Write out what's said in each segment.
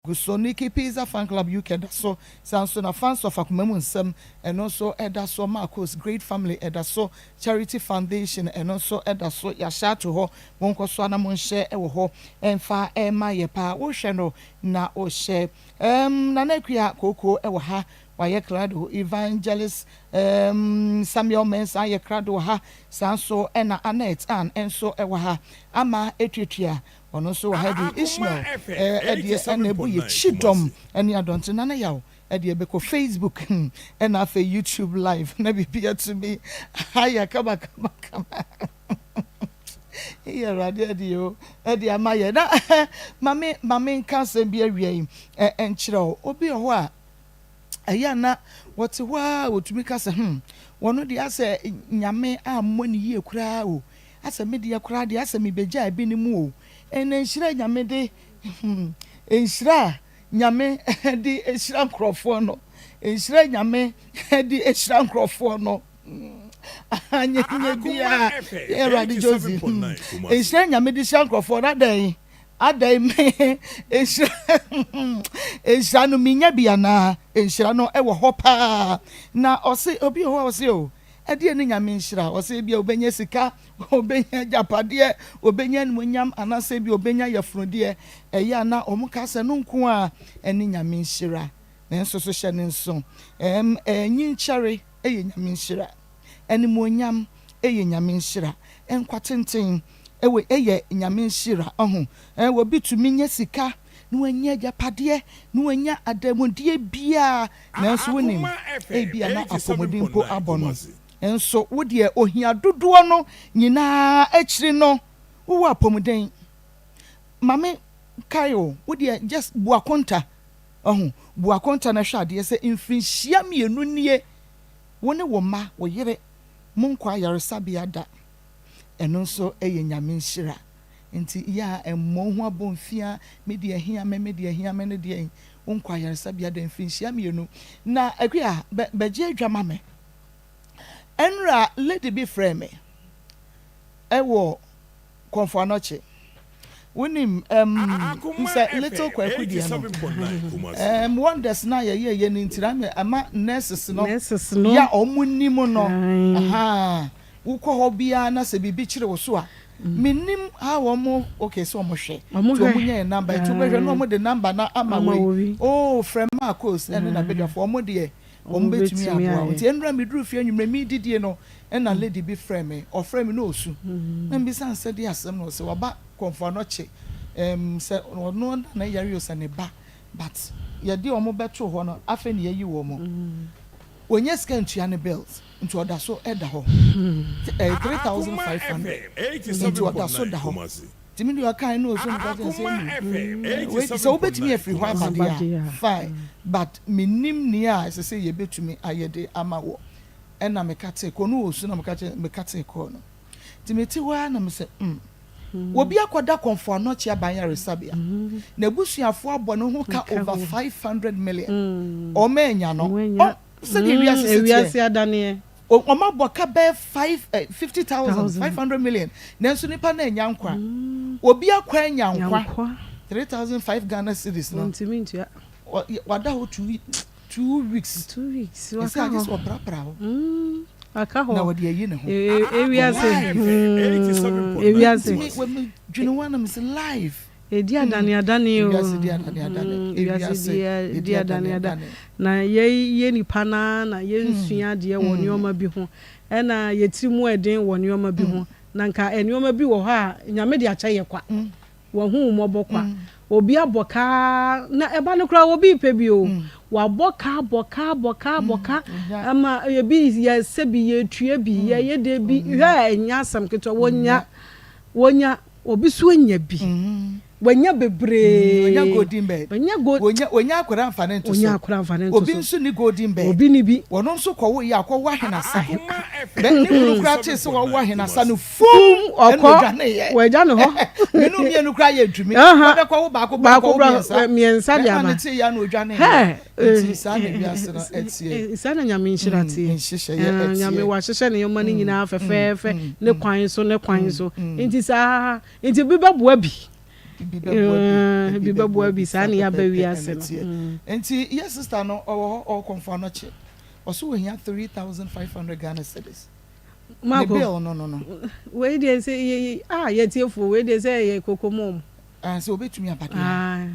Gu so. Nikki Pizza Fan Club UK da so, saa nso na Fans of Akoma Mu Nsɛm ɛno nso ɛda so, Marcos Great Family ɛda so, Charity Foundation ɛno nso ɛda so. Yɛahyɛ ato hɔ, monkɔ so ana monhyɛ ɛwɔ hɔ ɛmfa ɛma yɛ paa. Wohwɛ no na wohyɛ Nana Akua Kooko ɛwɔ ha, wayɛ krado. Evangelist Samuel Mensah ayɛ krado wɔ ha, saa nso ɛna Annette Ann nso ɛwɔ ha, ama etuatua ɔno nso wɔ ha bi. Ishmael ɛdeɛ ɛna ebu yɛ kyidɔm ɛne adɔnten Nana Yaw ɛdeɛ ɛbɛkɔ Facebook ɛna afei YouTube live na biribi atumi ayɛ kama kama kama. Yɛ Awurade ɛde o ɛde ama yɛ na maame maame nka asɛm bi awia yi ɛnkyerɛ o. Obi wɔ hɔ a ɛyɛ ana wɔte hɔ a wɔtumi ka sɛ wɔn deɛ, asɛ Nyame ammɔ ne yie koraa o, asɛ me deɛ koraa deɛ, asɛ mebɛgya ebi ne mu o. Ɛnna nhyira Nyame de nhyira a Nyame de ehyira nkurɔfoɔ no, nhyira Nyame de ehyira nkurɔfoɔ no, nye nye bia Awurade Josi, nhyira Nyame de hyira nkurɔfoɔ no, adan adan me nhyira no minya bi anaa? Nhyira no ɛwɔ hɔ paa. Na ɔse obi wɔ hɔ a ɔse o, ɛdeɛ ne Nyame nhyira? Ɔse ebi a obɛnya sika, obɛnya agyapadeɛ, obɛnya animonyam, anaasɛ ebi obɛnya yɛfunudeɛ. Ɛyɛ ana ɔmo ka sɛ no nko a ɛne Nyame nhyira? Nanso so hyɛ ne nso ɛnyi nkyɛre ɛyɛ Nyame nhyira, animonyam ɛyɛ Nyame nhyira, nkwa tenten ɛwɔ ɛyɛ Nyame nhyira. Ɔho obi tumi nya sika na wanya agyapadeɛ na wanya adamudeɛ biara, nanso wonim ebia na apɔmuden mpo abɔ no. Nso wodeɛ ohia dodoɔ no nyinaa akyiri no, wowɔ apɔmuden. Maame kae o, wodeɛ just bu akonta, ɔho bu akonta na hwɛ adeɛ sɛ mfirinhyia 2 nie, wo ne wo mma, wo yere, mo nkɔ ayaresabea da. Ɛno nso yɛ Nyame nhyira. Nti yɛ a ɛmmɔ ho abɔ mfia, me deɛ hia me, me deɛ hia me ne deɛ wo nkɔ ayaresabea da mfirinhyia 2. Na akua bɛgye adwa ma me. Ɛnra lady bi frɛ me ɛwɔ Kɔmfo Anɔkye. Wonim sɛ little Kwaku deɛ no wonders na yɛyɛ yɛ no ntira me ama nurses no. Nurses no. Yɛ ɔmo nim no. Aha wokɔ hɔ biara na sɛ biribi kyerɛ wo so a, menim ha wɔn, okay, sɛ ɔmo hwɛ Ɔmo nti ɔmo hwɛ. nya yɛ number nti wobɛhwɛ na ɔmo de number na ama Ama wei. wo bi. Oh, frɛ Marcos ɛne n'abadwafoɔ, ɔmo deɛ ɔmo Ɔmo bɛtumi bɛtumi aboa wo. ayɛ. Nti ɛnura mi duru fie anwummerɛ mi didie no, ɛna lady bi frɛ me. Ɔfrɛ me na osu na mbisa nsɛ de asɛm na ɔsɛ waba Kɔmfo Anɔkye sɛ ɔno na yare o, sɛ ne ba, but yɛde ɔmo bɛto hɔ no, afei na yɛyi wɔn mo onye sika ntua ne bills, nti ɔda so ɛda hɔ 3,500, nti ɔda so da hɔ. Nti mi de ɔkan na osu no ka kyerɛ sɛ enu wei sɛ wobɛtumi afiri hɔ aba deɛ a, fine, but menim nea a ɛsɛ sɛ yɛbɛtumi ayɛ de ama wɔ. Ɛna meka tee kɔ no wɔ su na meka kyerɛ, meka tee kɔɔ no. Nti mete hɔ ara na mesɛ obi akɔda Kɔmfo Anɔkye aban yaresabea na abusuafoɔ abɔ ne ho ka Ka over ho. 500 million, ɔma anya no. Ɔmo anya. Ɔ sɛdeɛ wiase si teɛ. Ewiase adaneɛ. Ɔmo abɔ ka bɛyɛ five fifty thousand Thousand. 500 million, nanso nipa na anya nkwa. Obi akɔ anya nkwa Nyankwa. 3,500 Ghana cedis no Ntumi ntua. Wada hɔ 2 weeks. 2 weeks. Ɛsɛ Waka agye sɛ hɔ. ɔprapra hɔ Waka na hɔ. wɔde ayi ne ho. Ewiase. Ewiase. Ntumi wɔn dwene wɔn anam sɛ live. Edi adane adane o. Ewiase di adane adane. Ewiase di edi adane adane. Na yɛ yɛ nipa naa na yɛnsua adeɛ wɔ nneɛma bi ho, ɛna yɛtiri mu ɛden wɔ nneɛma bi ho, na nka nneɛma bi wɔ hɔ a Nyame de akyɛ yɛ kwa. Wɔn ho mmɔbɔ kwa. Obi abɔ kaa na ɛba no koraa, obi pɛ bi o, wabɔ kaa, bɔ kaa, bɔ kaa, bɔ kaa Onya. Ama ebi yɛ sɛ bi yɛtua bi, yɛyɛ de bi hwɛ, ɛnya asɛm ketewa wɔnya, wɔnya. Obi so anya bi, wɔnya bebree. Onya golden bed. Wɔnya gold. Onya akwadaa nfa ne nto Onya so. akora nfa ne nto Obi so. nso ni golden bed. Obi ni bi. Wɔn nso kɔwo yɛ akɔwo ahenasa bɛ ne kunu kura te sɛ wɔwo ahenasa no fum. Ɔkɔ. Ɛna odwane yɛ. Wɔagya ne hɔ. Menu mmienu kura yɛ ntumi. Wɔbɛkɔ wo baako Baako baako bra mmiɛnsa. Mmiɛnsa de Bɛrima ama. ne te yɛ na odwane Hɛ, yɛ. Nti saa na wiase no ɛteɛ. Saa na Nyame nhyira teɛ. Nhyehyɛeɛ Eh, Nyame ɛteɛ. wahyehyɛ ne nneɛma no nyinaa fɛfɛɛfɛ ne kwan so, ne kwan so. Nti saa nti bi bɛboa bi. Bi bɛboa bi, Bi ebi bɛboa bɛboa bi, bi, saa saa ne yɛaba pɛpɛɛpɛ wiase ɛna no. ɛteɛ. Nti yɛ sister no ɔwɔ hɔ ɔwɔ Komfo Anokye, ɔse ohia 3,500 Ghana cedis. Ne Marco, bill no no no. Wei deɛ sɛ yɛ yɛ ah yɛtiefoɔ wei deɛ sɛ yɛ koko mu ɔmo. Ah sɛ obetumi aba deɛ a. Ah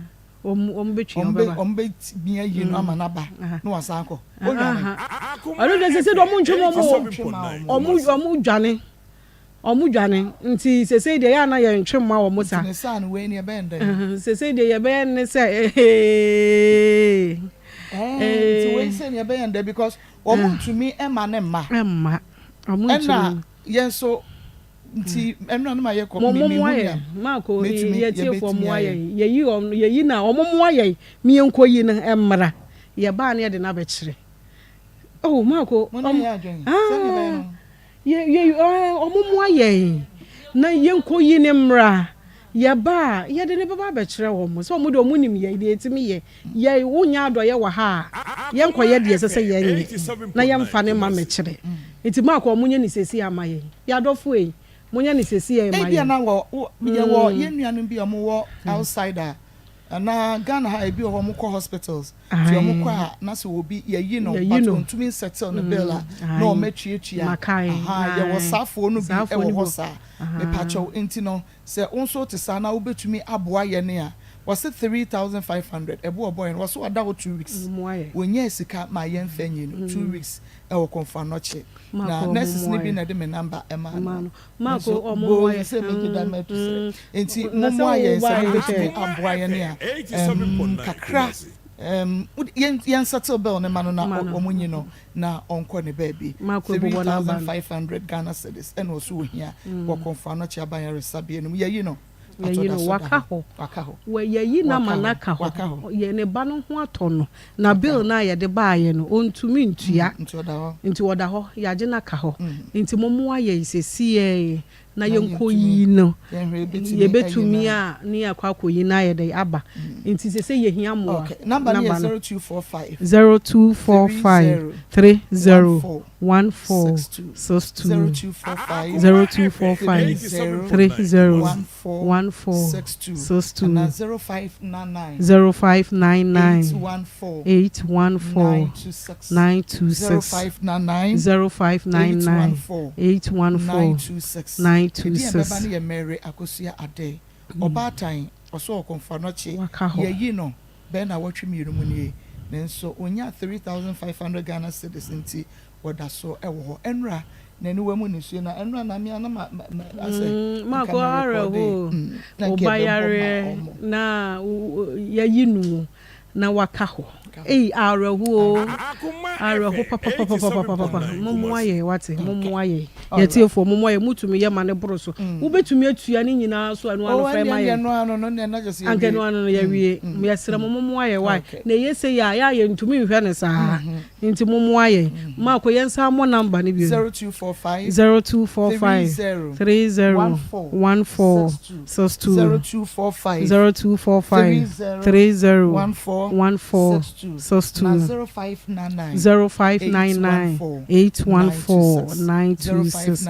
wɔn wɔn betwi Wɔn bɛ ɔbɛba. wɔn bɛtumi ayi no ama no aba na wasan akɔ. Odwane. Ɔno deɛ sese deɛ ɔmo ntwe mu ɔmo Ɔmo ntwe ma wɔn. ɔmo ɔmo dwane ɔmo dwane nti sese deɛ yɛ ana yɛn ntwe ma wɔn Nti sa. ne saa no wei ne ɛbɛyɛ ndɛn? Sese deɛ yɛbɛyɛ ne sɛ ee. Ɛɛ nti wei sɛ ne ɛbɛyɛ ndɛn because wɔn ntumi ɛma ne mma. Ɛmma ɔmo Ɛna ntumi. yɛn nso nti ɛnura no ma yɛ kɔ Mo mi mo mi mmoa hu yɛn nea Marco mɛtumi yɛtiefoɔ yɛbɛtumi mmoa ayɛ. yɛn yɛyi wɔn yɛyi na ɔmo mmoa yɛn mi yɛn yi no ɛmmra yɛbaa ne yɛde no abɛkyerɛ oh Marco Mo ne ɔmo yɛ adwene sɛnea ɛbɛyɛ ah no. yɛ yɛ ɛɛ ɔmo mmoa yɛn na yɛnkɔ yi ne mmra yɛba a yɛde ne bɛba abɛkyerɛ wɔn sɛ ɔmo de ɔmo nim yɛ deɛ etimi yɛ yɛ wonya adɔyɛ wɔ ha a yɛnkɔyɛ deɛ ɛsɛ sɛ yɛnyɛ na yɛmfa ne ma mɛkyerɛ nti Marco ɔmo nyɛ ne sesi ama yɛn yɛadɔfo yi mo nyɛ ne sesi yɛ ma Ebi yɛn. ana wɔ yɛwɔ yɛn nuanom bi a wɔn wɔ outside a anaa Ghana ha ebi wɔ hɔ wɔn kɔ hospitals nti wɔn kɔ a na sɛ obi yɛyi no Yɛyi but no. ontumi nsettle ne bill a na wɔn atuatua. Makae, Aha, yɛwɔ saafoɔ no bi Saafoɔ ɛwɔ no hɔ bi. saa mepakyɛw. Nti no sɛ wo nso te saa na wobɛtumi aboa yɛn a wɔse 3,500 ɛbo ɔbɔ yɛn wɔso wada hɔ 2 weeks. Mmoa yɛ. Wɔnyɛ sika ma yɛn fɛ nyi no 2 weeks ɛwɔ Komfo Anokye na Marco, nurses ɔmo no bi mmoa na ɛde me number ɛma yɛ. no. No Marco Nso ɔmo bo mmoa yɛ. sɛ megye da ma atu srɛ nti Na sɛ mommoa yɛn wo sɛ ba yɛ mobɛtumi hwɛ. aboa yɛn a kakra yɛn settle bill ne ma no na Ma no. ɔmo nyi no na ɔnkɔ ne baabi. Marco bobɔ n'aba no. 3,500 Ghana cedis ɛna ɔso ohia wɔ Komfo Anokye aban ayaresabea no mu. Yɛyi no. Yɛyi no waka hɔ. Waka hɔ. Wɔ yɛyi na ma Waka hɔ. n'aka Waka hɔ. hɔ. Yɛ ne ba no ho atɔ no na bill na yɛde baayɛ no ɔntumi ntua. Nti ɔda hɔ. Nti ɔda hɔ yɛagye n'aka hɔ nti mo mmoa yɛn sesiɛ na Na yɛnkɔ yɛntumi- yi no. Yɛnhwɛ ebɛtumi Yɛbɛtumi ayi no. a ne yɛakɔ akɔyi na ayɛ dɛ aba nti sese yɛhia mmoa. Okay, number no yɛ Number no. 0245 0245 30 14 14 62 62 0245 0245 30 14 14 62 62 ana 0599 0599 814 814 926 926 0599 0599 814 814 926. 926. Ɛdi ɛbɛba no yɛ Mary Akosua Ade ɔbaatan ɔso ɔkɔmfo anɔkye. Waka hɔ. Yɛyi no bɛn na wɔtwe mmienu mu nie nanso onya 3,500 Ghana cedis nti wɔda so ɛwɔ hɔ. Ɛnura n'aniwa mu nisuo na ɛnura na mmea na ma asɛ Marco nka na awerɛho. recorde. Na nka Ɔba ɛbɛbɔ ma yareɛ ɔmo. Na yɛyi no na waka hɔ ei awerɛho o awerɛho papapapapapapa mommoa yɛ wate mommoa yɛ yɛtiefoɔ mommoa yɛ mutumi yɛ ma ne boro so wobɛtumi atua ne nyinaa so ɛno ano Oh, fɛ ma ɛnneɛ yɛ ɛno ano no nneɛ na kyerɛ sɛ anka yɛwie. ɛno ano no yɛwie yɛsrɛ mo mommoa yɛ wae na ɛyɛ sɛ yɛ a yɛ a yɛntumi nhwɛ ne saa nti mommoa yɛ maako yɛnsa mmɔ number no bio. 0245 0245 30 30 14 14 62 0245 0245 30 14 14 62 62 na 0599 0599 814 926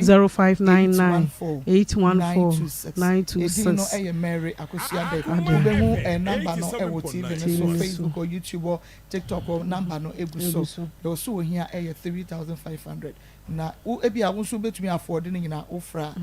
0599 814 926. Edin no 926. ɛyɛ Mary Akosua Dɛ. Ade. Wobɛhu number no ɛwɔ TV no so TV no so. Facebook or YouTube or TikTok or number no egu so. Egu so. Deɛ ɔso ohia ɛyɛ 3,500 na wo ebi a wo nso wobɛtumi afford ne nyinaa wofra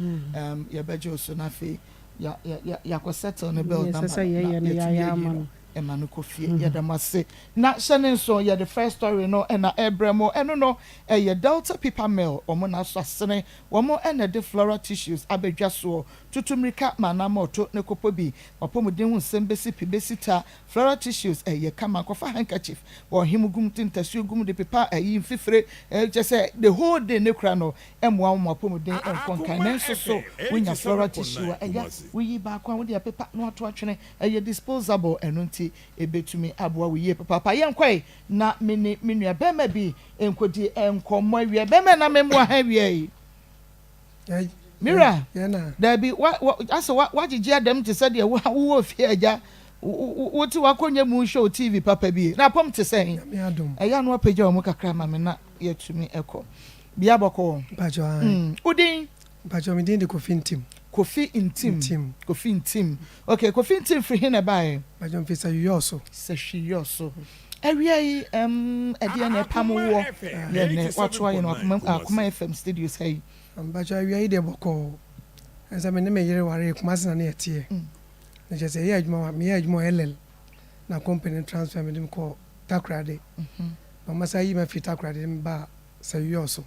yɛbɛgye wo so na afei ya ya ya yakɔ settle ne bill Yɛ number sɛ sɛ yɛyɛ na no yɛtumi yɛayɛ ayi ama no no. ɛma no kɔ fie. Yɛda mo ase na hyɛ ne nso yɛde first story no ɛna ɛbrɛ mo. Ɛno no ɛyɛ Delta Paper Mill wɔn na aso asene wɔn ɛna de floral tissues abɛdwa soɔ tutu mmirika ma anam ɔto ne kɔpɔ bi ɔpɔmuden ho nsɛm bɛsi pi bɛsi ta. Floral tissues ɛyɛ kama nkɔfa handkerchief wɔn gum te ntasuo gum de pepa ɛyi mfifire ɛkyɛ sɛ the whole day ne kura no ɛmoa wɔn apɔmuden ɛnkɔ nkan. Nanso so wonya floral tissue a ɛya woyi baako a wode apepa na wato atwene ɛyɛ disposable ɛno nti ebetumi aboa wo yie papaapa. Yɛn kɔɛ na me ne me nua bɛrima bi nkɔdi nkɔmmɔ awie bɛrima na mɛmoa ha awie yi mira. Yɛna. Dabi wa wa asɛ wa wagyegye adam te sɛ deɛ wa wowɔ fie agya wote wakɔnya mu hwɛ wo TV papa bi na apɔm te sɛn? Nyame adom. Ɛyɛ ano apagya wɔ mu kakra ma me na yɛtumi ɛkɔ bia bɔkɔ. Mpakyɛ ae. Wodin? Mpakyɛ me din de Kofi Ntim. Kofi Ntim. Kofi Ntim. Okay, Kofi Ntim firi he na ɛbaeɛ? Mpakyɛ mfiri Sahwiyɔso. Sahwiyɔso. Awia yi ɛm ɛdeɛn na ɛpam woɔ yɛ nnɛ woato ayɛ no Akoma Akoma FM studios ha yi? Mpakyɛ awia yi deɛ bɔkɔɔ. Ɛnsɛ me ne me yere waree Kumasi na ne yɛteɛ. Na kyerɛ sɛ yɛyɛ adwuma wɔ meyɛ adwuma wɔ LL na company no transfer me de me kɔɔ Takoradi. Na wɔn asan ayi me afiri Takoradi de me baa Sahwiyɔso.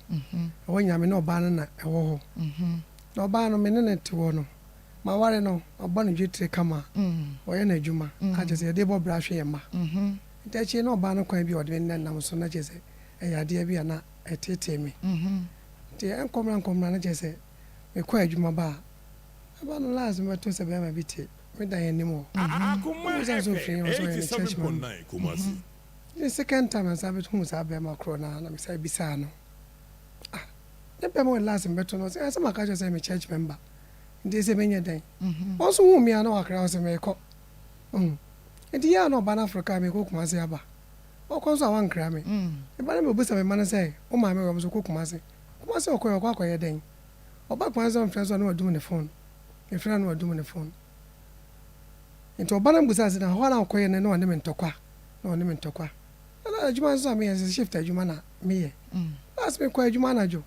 Ɛhɔ nyinaa me ne ɔbaa no na ɛwɔ hɔ. Na ɔbaa no me ne no te hɔ no, maware no, mabɔ no dwetire kama, ɔyɛ n'adwuma a kyerɛ sɛ yɛde bɔ bra hwɛ yɛn mma. Nti akyire na ɔbaa no kwan bi a ɔde me nenam so na kyerɛ sɛ ɛyɛ adeɛ bi a na ɛteetee me. Nti ɛnkɔmmra nkɔmmra na kyerɛ sɛ mekɔ adwuma ba a, ɛba no last mebɛto sɛ bɛrima bi te me dan anim hɔ. Mebisa no sɛ ɔfiri he, ɔse ɔyɛ me church member. Nti second time a mesan bɛhuu saa bɛrima korɔ no ara na mesan bisaa no. Ah ne pɛ mu last mebɛto no ɔse ah sɛ maka kyerɛ sɛ me church member nti ɛsɛ menyɛ dɛn ɔno nso huu me a na wakra ɔse meekɔ ɔhu nti yɛ a na ɔba no aforo kaa meekɔ Kumase aba ɔkɔ nso a wankra me meba no mebisa me mma no sɛ wo maame wɔ ɔmo ɔkɔ Kumase Kumase ɔkɔɛ ɔkɔ akɔyɛ dɛn ɔba Kumase sɛ ɔmfrɛ nso a na wadum ne phone mefrɛ a na wadum ne phone nti ɔba no mebisa sɛ na hɔ a na ɔkɔyɛ no na ɔne me ntɔkwa na ɔne me ntɔkwa Ɛna adwuma nso a meyɛ nso shift adwuma na meyɛ. Last mekɔ adwuma anadwo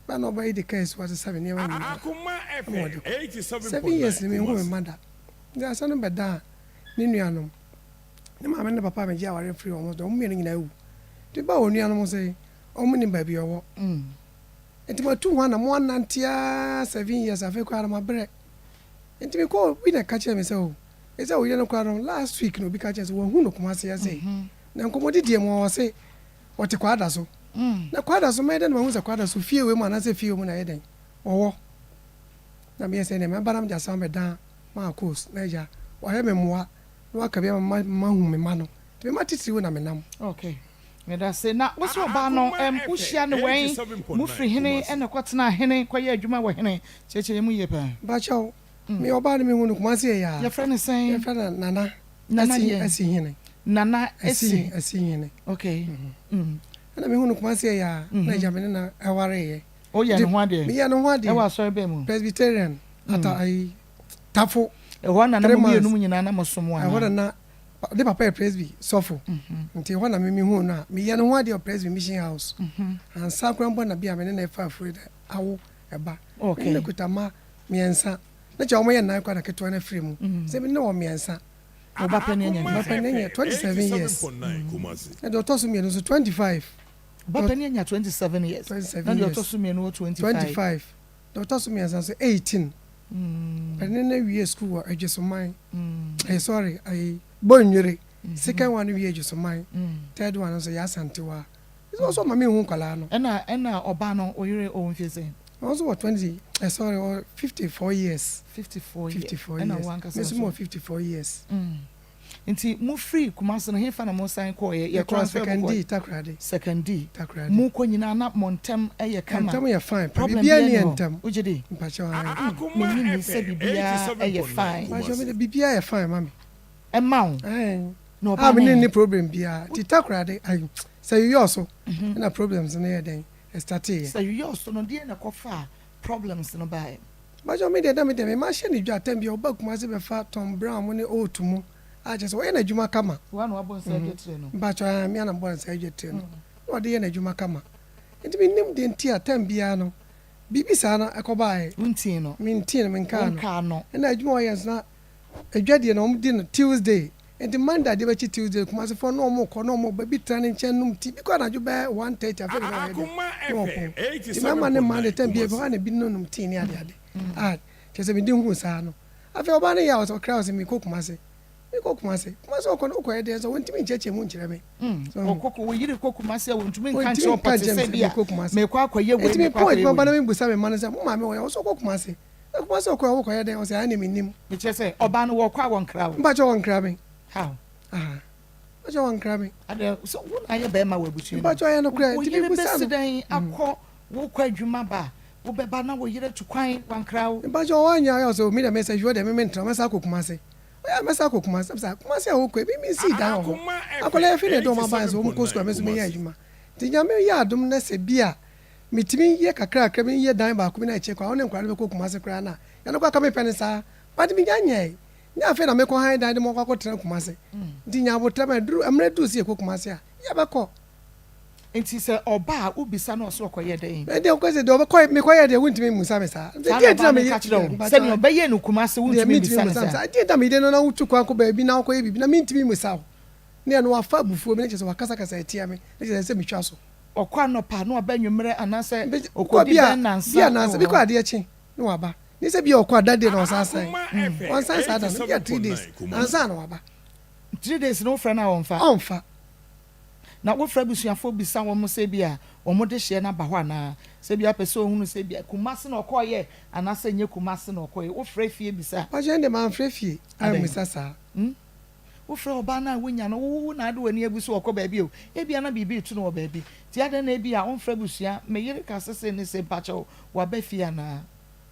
bɛ na ɔba yi de kaa esi hɔ asesa me nneɛma nyinaa ama ɔde kɔ. 7 years ni menhu me mma da. Nti asɛm no bɛdaa ne nuanom. Ne maame ne ne papa a megye aware firi wɔn so wɔn mmienu nyinaa awu. Nti mebaa wɔn nuanom sɛ wɔn nim baabi a ɔwɔ. Nti matu ho anamɔ anante ara 7 years afei koraa no mabrɛ. Nti mekɔɔ obi na ɛka kyerɛɛ me sɛ o ɛsɛ wo yere no koraa no last week na obi ka kyerɛ sɛ wahu no Kumasi ha sei. Na nkɔmmɔdidie mu ɔse ɔte Kwada so. Na Kwada so mɛyɛ dɛn na mahu sɛ Kwada so fie wei mu anaasɛ fie wei mu na ɛyɛ dɛn ɔwɔ. Na meyɛ sɛ ɛneɛ mɛba na mede asɛm abɛdan Marcos na agya wayɛ me mmoa na waka bi ama mahu me mma no. Nti me mma titiriw na menam. Okay. Medase. Na wo se ɔbaa no ɛm wo hyia no wɛn? Mo firi hene ɛna ɛkɔ tenaa hene kɔ yɛ adwuma wɔ hene? Kyerɛkyerɛ yɛn mu yie paa. Mpakyɛw, me ɔbaa no me hu no Kumasi yɛ yaa. Yɛfrɛ no sɛn? Yɛfrɛ no Nana. Nana Asi deɛn? Asi hene. Nana Asi. Asi hene. Okay. Ɛna me hu no Kumasi yɛ yaa na agya me ne no ɛwareeɛ. Wo yɛ ne ho adeɛ? Me yɛ ne ho adeɛ. Ɛwɔ asɔre bɛn mu? Presbyterian. Ata ayi Tafo. Ɛhɔ na na mo mmienu mu nyinaa na mo som anaa? Ɛhɔ na na ne papa yɛ Presby sɔfo nti ɛhɔ na me mehuu no a meyɛ ne ho adeɛ wɔ Presby Mission House. Ansa koraa mpo na bi a me ne no ɛfa afuro dɛ awo ɛba. Me ne no kuta mma mmiɛnsa ne kyɛ wɔn yɛ nnan koraa na ketewa no afiri mu. Sɛ me ne wɔ mmiɛnsa. Wo ba panin anya mfeɛ sɛn? Ba panin anya 27 years. Na deɛ ɔtɔ so mmienu nso 25. Wo ba panin anya 27 years. 27 Na deɛ ɔtɔ so mmienu wɔ 25. 25. Deɛ ɔtɔ so mmiɛnsa nso 18. Panin no awie sukuu wɔ Adwesoman. Eh, sorry, ayi Bonwire. Second one no wie Adwesoman. Third one nso yɛ Asantewa. Nti ɔsɔ ma me hu nkwadaa no. Ɛna ɛna ɔbaa no oyere ɔwɔ mfie sɛn? Ɔno nso wɔ 20, eh, sorry, ɔwɔ 54 years. 54 years. 54 years. Ɛna wo ankasa nso? Me nso mewɔ 54 years. Nti mo firi Kumasi no hefa na mo san kɔɔ yɛ? Yɛ transfer mo kɔɔ? Sekandi, Takoradi. Sekandi. Takoradi. Mo kɔ nyinaa na mo ntɛm yɛ kama? Ntɛm yɛ fine pa, Problem biribiara biara nni nni yɛn hɔ? ntɛm. Wogye di? Mpakyɛw ae. Me nyi nni sɛ biribiara yɛ fine. Mpakyɛw me de biribiara yɛ fine ma me. Ɛma wo? Ae. Na ɔba A me no ne ɛ? nni problem biara. Nti Takoradi, ayi, Sɛ yeyɔɔ so na problems no yɛ dɛn, ɛstarteeɛ. Sɛ yeyɔɔ so no deɛn na ɛkɔfaa problems no baeɛ? Mpakyɛw me deɛ na me deɛ me ma hyɛ no dwa time biara ɔba Kumasi bɛfa Tom Brown mo ne Oat mo a kyerɛ sɛ ɔyɛ n'adwuma kama. Woa na wabɔ nsa adwatire no? Mpakyɛw ae me a na mebɔ nsa adwatire no na ɔde yɛ n'adwuma kama nti me nnim deɛ nti a time biara no biribi saa no ɛkɔbaeɛ. Wontii no? Mentii no menkaa no. Wonkaa no. Ɛna adwuma a ɔyɛ nso na adwadie no wɔn di no Tuesday nti Monday adeɛ bɛkye Tuesday Kumasefoɔ na wɔn kɔ na wɔn ba bi tena ne nkyɛn nom tea bi kɔ anadwo bɛyɛ 1:30 afei na wɔayɛ dɛ na wɔpɔn nti mɛma ne mmaa de tɛm bi ebi hɔ a na ebi no nom tea ne ade ade a kyerɛ sɛ medi hu saa no afei ɔbaa no yɛ a ɔsɛ ɔkra ɔsɛ mekɔ Kumase mekɔ Kumase Kumase ɔkɔ no wokɔyɛ deɛ sɛ wɔntumi nkyerɛkyerɛ mu nkyerɛ me ɔkɔkɔ wo yere kɔ Kumase a wɔntumi nka nkyerɛ ɔpɔte sɛ bi a mekɔ akɔyɛ wei nti mekɔ mepɔn akɔyɛ adwuma ba na wei mebusa me mma no sɛ mo maame wɔ yɛ ɔsɛ ɔkɔ Kumase Na Kumasi ɔkɔ a wokɔyɛ dɛn? Ɔse ae ne mennim. Mekyerɛ sɛ ɔbaa no wɔkɔ a wɔnkra wo? Mpakyɛ wɔnkra me. How? Aha. Mpakyɛ wɔnkra me. Adɛ sɛ wo na ayɛ bɛrima wɔ abusua no mu. Mpakyɛ ɔyɛ nokorɛ Wo nti yere mebusa bɛsi no. dɛn akɔ wokɔ adwuma ba a wobɛba na wo yere atu kwan wankra wo? Mpakyɛ wanyɛ ayɛ ɔse me deɛ mesɛ hwɛ deɛ me mentra mɛsan akɔ Kumasi. Ɔyɛ a mɛsan akɔ Kumasi. Na mesɛ Kumasi a wokɔ yi me mensii dan wɔ hɔ. Akwadaa yi afei na yɛde wɔn aba ha sɛ wɔn kɔ sukuu a me nso meyɛ adwuma. Nti Nyame yɛ adom na sɛ bi a. Metumi yɛ kakrakra bi yɛ dan baako bi na ɛkyɛ koraa wo ne nkwadaa no bɛkɔ Kumasi koraa no a, ɛno koraa ka mepɛ no saa. But menya nyɛe. Nyɛ afei na mekɔ han dan de mo akɔ akɔtena Kumasi. Nti nya aboterɛ ma ɛduru, mmerɛ duru sɛ yɛkɔ Kumasi a, yɛbɛkɔ. Nti sɛ ɔba a, wobisa no ɔse ɔkɔyɛ dɛn? Ɛdeɛ wokɔ sɛ deɛ ɔbɛkɔ, mekɔyɛ deɛ wontumi mmusa me saa. Saa na ɔbaa no ka kyerɛ wo? Sɛdeɛ ɔbɛyɛ no Kumasi wontumi mmisa no saa? Deɛ nti na meyere no na wotu kwan kɔ baabi na wokɔyɛ biribi na mentumi mmusa wo. Ne ɛno wafa abufuo bi na kyerɛ sɛ wakasakasa atia me na kyerɛ sɛ ɛsɛ sɛ metwa so. Ɔkɔ anɔpa na waba anwummerɛ anaasɛ ɔkɔdi bɛn nnansa wɔ hɔ? Bi a nnansa, bi kɔ adeɛ kye na waba. Ne sɛ bi a ɔkɔ a that day na ɔsan san. Ɔnsan saa da no, bi a 3 days ansa na waba. 3 days no wofrɛ no a ɔmfa? Ɔmfa. Na wofrɛ abusuafoɔ bisa wɔn sɛ bi a wɔn dehyeɛ no aba hɔ anaa? Sɛ bi a wopɛ sɛ ohunu sɛ bi a Kumasi na ɔkɔeɛ anaasɛ ɛnyɛ Kumasi na ɔkɔeɛ, wofrɛ fie bisa? Mpakyɛ ɛnde manfrɛ fie ammisa saa. Adɛn? Wofrɛ ɔbaa no a wonya no, wo na ade w'ani agu so ɔkɔ baabi o, ebia na biribi reto no wɔ baabi, nti adɛn na ebia womfrɛ abusua, me yere ka sɛ sei ne sei, mpakyɛw waba fie anaa?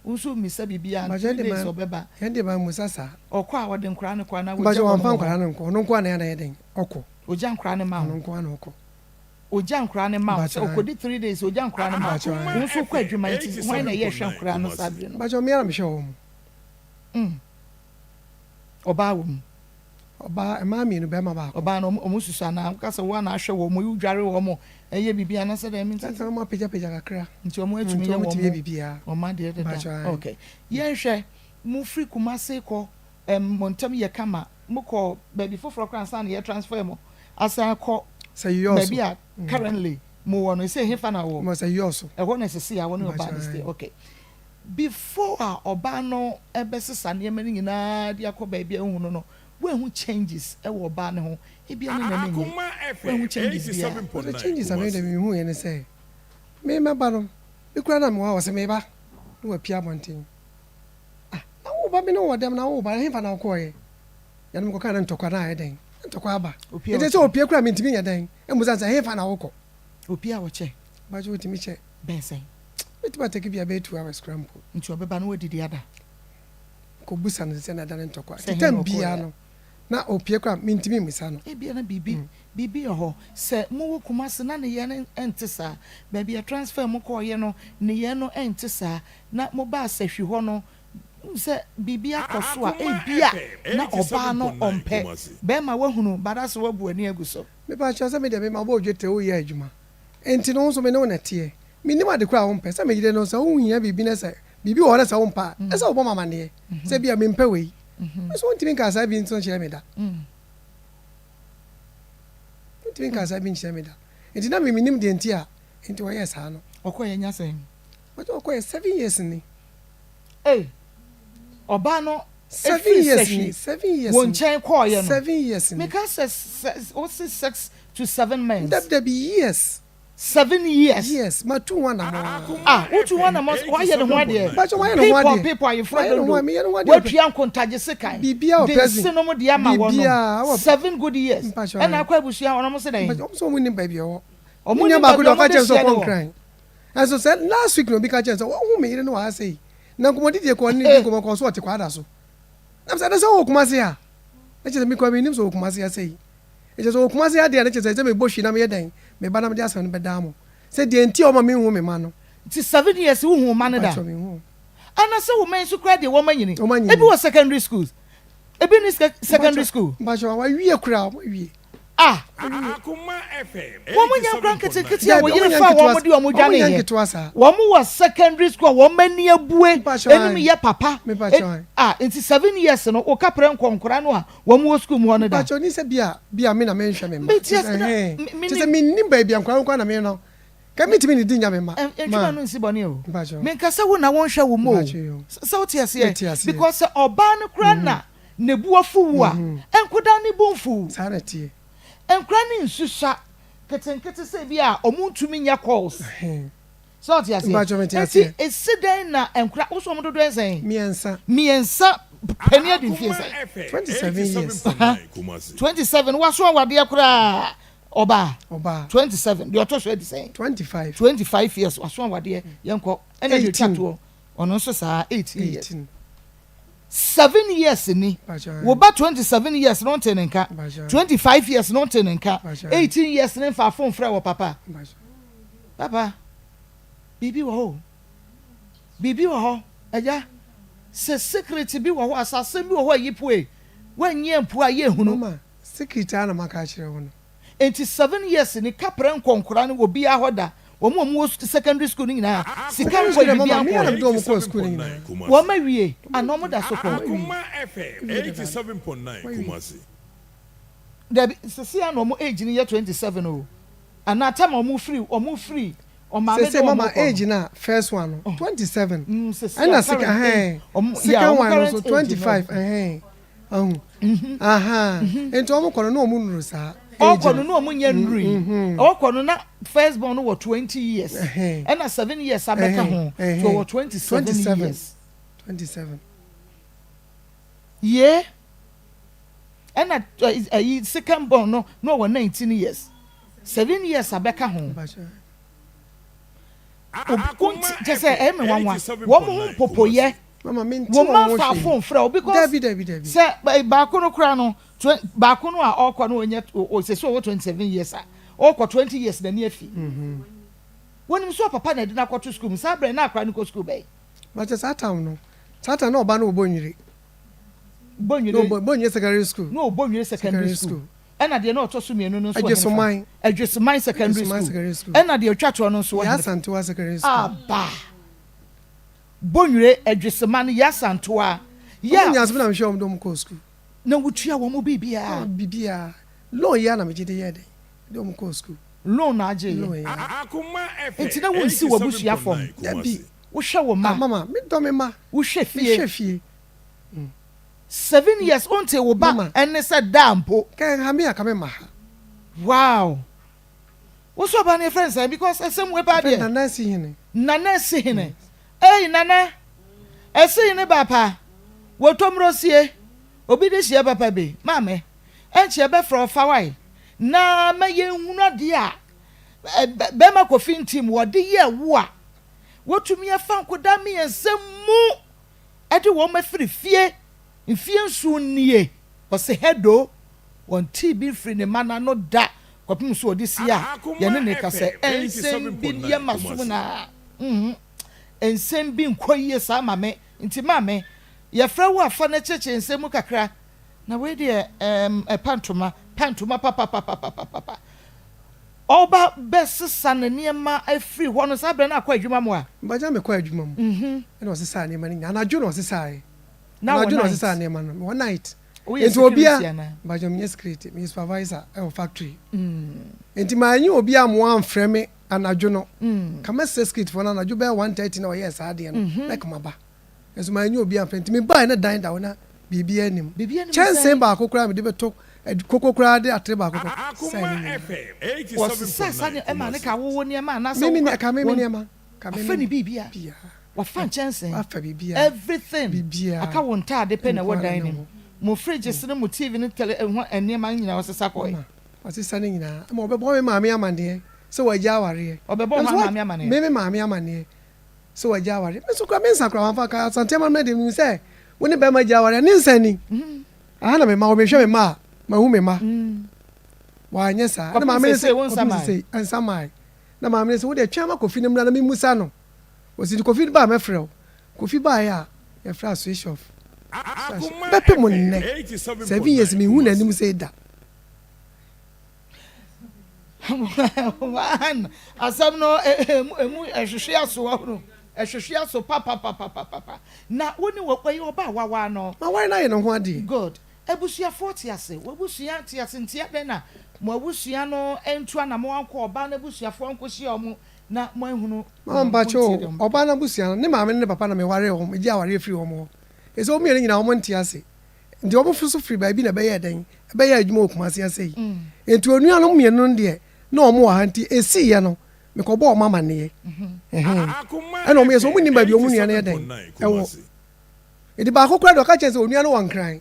Wo nso wommisa biribiara, Mpakyɛw 3 days ɔbɛba. Yɛn deɛ mammisa saa. Ɔkɔ a ɔde nkwadaa no kɔ anaa wɔgya Mpakyɛw wɔn wɔmfa wɔ hɔ? nkwadaa no nkɔ, ɔno nko ara na ɛyɛ a na ɛyɛ dɛn? Ɔkɔ. Ɔgya nkwadaa no ma wo? Ɔno nko ara na ɔkɔ. Ɔgya nkwadaa no ma wo, sɛ ɔkɔdi 3 days ɔgya nkwadaa no ma wo, wo nso wokɔ adwuma nti hwan na ɛyɛ hwɛ nkwadaa no saa bere no? Mpakyɛw me ara na mehwɛ wɔn. Ɔbaa wɔ mu. Ɔbaa, mmaa mmienu, barima baako. Ɔbaa no, wɔn susu anaa? Woka sɛ wo ara na ahwɛ wɔn, wodware wɔn, ɛyɛ biribi anaasɛ dɛn? Mente. Sɛ wɔn apagyapagya kakra. Nti wɔn atumi yɛ wɔn wɔn adeɛ deda. Okay. Yɛnhwɛ, mo firi Kumasi kɔ, ɛm, mo ntam yɛ kama, mo kɔ baabi foforɔ koraa ansa na yɛ transfer mo asan akɔ baabi a currently mo wɔ no. Ɛsɛ hefa na wɔ? Ɛhɔ na ɛsɛ a wɔne ɔbaa no stay. Okay. Before a ɔbaa no bɛsesa nneɛma no nyinaa de akɔ baabi a wohu no no, woanhu changes wɔ ɔbaa no ho? Ebia na n'ani nnye. Woanhu changes biara? Ɔsɛ changes a me deɛ mehuiɛ ne sɛ, me mɛba no, me koraa na mewɔ ha, ɔsɛ meba na wapue abɔnten. Ah, na woba me ne wo wɔ dɛm na woba, ɛhefa na wokɔeɛ? Yɛne mekɔkaa na ntɔkwa no ayɛ dɛn? Ntɔkwa aba. Opue a Nti sɛ ɔkyɛ? opue koraa mentumi nyɛ dɛn? Mmusa no sɛ ɛhefa na wokɔ? Opue a ɔkyɛ? Mpakyɛ wotumi kyɛ? Bɛyɛ sɛn? Mɛtumi atake bi a ɛbɛyɛ 2 hours koraa mpo. Nti ɔbɛba na wadidi ada? Kɔbusa no sɛ na da ne ntɔkwa. Sɛ Nti he time na ɔkɔeɛ biara a? no na ɔpue koraa a mentumi mmisa no. Ebia na biribi biribi wɔ hɔ. Sɛ mowɔ Kumasi na nneyɛɛ no nte saa, baabi a transfer mo kɔeɛ no nneyɛɛ no nte saa, na mobaa Sahwi hɔ no, wohu sɛ biribi akɔ so a, ebia na ɔbaa no ɔmpɛ. Bɛrima woahunu, but asɛ woabu w'ani agu so. Mepa kyɛw sɛ me deɛ me mabɔ wo dwetire woyɛ adwuma nti no wo nso me ne wo na ɛteɛ. Mennim ade koraa a wompɛ. Sɛ me yere no sɛ wohia biribi na sɛ biribi wɔ hɔ na sɛ wompɛ a, ɛsɛ sɛ wobɔ me amanneɛ sɛ ebia mempɛ wei. Me nso wontumi nkaa saa bi nso nkyerɛ me da. Wontumi nkaa saa bi nkyerɛ me da. Nti na me mennim deɛ nti a nti wɔyɛɛ saa no. Ɔkɔeɛ nya sɛn? Ɔkɔeɛ 7 years ni. Ei! Ɔbaa no Seven firi years ni. sahwi 7 years wo ni. nkyɛn kɔeɛ no, 7 years ni. meka sɛ sɛ wose 6 to 7 months. Dabi dabi, years. 7 years. Years matu ho anamɔ aa. Ah, wotu ho anamɔ sɛ wayɛ ne ho adeɛ. Mpakyɛ wayɛ ne ho Piipɔ adeɛ. piipɔ ayeforɔ Wayɛ ne ho dondo. meyɛ ne ho adeɛ. Watua nkontagye sekan. Biribiara wɔ De prison. nsenom de ama wɔnom. Biribiara wɔ. 7 good years. Mpakyɛ Ɛna akɔ abusua hɔ no ɔmo se dɛn? Mpakyɛ ɔmo sɛ ɔmo nim baabi ɛwɔ. Ɔmo Me nua nim baako baabi de a ɔmo ɔka de kyerɛ me sɛ hyia ɔkɔ ne wɔ. Nkran. Ɛnso sɛ last week na obi ka kyerɛ me sɛ wahu me yere no wɔ ha sei. Na nkɔmmɔdidie kɔ ɔne ne di nkɔmmɔ kɔ so ɔte Kwada so. Na mesɛ ɛnɛ sɛ ɔwɔ Kumasi a? Na kyerɛ sɛ me koraa mennim sɛ ɔwɔ Kumasi ha sei. Ɛkyerɛ sɛ ɔwɔ Kumasi ha deɛ a na kyerɛ sɛ ɛsɛ mebɔ hwi na meyɛ dɛn? Meba na mede asɛm no bɛdaa mo. Sɛ deɛ nti a ɔma menhu me mma no. Nti 7 years wohu wo mma no da? Mpakyɛw menhu wɔn. Ana sɛ wo mma yi nso koraa deɛ wɔn anyini? Wɔn anyini. Ebi wɔ secondary schools, ebi nni secondary school. Mpakyɛw wɔawie koraa, wɔawie. Ah! Wɔn nyɛ nkora nketenkete a wɔyere faa wɔn de wɔn dwaneeɛ. Wɔn wɔ secondary school a wɔn ani abue anim yɛ papa. Ah, nti 7 years no, wo kaprɛ nkɔ nkora no a wɔn wɔ school mu hɔ no da. Mpakyɛw ni sɛ bia bia me na menhwɛ me mma. Kyerɛ sɛ mennim baabi a nkora no kɔ na me no. Ka mentumi nnidi nnya me mma. Ntwema no nsi bɔne o. Menka sɛ wo na wonhwɛ wo mma o. Sɛ wote aseɛ? Because sɛ ɔbaa no koraa na ne bo afu wo a, nkodaa no bo mfu wo. Saa na ɛteɛ. Nkora no nsusua nketenkete sɛ bi a ɔmo ntumi nyɛ calls. Sɛ ɔte aseɛ? Mpakyɛ mete aseɛ. Eti esi dɛn na nkora, wo sɛ ɔmo dodoɔ yɛ sɛn? Mmiɛnsa. Mmiɛnsa, panin adi mfie sɛn? 27 years. 27, waso awadeɛ koraa, ɔbaa? Ɔbaa. 27, deɛ ɔtɔ so adi sɛn? 25. 25 years, waso awadeɛ, yɛnkɔ. Ɛna deɛ otwa 18. toɔ, ɔno nso saa, 18 years. 18. 7 years ni. Wo ba 27 years no nte ne nka. 25 years no nte ne nka. 18 years ne nfa phone frɛ wɔ papa. Papa. Biribi wɔ hɔ o. Biribi wɔ hɔ, Agya. Sɛ secret bi wɔ hɔ a, sɛ asɛm bi wɔ hɔ a yi pue. Woanyi ampue a, yɛnhunu. Mama, secret ara na maka akyerɛ wo no. Enti 7 years ni, kaprɛ nkɔ nkora no wɔ biara hɔ da. Wɔn a wɔwɔ secondary school no nyinaa, sika Secondary nkɔ school deɛ biribiara mama, me ara na nkɔɛ. mede wɔn kɔɔ school no nyinaa. Wɔn awie anaa wɔn da so kɔ? Wɔawie. Wɔawie dadaada. Wɔawie. Dabi, sesei ara na wɔn age no yɛ 27 o. Anaa time a wɔn firi, wɔn firi wɔn maame de Sesei wɔn mama kɔ no. age no a first one no 27 Sesei ɛna a sec current age, ɛhɛn wɔn, yeah, second wɔn one no current nso age no. 25 ɛhɛn ahu ahaa nti wɔn kɔ no na wɔn nnuru saa age Ɔkɔ no no na wɔn nyɛ nnurui. Ɔkɔ no na first born no wɔ 20 years ɛhɛn ɛna 7 years abɛka ɛhɛn ho, nti ɛhɛn ɔwɔ 27 27 years. 27. Yeah, ɛna ɛyi second born no na ɔwɔ 19 years, 7 years abɛka ho. Mpakyɛ. Kyɛ sɛ ɛyɛ me nwanwa, wɔn ho mpopoyɛ. Mama, mente wɔn wɔn ma ho fa hwee. Phone frɛ o, because Dabi, dabi, dabi. sɛ baako no kora no, baako no a ɔkɔ no, ɔnyɛ o sɛ ɔwɔ 27 years a ɔkɔ 20 years n'ani afi wɔnim sɛ ɔpapa na ɛde no akɔto school mu. Saa abirɛ na akora no kɔ school bɛyi. Mpakyɛ, saa time no, saa time na ɔba no wɔ Bonwire. Bonwire. Na ɔbɔ Bonwire Secondary School. Na ɔbɔ Nwire Secondary School. Ɛna deɛ na ɔtɔ so mmienu no nso wɔ henefa? Adwesoman. Adwesoman Secondary Adwesoman School. Secondary School. Ɛna deɛ ɔtwa toɔ no nso wɔ Yɛ henefa? Asantewa Secondary School. Aba Bonwire, Adwesoman, yɛ Asantewa. Ɔmo yɛ nyinaa so mi na mehwɛ wɔn de wɔn kɔɔ school. Na wotua wɔn biribiara? Biribiara, loan yi a na megye de yɛ dɛ de wɔn kɔɔ school. Loan na agye Loan yɛ? yi a. Nti na wonsi wɔ abusua fam? Dabi. Wohwɛ wo Ah, ma? Mama, me dɔ me ma. Wohwɛ fie? Mehwɛ fie. 7 years wonte wo ba Mama. ɛne sɛ daa mpo? Kɛ ha me a ka me ma ha. Wow, wo so ɔba no yɛfrɛ no sɛn? Because ɛsɛm wei paa Afɛ deɛ. Nana si hene. Nana Esi Hene. Ei, Nana Esi Hene baapa wɔtɔmmurosie obi de hyia papa bi maame ɛnkyɛ bɛfrɛ ɔfa wae na ma yɛnhunu adeɛ a bɛrima Kofi Ntim wɔde yɛ wo a wɔtumi afa nkoda mmiɛnsa mu ɛde wɔn afiri fie mfie 7 nie. Ɔsɛ hɛdo wɔn tii bi firi ne ma n'ano da kɔpem so ɔde si a yɛne ne kasa. Nsɛm bi yɛ ma som na nsɛm bi nkɔ yie saa. Maame, nti maame yɛfrɛ wo afa no kyerɛkyerɛ nsɛm mu kakra na wei deɛ ɛpa ntoma pa ntoma papapapapapa. Ɔba bɛsesa ne nneɛma afiri hɔ no, saa berɛ no akɔ adwuma mu a? Mbagya, mekɔ adwuma mu ɛna ɔsesa nneɛma no nyinaa. Anadwo na ɔsesaeɛ. Na wɔ Anadwo na night? ɔsesa nneɛma no, mewɔ night. Woyɛ Nti obia security anaa? Mbagya, menyɛ security, meyɛ supervisor ɛwɔ factory. Nti maanyi obi a mo amfrɛ me anadwo no ka mɛsɛ security foɔ no anadwo bɛyɛ 1:30 na ɔyɛɛ saa adeɛ no na kama ba nso maanyi obi amfrɛ. Nti mebaeɛ na dan da hɔ na biribiara anim. Biribiara anim. Kyɛnsee Sɛn? Baako koraa mede bɛtɔ koko koraa de atere baako kɔ sɛn ne nyinaa. Wɔsesa sa ne ɛma ne ka wowo nneɛma anaasɛ Mimi wokora ka mimi nneɛma ka mimi. Afa ne biribia? Biara. Wafa nkyɛnsee? Wafa biribiara. Everything? Biribiara. Aka wo ntaade pɛ na ɛwɔ Nko ara dan na no mu? ɛwɔ. Mo fridges ne mo TV ne tele ho nneɛma no nyinaa wɔsesa kɔɛ? Mama, wasesa ne nyinaa ma ɔbɛbɔ me maame amanneɛ sɛ wagya awareɛ. Ɔbɛbɔ ho Nanso maame amanneɛ? Me maame amanneɛ sɛ wagya awareɛ. Me nso kora me nsa kora wamfa ka. Asante amammerɛ deɛ, menim sɛ wo ne bɛrima gya awareɛ ne nsa ni aha na mema wo mehwɛ me ma a mahu me ma. Wanyɛ saa na Kɔpem maame ne sesei sɛ wo nsa kɔpem mae? Sesei nsa mae na maame ne sɛ wode twɛn ma Kofi no mmra na memmusa no. Wɔsi nti Kofi ba a mɛfrɛ wo. Kofi baeɛ a yɛfrɛ a switch off bɛpem nnɛ 7 years mehu n'anim sɛ da. One asɛm no emu ɛhwehwe aso ɔhunu ɛhwehwe aso papapapapapa. Na wo ne wɔ ɛyɛ ɔba a wawa no? Ma ware no ayɛ ne ho adeɛ. Good. Abusuafoɔ te ase? W'abusua te ase? Nti adɛn na mo abusua no ntu anamo ankɔ ɔbaa no abusuafoɔ nkɔhyia ɔmo na mo ahunu? Mama, mpakyɛ o, ɔbaa no abusua no, ne maame ne ne papa na mewaree wɔn, megye awareɛ firi wɔn hɔ. Ɛsɛ wɔn mmienu nyinaa wɔn nte ase. Nti wɔn nso firi baabi na ɛbɛyɛ dɛn ɛbɛyɛ adwuma wɔ Kumasi ase yi. Nti onuanom mmienu no deɛ na wɔn wɔ ha, nti esiiɛ no mekɔbɔ wɔn amaneɛ. Ɛhɛn. Ɛna wɔn yɛ sɛ wɔn nim baabi wɔn nua no yɛ dɛn ɛwɔ. Nti baako koraa deɛ ɔka kyerɛ sɛ onua no wɔ Nkran.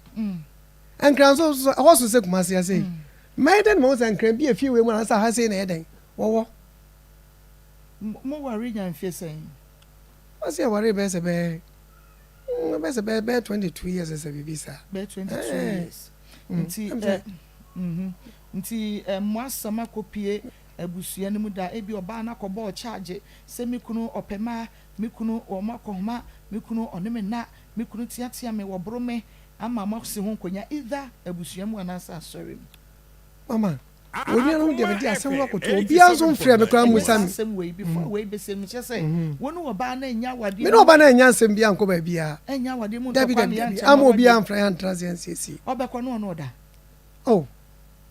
Nkran nso so ɛhɔ so sɛ Kumasi ase yi. Mɛyɛ dɛn na mahu sɛ Nkran bi efie wei mu anaasɛ aha sei na ɛyɛ dɛn wɔwɔ? Mo ware nya mfie sɛn? Wɔsi ɛware bɛyɛ sɛ bɛyɛ 22 years sɛ biribi saa. Bɛyɛ 22 years. Nti Ɛm sɛ nti mo asɛm akɔpie. abusua no mu da. Ebia ɔbaa no akɔbɔ ɔkyaagye sɛ me kunu ɔpɛ mmaa, me kunu wɔn akɔnhoma, me kunu ɔne me nna, me kunu teatea me, wɔboro me, ama moasi ho nkonya either abusua mu anaasɛ asɔre mu. Mama, Onuanom deɛ mede asɛm no akɔto obiara nso mfrɛɛ me koraa Ɛnyɛ saa mmusa me. asɛm wei, before wei bɛsɛ no, kyerɛ sɛ wo ne ɔbaa no annya Me awadeɛ ne mu, ɔbaa no annya asɛm biara ankɔ baabiara. annya awadeɛ mu Dabi, ntɔkwa dabi, ne dabi, ankyɛ amma mo obiara awadeɛ. amfrɛ yɛn antra ase ansiesie. Ɔbɛkɔ no ɔne ɔda. Oh,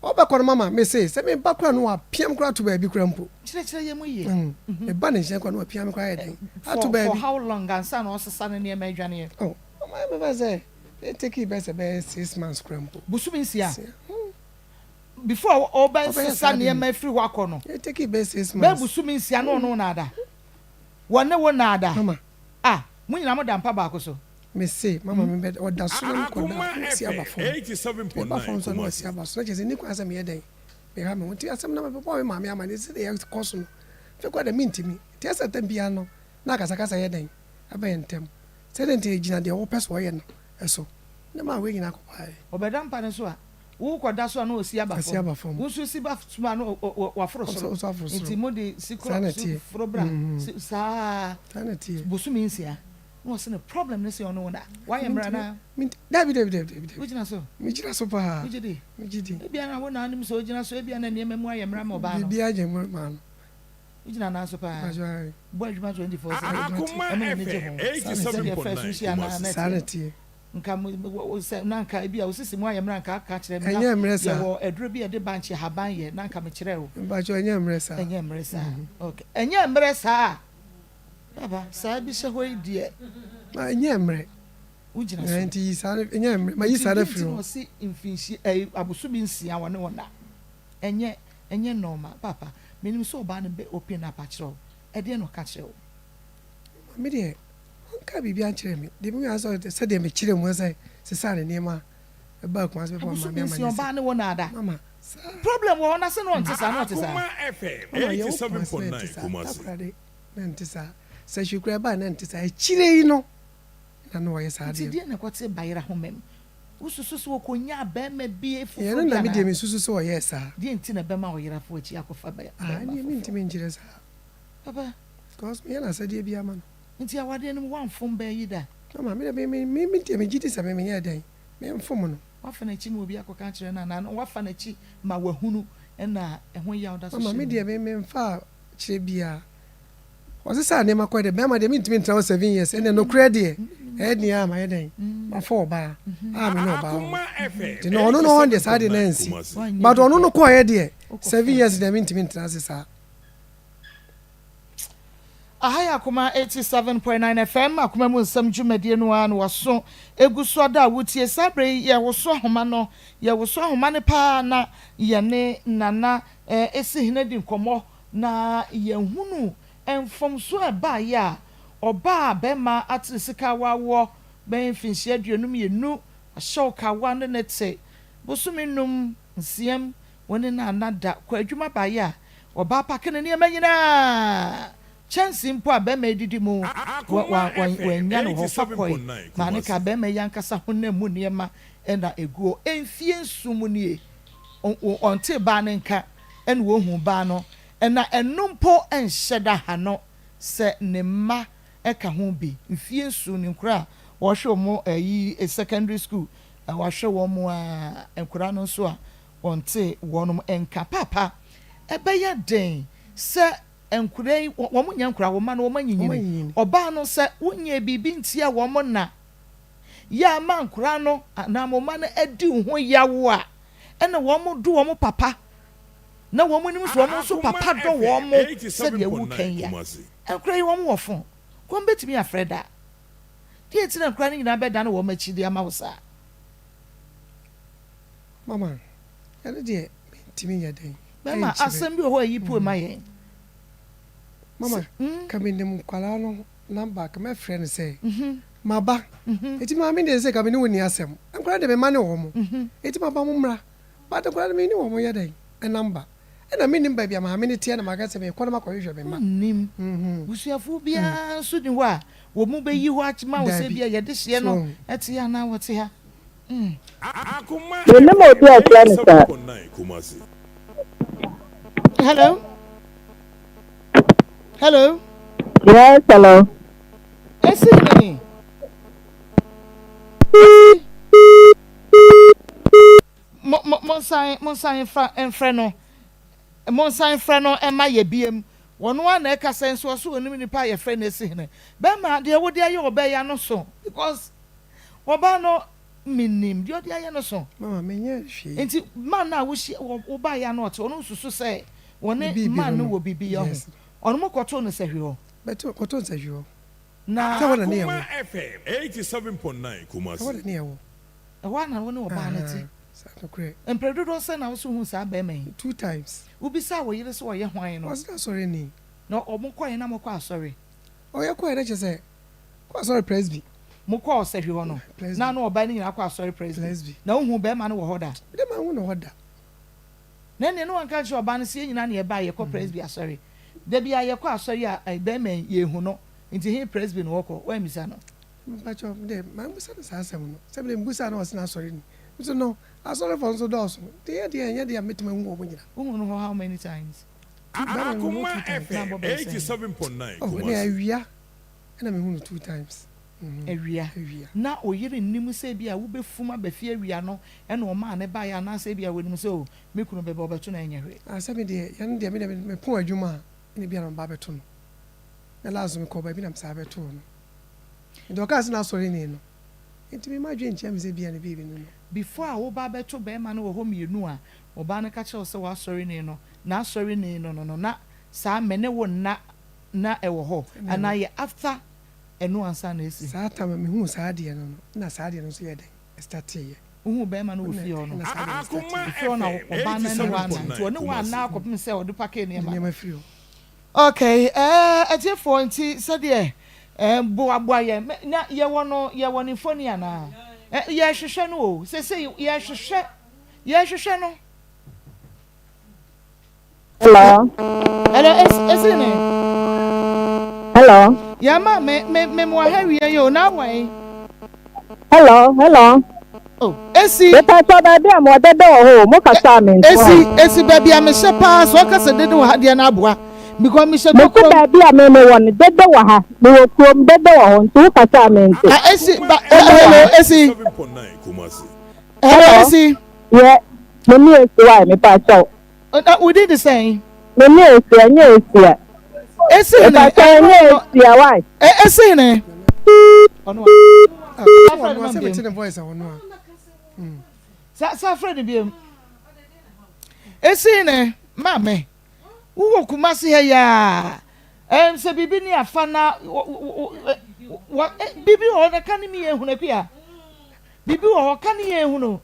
ɔbɛkɔ no mama, mese sɛ meba koraa no wapia me koraa ato baabi koraa mpo. Kyerɛkyerɛ yɛn mu yie. Mm, meba ne nkyɛn koraa no wapia me koraa ayɛ dɛn ato For, for baabi. how long ansa na ɔsesa ne nneɛma adwaneɛ? Oh, mama mɛfa sɛ ɛteki bɛyɛ sɛ bɛyɛ 6 months koraa mpo. Bosome 6. Sia. Before Ɔbɛyɛ ɔbɛsesa saa de nneɛma no. afiri hɔ akɔ no, Ɛteki bɛyɛ six bɛyɛ months. bosome 6 na ɔne wo na ada. Wɔne wo na ada. Mama. Ah, mo nyinaa mo da mpa baako so. Mese mama me bɛ ɔda so na mekɔ da na wasi aba fam. Meba fam nso na wasi aba so na kyerɛ sɛ ni kwan sɛ meyɛ dɛn meha me ho nti asɛm na mebɛbɔ me maame ama ne sɛ deɛ ɛkɔ so no afei kɔ dɛ mentimi nti ɛsɛ tam biara no na akasakasa yɛ dɛn ɛbɛyɛ ntɛm sɛdeɛ nti ɛgyina deɛ wɔpɛ so ɔyɛ no ɛso ne maa wei nyinaa kɔbaeɛ. Ɔbɛda mpa no so a, wokɔda so a na ɔsi aba Asi fam. aba fam. Wo nso si ba so a na waforo Ɔso soro. ɔso aforo Nti soro. mode si Saa korɔ na si ɛteɛ. foro bra si saa Saa na ɛteɛ. bosome 6 na ɔse ne problem ne sɛ ɔne wo na wayɛ mmerɛ Mentimi anaa? ment dabi dabi dabi dabi dabi. Wogyina so? Megyina so paa. Wogye di? Megye di. Ebia na wo na anim sɛ ogyina so, ebia na nneɛma mu ayɛ mmerɛ ama ɔbaa no. Biribiara gye mmerɛ maa no. Wogyina nan so paa. Mpakyɛ ae. Bɔ adwuma 24/7. Adwuma Ɛma n'ani gye ho. Saa na Sɛdeɛ ɛteɛ. first wohyia no a na Saa na ɛteɛ. ɛteɛ. Nka sɛ na nka ebi a osisi mu ayɛ mmerɛ nka aka kyerɛ me na Ɛnyɛ mmerɛ saa. yɛwɔ aduro bi a yɛde bankye haban yɛ na nka mekyerɛ wo. Mpakyɛ ɛnyɛ mmerɛ saa. Ɛnyɛ mmerɛ saa. Okay. Ɛnyɛ mmerɛ saa. Baba, saa bi hyɛ hɔ yi deɛ. Ma ɛnyɛ mmerɛ. Wogyina so. Nti yi saa no ɛnyɛ mmerɛ. Ma yi Nti saa no deɛ afiri nti na hɔ. ɔse mfinhyia ɛyi abosome 6 wɔne wo na. Ɛnyɛ normal. Papa, menim sɛ ɔbaa no bɛ open up akyerɛ wo. Ɛdeɛ na ɔka kyerɛ wo? Me deɛ ɔnka biribi ankyerɛ me. Deɛ mehu ara sɛ sɛdeɛ mekyerɛ mu sɛ sesaa ne nneɛma ɛbaa Kumasi bɛbɔ Abosome maame 6 amanneɛ sɛ ɔbaa ne wo na ada. mama saa. Problem wɔ hɔ na sɛ na ɔnte saa na ɔte saa. Mama yɛwɔ Kumasi na ɛnte saa. Takoradi na ɛnte saa. Sɛ hwee koraa ɛbaa na ɛnte saa. Akyire yi no na na ɔyɛ saa Nti adeɛ no. deɛ na ɛkɔte bayera homa mu? Wosusu sɛ wɔkɔnyaa barima bi Ɛno foforɔ bi na me deɛ anaa? mesusu sɛ ɔyɛɛ saa. Deɛ nti na ɛbɛma ɔyerafo akyi akɔfa Ah, barima ɛneɛ foforɔ? mentumi nkyerɛ saa. Papa. Because meyɛ n'asɛdeɛ bi ama no. Nti awadeɛ no mu woamfom bɛɛ yi da? Mama me deɛ me me me me deɛ megye di sɛ me menyɛɛ dɛn memfom no. Woafa n'akyi ma obi akɔka akyerɛ no anaa? Na woafa n'akyi ma wahunu ɛna ɛho yaw da so Mama hyɛ me ne deɛ mu? me memfaa kyerɛ biara. Ɔsesaa nneɛma kɔɛ deɛ bɛrima deɛ mentumi ntena hɔ 7 years ɛnna nokorɛ deɛ ɛyɛ deɛ a mayɛ dɛn mafa ɔbaa a me ne ɔbaa wɔ nti na ɔno no ɔn deɛ saa deɛ na ansi Woanyɛ but bi ɔno no da. kɔɛ deɛ seven Wokɔfaa years deɛ mentumi ntena ase saa. Aha yɛ Akoma 87.9 FM, Akoma mu nsɛm dwumadie no ara na waso egu so ada a wotie. Saa berɛ yi yɛwoso ahoma no, yɛwoso ahoma no paa na yɛne Nana Esihene di nkɔmmɔ na yɛhunu mfomsoɔ a ɛbaeɛ a ɔbaa bɛrima atere sika a wawoɔ bɛyɛ mfinhyia 22 ahyɛ kawa ne ne te bosome 5 6 wɔne Nana da kɔ adwuma baeɛ a ɔbaa pack ne nneɛma nyinaa, kyɛnse mpo a bɛrima edidi mu wanya no hɔ fa kɔe maa ne ka bɛrima yi ankasa honam mu nneɛma ɛna eguo. Mfie 7 mu nie ɔnte baa ne nka ɛna wɔhu baa no ɛna ɛno mpo ɛnhyɛ da ha no sɛ ne mma ɛka ho bi. Mfie 7 ne nkora a wɔhwɛ wɔn ɛyi secondary school, wɔahwɛ wɔn a nkora no nso a wɔnte wɔn nka. Papa, ɛbɛyɛ den sɛ nkora yi wɔn nyɛ nkora, wɔn mma no wɔn anyinyini. Ɔbaa no sɛ wonyɛ biribi ntia wɔn na yɛ ama nkora no anaa mo mma no adi ho yawo a ɛna wɔn do wɔn papa na wɔn anim so wɔn nso papa dɔ wɔn mo sɛdeɛ ewu kan ya. Nkora yi wɔn wɔ fon wɔn bɛtumi afrɛ da deɛ eti na nkora no nyinaa bɛda no wɔn akyi de ama wo saa. Mama, ɛno deɛ mentumi nyɛ den. Bɛrima, asɛm bi wɔ hɔ a yi pue ma yɛn. Mama, ka menim nkwalaa no number ka mɛfrɛ no sɛ maba eti maame deɛ sɛ ka me ne wo ni asɛm. Nkwadaa deɛ mema ne wɔ mo eti maba mo mmra, but nkwadaa no me ne wɔ mo yɛ dɛn number ɛna menim baabi a maame ne teɛ na maka sɛ mekɔ na makɔhwehwɛ me ma. Nim busuafoɔ biara nso ni hɔ a wɔn mu bɛyi hɔ ama wo sɛ Dabi. bi a yɛde hyeɛ no ɛte ha anaa wɔte ha. Menim obi a ɔkyerɛ no saa. Hello. Hello. Yes, hello. Esi ni. Esi. Mo mo monsan monsan mfa mfrɛ no. Monsan mfrɛ no mma yɛ biem. Wɔno ara na ɛkasa nso ɔso onim nipa a yɛfrɛ no esi hene. Bɛrima deɛ wode ayɛ ɔbaa yi ano so because ɔbaa no menim deɛ ɔde ayɛ no so. Mama menyɛɛ hwee. Nti man no a wohyia wobaeɛ a na ɔte hɔ no wosusu sɛ Ne wɔne biribi man no no no. wɔ biribi yɛ ho. Yes. Ɔno mo kɔtoo no sahwi hɔ. Bɛto kɔtoo no sahwi hɔ. Na. Sɛ hɔ na ne Akoma yɛwɔ. FM 87.9 Ɛhɔ Kumasi. na ne yɛwɔ. Ɛhɔ ara na wo ne ɔbaa no te. Ahaa, saa nokorɛ. Mprɛ dodoɔ sɛn na wo nso huu saa barima yi? Two times. Wobisaa wo yere sɛ ɔyɛ hwan no? Ɔse n'asɔreni. Na ɔmo kɔeɛ na mokɔ asɔre? Ɔ yɛkɔeɛ na kyerɛ sɛ kɔ asɔre Presby. Mokɔɔ ɔsahwi hɔ no, Presby. na ne ɔbaa no nyinaa kɔ asɔre Presby. Presby. Na wohuu barima no wɔ hɔ da? Mede manhu no hɔ da. Na ɛnneɛ ne wanka ankyerɛ ɔbaa no sɛ yɛn nyinaa na yɛbaeɛ yɛkɔ Presby asɔre. Da biara yɛkɔ asɔre a barima yi yɛnhu no, nti he Presby na ɔkɔ? Woammisa no? Mpakyɛw, me deɛ mammisa no saa asɛm no. Sɛ me deɛ mebisaa no a ɔse n'asɔre ni. Me nso no, asɔrefoɔ nso dɔɔso. Nti ɛnyɛ deɛ ɛnyɛ deɛ a mɛtumi ahu wɔn nyinaa. Wohu no hɔ how many times? Two, bɛrima no mehu no Akoma two times. Na abɔ FM bɛyɛ sɛn? 87.9 Oh, ɛnna Kumasi. awia ɛna mehu no two times. Mhm, Awia. awia. Na oyere nnim sɛ ebia wobɛfum aba fie awia no ɛna ɔmaa no baeɛ anaasɛ ebia wɔnim sɛ oh, me kunu bɛba ɔbɛto no ɛnyɛ hwee. Ah, sɛ me deɛ, yɛn deɛ, me deɛ mepɔn adwuma a, ɛna ebia na maba abɛto no. Na last nso mekɔɔ baabi na mesan bɛtoo no. Nti ɔkaa sɛ n'asɔreni no, nti me m'adwene nkyerɛ me sɛ ebia ne biribi ne no. Before a woba abɛto barima no wɔ hɔ mmienu a, ɔbaa no ka kyerɛ wo sɛ w'asɔreni no, n'asɔreni no no no, na saa me ne wo nna na ɛwɔ hɔ Sɛnea anaa ɛwɔ. yɛ after ɛno ansa na asi? Saa time a mehuu saa adeɛ no no, na saa adeɛ no nso yɛɛ dɛn? Ɛstarteeɛ. Wohuu barima no wɔ Ɛna fie hɔ no? ɛna saa adeɛ no Akoma starteeɛ. Efie hɔ na FM ɔbaa no ne wo anna, nti 87.9 ɔne wo Kumasi. anna akɔpem sɛ ɔde pakee Ɔde nneɛma no. nneɛma firi hɔ. Okay eh atiefoɔ nti sɛdeɛ eh boaboa yɛn me na yɛwɔ no yɛwɔ ne mfoni anaa eh yɛhwehwɛ no o sesei yɛhwehwɛ yɛhwehwɛ no. Hello. Hello es esi ne. Hello. Yɛma me me me mo aha wie yi o na wɔn. Hello hello. Oh esi. Mepatɔ baabi a mo dede wɔ hɔ o mo kasa a me nte Esi hɔ. esi baabi a mehyɛ paa sɛ ɔka sɛ dede wɔ ha deɛ na aboa because mehyɛ Mese tɔkurom. baabi a me mewɔ no dede wɔ ha mewɔ kurom dede wɔ hɔ nti wo kasa a me nte. Ah esi ba Akoma Dede wɔ hello ha. esi. 87.9 Kumasi. Hello Hello esi. yɛ me ne esi wae mepatɔ. Na wo din de sɛn? Me ne esi ɛnyɛ esia. Esi hene Mepatɔ ɛno ɛnyɛ no esia wae. Esi hene. Ɔno Ah, a. sɛ Sa frɛ ɔno no a ma sɛ me mete biom. ne voice a ɔno a. Mm. Sa sa frɛ no biom. Esi hene ma me. Wowɔ Kumasi ha yi a. Ɛm sɛ biribi ni afa na wɔ biribi wɔ hɔ na ka ne mi yɛ hunu akua. Biribi wɔ hɔ ka ne yɛ hunu.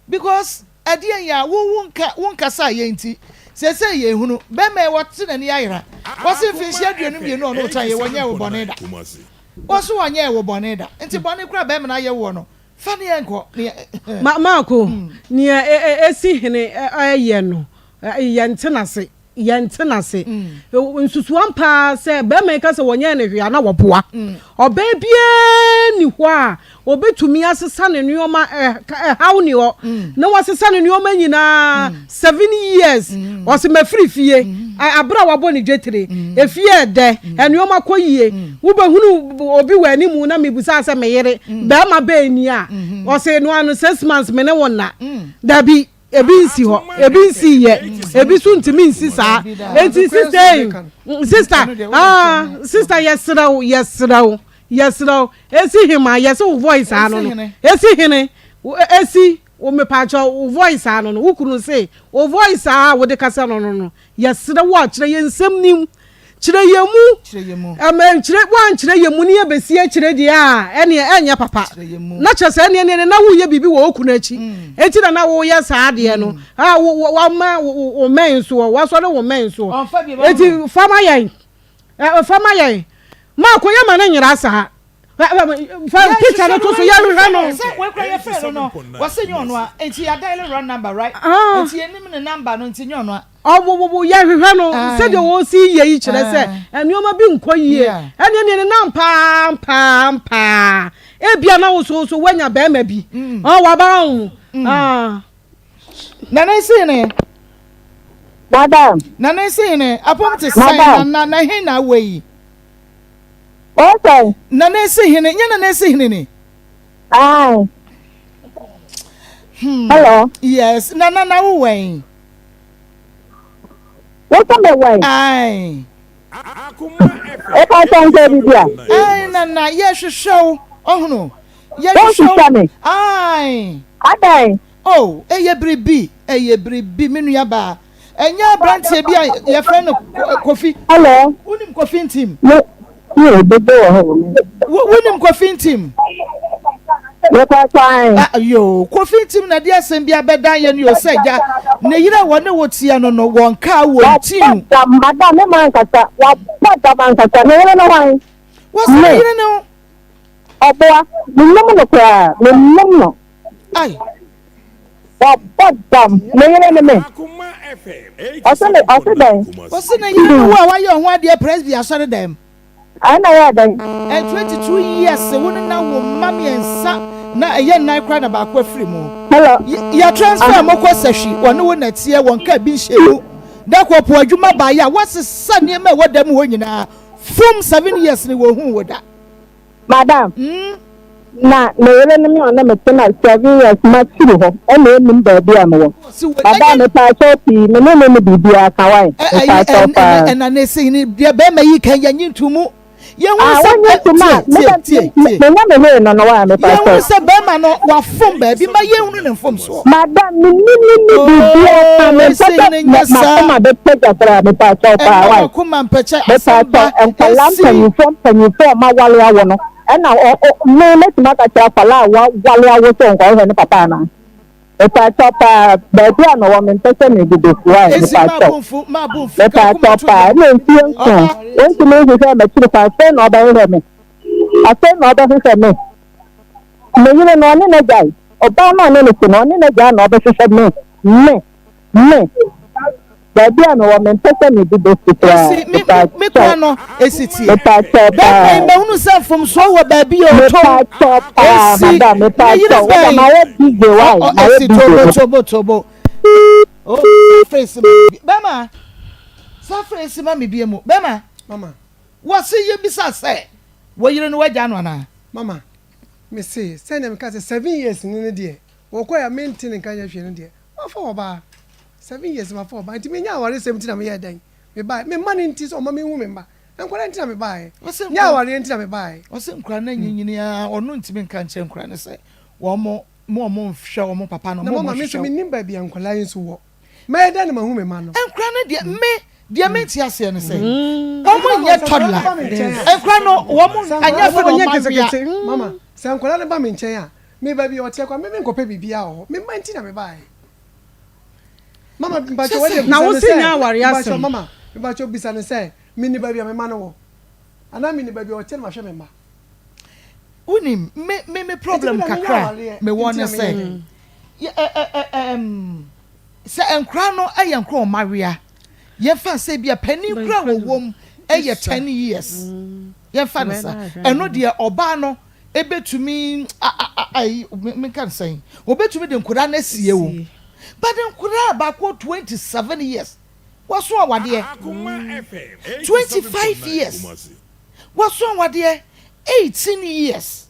Because ɛdeɛn yɛ a wo wo nka wo nkasa yɛ nti seesei yɛ hunu bɛɛma yi wɔte n'ani ayera wɔse Akoma mfinhyia 22 FM ɔne wo tra yɛ wɔnyɛɛ wo bɔne 87.9 da Kumasi. wɔse wɔnyɛɛ wo bɔne da nti bɔne koraa bɛɛma no ayɛ woɔ no fa ne yɛ nkɔ ne yɛ Ma Marko, nea e e esi hene ɛ yɛ no, ɛ yɛnte n'ase. Yɛnte n'ase. Nsusuam paa sɛ barima yi ka sɛ wɔnyɛɛ no hwee a na wɔboa. Ɔbaa biara nni hɔ a ɔbɛtumi asesa ne nneɛma, ɛhaw nni hɔ, na wasesa ne nneɛma nyinaa seven years. Ɔse mafiri fie, aberɛ a wabɔ ne dwetire, efie ɛdɛ, nneɛma kɔ yie. Wobɛhunu obi wɔ anim na mebusaa sɛ me yere, barima bɛn ni a? Ɔse no ano 6 months me ne wo nna. Dabi. Ebi nsi hɔ, ebi nsi yɛ, ebi nso ntumi nsi saa. Eti sister yi, sister, ah, sister yɛsrɛ wo, yɛsrɛ wo, yɛsrɛ wo. Esi hema, yɛsɛ wo voice ano no. Esi hene, esi wo mepaakyɛ wo voice ano no. Wo kunu se wo voice a wode kasa no no no. Yɛsrɛ wo a kyerɛ yɛn nsɛm nim. Kyerɛ yɛn mu. Ɛmɛ nkyerɛ woankyerɛ yɛn mu ne yɛbɛsi akyire deɛ a ɛneɛ ɛnyɛ papa. Na kyerɛ sɛ ɛneɛ neɛ na woyɛ biribi wɔ wo kunu akyi. Mm. Enti na na woyɛ saa adeɛ no. Mm. A wo wama wo mmɛn soɔ, wasɔre wo mmɛn soɔ. Enti fa ma yɛn. Fa ma yɛn. Maako yɛ ma no nyera saa. Fa picture no to so yɛhwehwɛ no. Sɛ wei kura yɛfrɛ no no wɔse nyɛ ɔno a nti yɛ dial wrong number right nti yɛnim ne number no nti nyɛ ɔno a. Ɔwowowo yɛhwehwɛ no sɛdeɛ wɔsi yɛ yi kyerɛ sɛ nneɛma bi nkɔ yie ɛne ne nenam paa paa paa ebia na woso so woanya bɛrima bi ɔ waba ho. Nana esi ne. Madam. Nana esi hene, apom te sɛn nana na he na awɔ yi? O sɛn? Nana esi hene, nyɛ nana esi hene ni? Aye. Hmm. Hello. Yes, nana na wo wɛn? Wo sɛ me wɛn? Aye. Ɛka sɛ nsɛ bibi a? Aye, nana, yɛhwehwɛ wo, ɔhono. Yɛhwehwɛ wo. Aye. Adan. Oh, ɛyɛ biribi, ɛyɛ biribi, me nua baa. Ɛnyɛ aberanteɛ bi a yɛfrɛ no Kofi. Hello. Wonim Kofi Ntim? Me, me, bebe wɔ hɔ. Wonim Kofi Ntim? Yɛkɔ kwan. Ah, yo, Kofi Ntim na de asɛm bi abɛdan yɛn yo sɛ gya ne yere a wɔne wo teɛ no no wɔn kaa wɔ ntim. Wabɔ dam, madam, me ma ankasa, wabɔ dam ankasa, ne yere no hwan? Wɔsɛ ne yere no. Ɔboa, menim no koraa, menim no. Ai. Wabɔ dam. Ne yere ne me. Ɔse ne ɔse dɛn? Ɔse ne yere ne wo a wayɛ ɔho adeɛ Presby asɔre dɛm. Ɛna yɛ dɛn? Ɛ 22 years wo ne na wo mma mmiɛnsa na ɛyɛ nnan koraa na baako afiri mu. Hello. Yɛ transfer mo kɔ sahwi wɔne wo na ɛteɛ wɔn kaa bi nhyɛ mu. Da kɔ po adwuma baeɛ a wɔsesa nneɛma ɛwɔ dɛm hɔ nyinaa fum 7 years ne wɔhuu wo da. Madam, na me yere ne me a ɔne me te na 7 years mafiri hɔ ɛna ɔnnim baabi a mewɔ. Madam, mepaakyɛw pii, me ne no nni biribiara ka wai, mepaakyɛw paa. Ɛna ne se ne deɛ bɛrima yi kan yɛnye nto mu. Yɛhu Ah, sɛ wonye nto mu a, tie me tie tie. menya me wee no no wai, Yɛhu mepaakyɛw. sɛ bɛrima no wafom baabi ma yɛnhunu ne mfomsoɔ. Madam, me ne no nni biribiara ka, Oh, mempɛ ese sɛ ne nyɛ saa. m'akoma bɛpagya koraa, mepaakyɛw paa Ɛmma wai. w'akoma mpɛkyɛ asɛm Mepaakyɛw, ba nkwadaa esi. mpanyinfoɔ mpanyinfoɔ a wɔawale awo no, ɛna ɔ ɔ me mɛtumi aka kyerɛ akwadaa a wawale awo sɛ ɔnkɔhwehwɛ ne papa anaa? Mepaakyɛw paa, baabi a mewɔ mempɛ sɛ mede bɛsi wae, Esi mepaakyɛw. m'abomfo m'abomfo ka akoma Mepaakyɛw to paa, yam. ɛna mfie nson, Ɔba. ɔntumi nhwehwɛ m'akyiri kwan, afei na ɔbɛhwehwɛ me, afei na ɔbɛhwehwɛ me. Me yere no, ɔne n'agyae, ɔbaa no a ɔne no te no, ɔne n'agyae na ɔbɛhwehwɛ me, me. Me, baabi a mewɔ mempɛ sɛ mede bɛsi koraa. Esi me me me Mepaakyɛw, kora no esi tie. mepaakyɛw Bɛrima yi paa. mahunu sɛ mfomsoɔ wɔ baabi a ɔtɔn. Mepaakyɛw paa, Esi madam, ne yere mepaakyɛw. Wode bɛn mayɛ busy ɔ why? ɔ Mayɛ esi busy. tobo tobo tobo. Oh, safra esi ma me bi. Bɛrima, safra esi ma me bie mu. Bɛrima, Mama. wɔse yɛbisa sɛ wo yere no wagya no anaa? Mama, mese sɛnea meka sɛ 7 years ni no deɛ, wɔkɔɛ a mente ne nka nyɛ hwee no deɛ, Mafa ɔbaa. 7 years mafa ɔbaa nti menya awaresɛm nti na meyɛɛ dɛn? Mebaeɛ. Me mma no nti sɛ ɔma menhu me mma. Nkwadaa nti na mebaeɛ. Ɔse Nyɛ nkwa awareɛ nti na mebaeɛ. Ɔse nkwadaa no anyinyini ara ɔno ntumi nka nkyerɛ nkwadaa no sɛ wɔn mo wɔn nhwɛ wɔn papa no Na mo mama wɔn me nso hwehwɛ mennim baabi a nkwadaa yi nso wɔ. Mɛyɛ dɛn na mahu me mma no? Nkwadaa no deɛ me deɛ mente aseɛ ne sɛ Nti wɔn mama nyɛ sɛ nkwadaa no toddler ba me nkyɛn a, nkwadaa no wɔn sɛ anyɛ nkwadaa afei no na wɔnyɛ wɔn awia. nketenkete mama sɛ nkwadaa no ba me nkyɛn a me baabi a ɔteɛ koraa me menkɔpɛ biribiara wɔ hɔ. Me mma nti na mebaeɛ. Mama mpakyɛ wei deɛ Na bisa wo no se sɛ nyɛ awareɛ mpakyɛ asɛm. mama mpakyɛ bisa no sɛ menni baabi a me mma no wɔ anaa menni baabi a ɔteɛ na mahwɛ me mma. Wonim me me me Nti problem me deɛ menyɛ kakra awareɛ mewɔ nti ne na meyɛ sɛ dɛn. yɛ ɛ ɛ ɛ ɛm sɛ nkora no yɛ nkora wɔn awea yɛmfa sɛ bi a panin kora wɔwɔ mu yɛ 10 years yɛmfa no sa ɛno deɛ ɔbaa no ebetumi a a a ayi menka no sɛn obetumi de nkora no asie wo but nkora a baako 27 years waso awadeɛ 25 years waso awadeɛ 18 years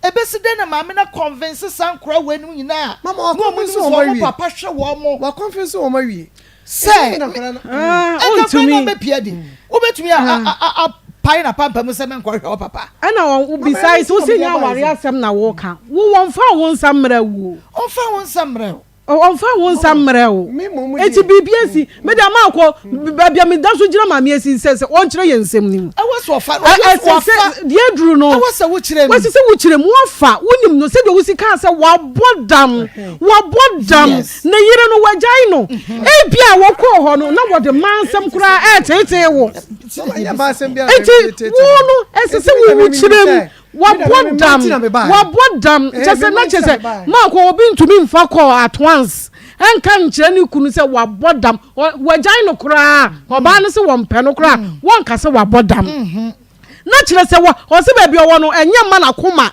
Ebesi dɛn na maame no akɔnvense saa nkoraa wei nom nyinaa a Mama na wɔn nim wakɔnvense sɛ wɔn wɔn awie. papa hwɛ wɔn mo Wakɔnvense wɔn awie. sɛ Ɛnti na nkwadaa no. Ah, ɛnka koraa na ɔntumi. ɔbɛpia di. Wobɛtumi a a a apae n'apampam sɛ menkɔhwɛ wo papa. Ɛna wɔn Mama ɛno besides nti na wo se mede nyɛ aba awareɛ ayɛ sɛ. asɛm na woka. Wo wɔmfa wo nsa mmrɛ wo o. Ɔmfa wo nsa mmrɛ wo. Ɔmfa wo nsa mmrɛ wo. Me mmom Enti deɛ. biribi asi. Me deɛ maakɔ baabi a meda so gyina maame asi sɛ sɛ ɔnkyerɛ yɛn nsɛm no mu. Ɛwɔ sɛ ɔfa Ɛ ɔyɛ ɛsɛ sɛ wafa. deɛ aduru no. Ɛwɔ sɛ wokyerɛ mu. Wɔsi sɛ wokyerɛ mu wɔfa wonim no sɛdeɛ wosi kaa sɛ wabɔ dam wabɔ dam Yes. ne yere no wagyae no ebi a wɔkɔɔ hɔ no na wɔde mmaa nsɛm koraa ɛɛteetee wo. Mama ɛnyɛ mmaa asɛm biara na Enti ɛteetee wo me. no ɛsɛ Enti sɛ me deɛ wo menim kyerɛ mu sɛ me deɛ Wabɔ me mma dam, nti na mebaeɛ. wabɔ dam, Ɛɛ kyɛ me sɛ mma na nti kyɛ na sɛ mebaeɛ. Mark obi ntumi nfa kɔɔ at once ɛnka nkyerɛ ne kunu sɛ wabɔ dam, wagyae no koraa, ɔbaa no sɛ wɔmpɛ no koraa, wɔnka sɛ wabɔ dam. Na kyerɛ sɛ wɔ ɔse baabi ɔwɔ no ɛnyɛ mma n'akoma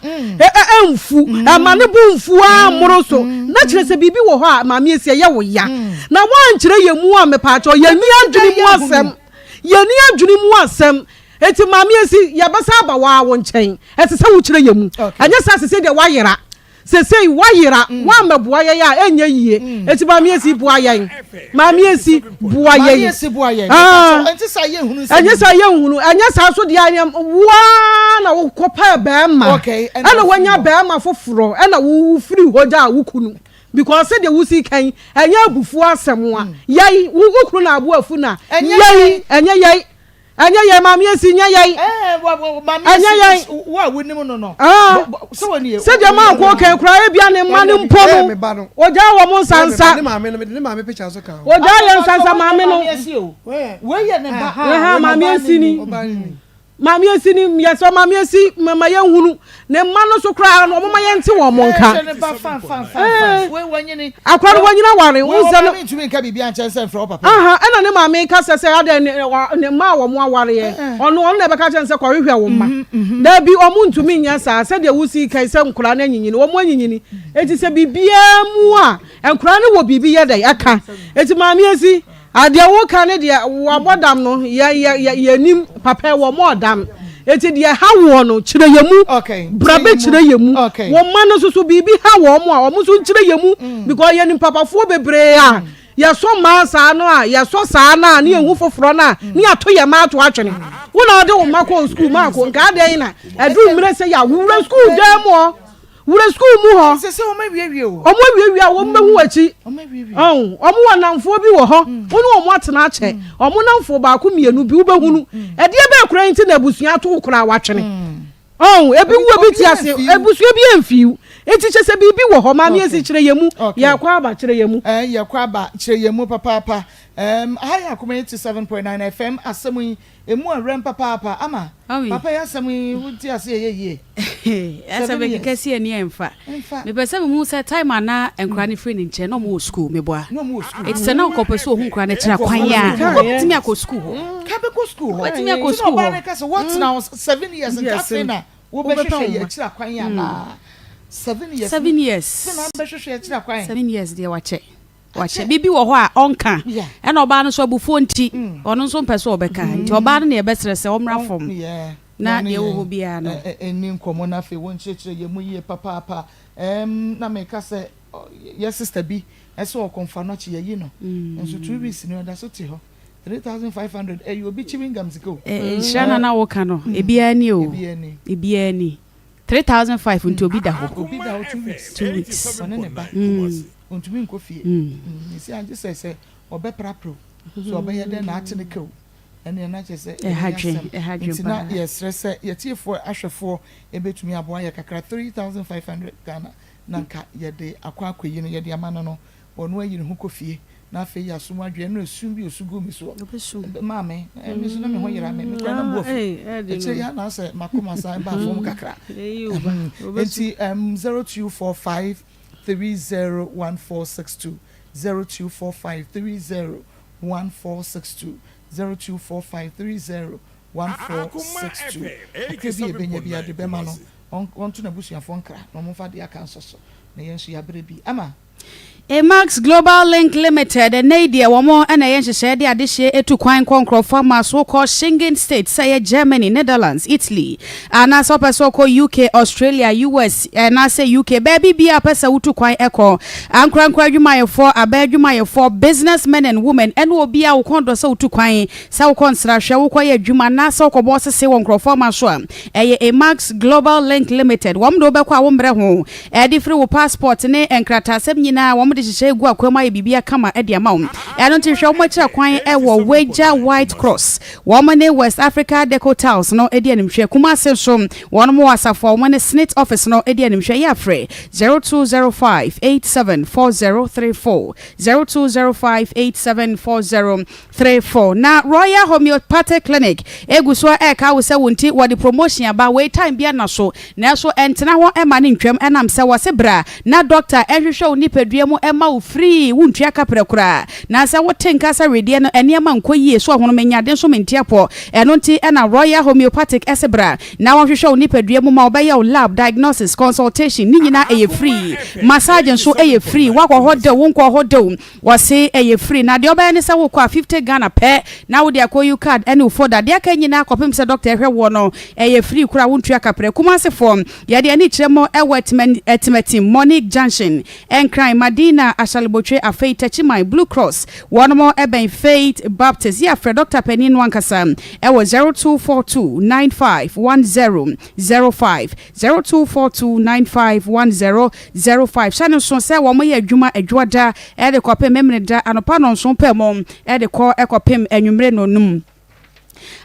ɛnfu, ɛma ne bo nfu ara mmoro so. Na kyerɛ sɛ biribi wɔ hɔ a Maame Esi ɛyɛ wo ya. Na woankyerɛ yɛn mu a mepaakyɛw yɛnni adwene mu asɛm. Yɛnni adwene mu asɛm. Enti Maame Esi yɛbɛsan aba wo ara wo nkyɛn. Ɛsɛ sɛ wokyerɛ yɛn mu. Ɛnyɛ saa sesei deɛ woayera. Sesei woayera, woammɛboa yɛn a, ɛnyɛ yie. Enti Maame Esi, boa yɛn. Maame Esi, boa yɛn. Maame Esi, boa yɛn. Ah. Ɛnte saa yɛnhunu nsɛm. Ɛnyɛ saa yɛnhunu. Ɛnyɛ saa nso deɛ ɛneɛ wo ara na wokɔpɛɛ bɛrima. Okay, ɛna Ɛna wofiri woanya hɔ. bɛrima foforɔ, ɛna wo wofiri hɔ gyaa wo kunu. Because sɛdeɛ wosi ka yi, ɛnyɛ abufuo asɛm a. Yɛn, wo wo kunu na abo afu na. Ɛnyɛ Yɛn, yɛn. ɛnyɛ yɛn. Ɛnyɛ yɛn maame esi nyɛ yɛn. Ɛnyɛ yɛn. Sɛdeɛ maa kɔ kɛn koraa ebia ne mma no mpo no ogyaa wɔn nsansa. Ogyaa yɛn nsansa maame no. Maame esi ni. Maame esi ni yɛsɛ maame esi mma yɛn hunu. Ne mma no so koraa no wɔn ma yɛn te wɔn nka. Akora no wɔnyina ware nsɛ no. Aha ɛna ne maame ka sɛ sɛ adɛn ne ne mma a wɔn awareɛ ɔno ɔno na ɛbɛka kyɛn sɛ kɔhwehwɛ wɔn mma. Dabi wɔn ntumi nyɛ saa sɛdeɛ wosi kan sɛ nkora no anyinyini wɔn anyinyini eti sɛ biribiara mu a nkora no wɔ biribi yɛ dɛ ɛka eti maame esi. Adeɛ wo ka ne deɛ wabɔ dam no yɛ yɛ yɛ yɛnim papa wɔ mɔ dam eti deɛ ɛha woɔ no kyerɛ yɛ mu bra bɛ kyerɛ yɛ mu wo mma no nso so biribi ha wɔn a wɔn nso nkyerɛ yɛ mu because yɛnim papafoɔ bebree a yɛsɔ mmaa saa no a yɛsɔ saa no a ne yɛhu foforɔ no a ne yɛato yɛ mma ato atwene wo na ɔde wo mma kɔɔ sukuu maako nka adɛn na ɛduru mmerɛ sɛ yɛ awowura sukuu dan mu hɔ Wura sukuu mu hɔ. Ɛsɛ sɛ wɔn awiewie o. Wɔn awiewie a wɔn bɛhu w'akyi. Wɔn awiewie. Ɔn, wɔn wɔ nnamfoɔ bi wɔ hɔ. Wo ne wɔn atena akyɛ. Wɔn nnamfoɔ baako mmienu bi wobɛhunu. Ɛdeɛ bɛn koraa nti na abusua ato wo koraa watwene. Ɔn, ebi wu ebi te ase. Abusua bi amfiw. Enti kyerɛ sɛ biribi wɔ hɔ. Maame Esi kyerɛ yɛn mu. Yɛkɔ aba kyerɛ yɛn mu. Ɛɛ yɛkɔ aba kyerɛ yɛn mu papaapa. Ɛɛm, aha yɛ Akoma 87.9 FM. Asɛm yi Emu awɛm papaapa ama papa yi asɛm yi wo te ase ɛyɛ yie. Asɛm keka si ani ɛnfa. Mepɛ sɛ mehu sɛ time a na nkora no firi ne nkyɛn na ɔmo wɔ school meboa. Eti sɛ na ɔkɔ pɛ sɛ ohu nkora no kyerɛ kwan a ɔbɛtumi akɔ school hɔ. Ka bɛkɔ school hɔ. Ɔbɛtumi akɔ school hɔ. Ɔbaa no ka sɛ woatena hɔ 7 years nka afei na wobɛhwehwɛ yɛ akyiri akwan anaa. 7 years. 7 years. Afei na wobɛhwehwɛ yɛ akyiri akwan. 7 years deɛ wakyɛ. Wakyɛ. Biribi wɔ hɔ a ɔnka. Ɛna ɔbaa no nso abufuo nti, ɔno nso mpɛ sɛ ɔbɛka. Nti ɔbaa no na yɛbɛsrɛ sɛ ɔmmra fam na deɛ ɛwɔ hɔ biara no. Ɛnni nkɔmmɔ na afei wɔnkyerɛkyerɛ yɛn mu yie papaapa. Ɛɛm, na meka sɛ yɛ sister bi sɛ ɔkɔmfa no akyi yɛayi no. Nso 2 weeks ni ɔda so te hɔ. 3,500 ɛyɛ obi chewing gum sika o. Nhyira no a na woka no, ebiara ni o. Ebiara ni. 3,500 nti obi da hɔ. Obi da hɔ 2 weeks. 2 weeks. Ɔne ne ba. Ontumi nkɔ fie. Nsi agye sɛ sɛ ɔbɛprapra o, sɛ ɔbɛyɛ dɛn na ate ne ka o, ɛnneɛ na kyerɛ sɛ Ɛha ɛbɛyɛ dwen, asɛm. ɛha dwen Nti na paa. yɛsrɛ sɛ yɛtiefoɔ ahwɛfoɔ ɛbɛtumi aboa yɛ kakra, 3,500 Ghana na nka yɛde akɔ akɔyi no, yɛde ama no no, ɔno ayi ne ho kɔ fie na afei yɛasom adwene. Ɛno esu bi osu gu me soɔ. Ɔbɛsu. Maame, me nso na me ho yera me, me koraa na mbu afu. Akyire yi ara na asɛ m'akoma san baa fam kakra. Nti 0245 301462 0245 30 1462 0245 30 1462. Kakra bi a yɛbɛnya biara de bɛma no, ɔnto n'abusuafoɔ nkra na wɔmfa deɛ aka nsɔ so, na yɛn nso yɛabrɛ bi ama. Emax Global Link Limited, ɛnnɛ yi deɛ wɔn na ɛyɛ nhyehyɛeɛ de adehyeɛ etu kwan kɔ nkorɔfoɔ ama so kɔ Schengen States sɛ ɛyɛ Germany, Netherlands, Italy, anaasɛ wopɛ sɛ wokɔ UK, Australia, US, anaasɛ UK, baabi biara a wopɛ sɛ wotu kwan kɔ. Ankorankoro adwumayɛfoɔ, aban adwumayɛfoɔ, business men and women, ɛne obiara a wo kɔn dɔ sɛ wotu kwan, sɛ wokɔ nsrahwɛ, wokɔyɛ adwuma, anaasɛ wokɔbɔ ɔsese wɔ nkorɔfoɔ ama so a, ɛyɛ Emax Global Link Limited. Wɔn de wobɛkɔ a wommrɛ ho. Ɛde firi wo passport ne nkrataasɛm nyinaa wɔn de hyehyɛ gu akwan mu ayɛ biribiara kama de ama wo. Ɛno nti hwɛ wɔn akyira kwan wɔ Weija White Cross. Wɔn ne West Africa Deco Tiles no di animhwɛ. Kumasi nso wɔn wɔ asafo a wɔn ne SSNIT office no di animhwɛ. Yɛ afrɛ 0205 874034, 0205 8740. 34. Na Royal Homeopathic Clinic egu so ɛreka wo sɛ wo nti wɔde promotion aba wei time bia na so nanso ɛntena hɔ ɛma no ntwam ɛnam sɛ wɔse bra na doctor ɛnhwehwɛ wo nipadua mu. ma wo free, wontua kaprɛ koraa. Na sɛ wote nka sɛ wedeɛ no nneɛma nkɔ yie, so ɔhono menya ade nso mente apɔ. Ɛno nti na Royal Homeopathic se bra na wɔnhwehwɛ wo nipadua mu ma wɔbɛyɛ wo lab, diagnosis, consultation, ne nyinaa ɛyɛ free. Massage nso ɛyɛ free, woakɔ hɔ de o, wonkɔɔ hɔ de o, wɔse ɛyɛ free. Na deɛ wobɛyɛ ne sɛ wokɔ a 50 Ghana pɛ na wode akɔyi wo card ne wo folder. Deɛ aka nyinaa kɔpem sɛ doctor ɛhwɛ woɔ no ɛyɛ free koraa wontua kaprɛ. Kumasefoɔ yɛde ani kyerɛ mo ɛwɔ Atimatim, Monique Junction, Nkran, Madina, Ashalebotwe, afei Techiman, Blue Cross, wɔnom bɛn Faith Baptist. Yɛ frɛ Dɔkta panin no ankasa ɛwɔ 0242 95 10 05, 0242 95 10 05. Hyɛ no nso sɛ wɔn yɛ adwuma Adwoada de kɔpem Memeneda anɔpa nɔnson pɛ mu de kɔ kɔpem anwummere nɔnum.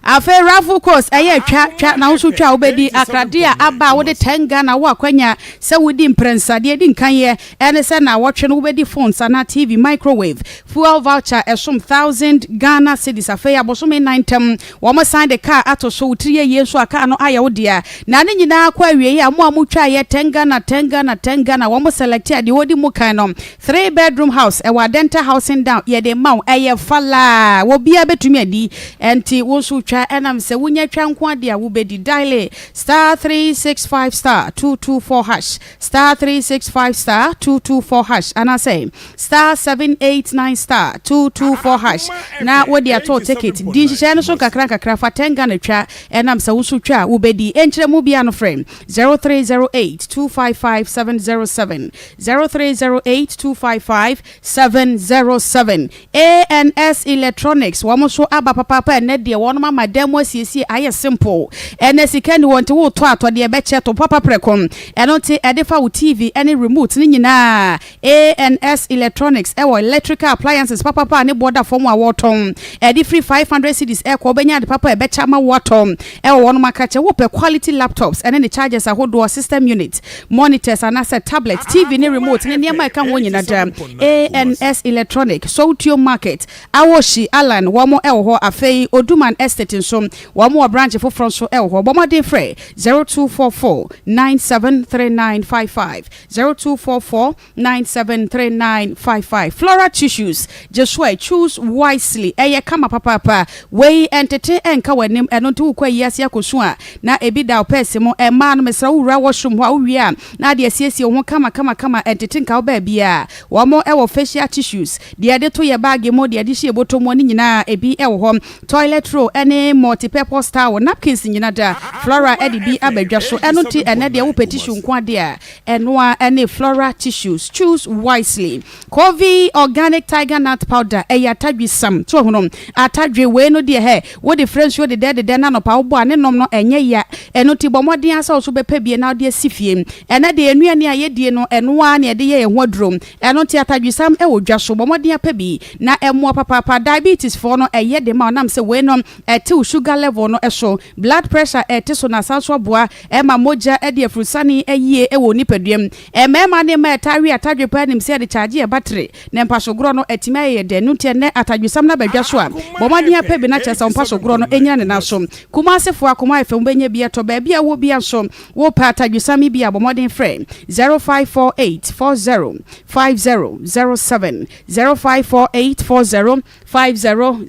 Afei raffle course ɛyɛ twa twa na wo nso twa a wobɛdi akrade a aba a wode 10 Ghana wo akwanya sɛ wodi mprɛnsa. Deɛ ɛdi nkan yɛ ɛne sɛ naawɔtwe no wobɛdi phones anaa TV, microwave, fuel voucher ɛsom 1000 Ghana cedis. Afei abosome nnan ntam wɔn san de car ato so, wo tiri yɛ yie nso a car no ayɛ wo dea. Na ne nyinaa kɔ awieɛ a mo a motwaeɛ 10 Ghana, 10 Ghana, 10 Ghana wɔn select a deɛ ɔdi mu kan no Three bedroom house ɛwɔ Adenta housing down yɛde ma wo ɛyɛ falaa obiara bɛtumi adi ɛnti wo nso twa ɛnam sɛ wonya twa nko adeɛ a wobɛdi diale *365 *224 hash *365 *224 hash anaasɛ *789 *224 hash na wode atɔ ticket di nhyehyɛeɛ no so nkakra nkakra fa 10 Ghana twa ɛnam sɛ wo nso twa a wobɛdi ɛnkyerɛ mu biara no frɛ 0308 255 707 0308 255 707. ANS Electronics wɔn nso aba papaapa ɛnɛ deɛ wɔn ama dan mu asiesie ayɛ simple. Ɛnɛ sika ni wɔn nti wotɔ atɔ deɛ ɛbɛkyɛ to papa prɛko. Ɛno nti ɛde fa wo TV ɛne remote ne nyinaa. ANS Electronics ɛwɔ electrical appliances papapa a ne boɔ da fam a wɔtɔn. Ɛde firi 500 cedis ɛkɔ wobɛnya ade papa a ɛbɛkyɛ ama woatɔ ɛwɔ wɔn akakyɛ. Wopɛ quality laptops ɛne ne chargers ahodoɔ, system unit, monitors anaasɛ tablet, TV ne remote ne nneɛma a ɛka ho nyina da. ANS Electronic, Sowutuom Market, Awoshie, Allan, wɔn wɔ hɔ. Afei Oduman Estate nso, wɔn wɔ branch foforɔ nso wɔ hɔ. Bɔ mmɔden frɛ 0244 973955, 0244 973955. Flora Tissues, Jesua, choose wisely. Ɛyɛ kama papaapa. Wei ɛntete ɛnka w'anim, ɛno nti wokɔ ayi ase akɔsu a na ebi da wo pɛɛse mu. Mmaa no, mesrɛ wo wura washroom hɔ a wowie a na ade asiesie wo ho kama kama kama, ɛntete nka wo baabiara. Wɔn wɔ facial tissues, deɛ yɛde to yɛ baage mu, deɛ yɛde hyɛ yɛ bɔtɔ mu ne nyinaa ebi wɔ hɔ. Toilet roll ne multi-purpose towel, napkins nyina da. Flora de bi aba dwa so. Ɛno nti ɛnɛ deɛ wopɛ tissue nko adeɛ a, ɛno ara ne Flora tissues. Choose wisely. Covey Organic Tiger Nut Powder, ɛyɛ atadwe sam. So ahunu atadwe wei no deɛ hɛ, wode frɛ nsuo dedɛɛdedɛ na anɔpa wobɔ a ne nom no ɛnyɛ ya. Ɛno nti bɔ mmɔden ara sɛ wo nso wobɛpɛ bi na wode asi fie. Ɛnnɛ deɛ yɛn nnuane a yɛdie no ɛno ara na yɛde yɛ yɛn ho aduro. Ɛno nti atadwesam wɔ dwa so. Bɔ mmɔden apɛ bi na ɛmmoa papaapa. Diabetes foɔ no ɛyɛ de ma wo nam sɛ wei no ɛte wo sugar level no so. Blood pressure ɛte so na asan nso aboa ma mogya de afurusane yie wɔ wo nipadua mu. Mmarima ne mmaa a ɛtaa we atadwe paa nim sɛ yɛde kyaagye yɛn battery na mpasogorɔ no atumi ayɛ yɛ dɛ. Ɛno nti ɛnnɛ atadwesam no aba dwa so a, bɔ mmɔden apɛ bi na kyerɛ sɛ wo mpasogorɔ no nnyina ne nan so. Kumasefoɔ akoma ayɛ fɛ mobɛnya bi atɔ baabi a wowɔ biara nso wopɛ atadwesam yi bi a bɔ mmɔden frɛ 0548 40 50 07, 0548 40 50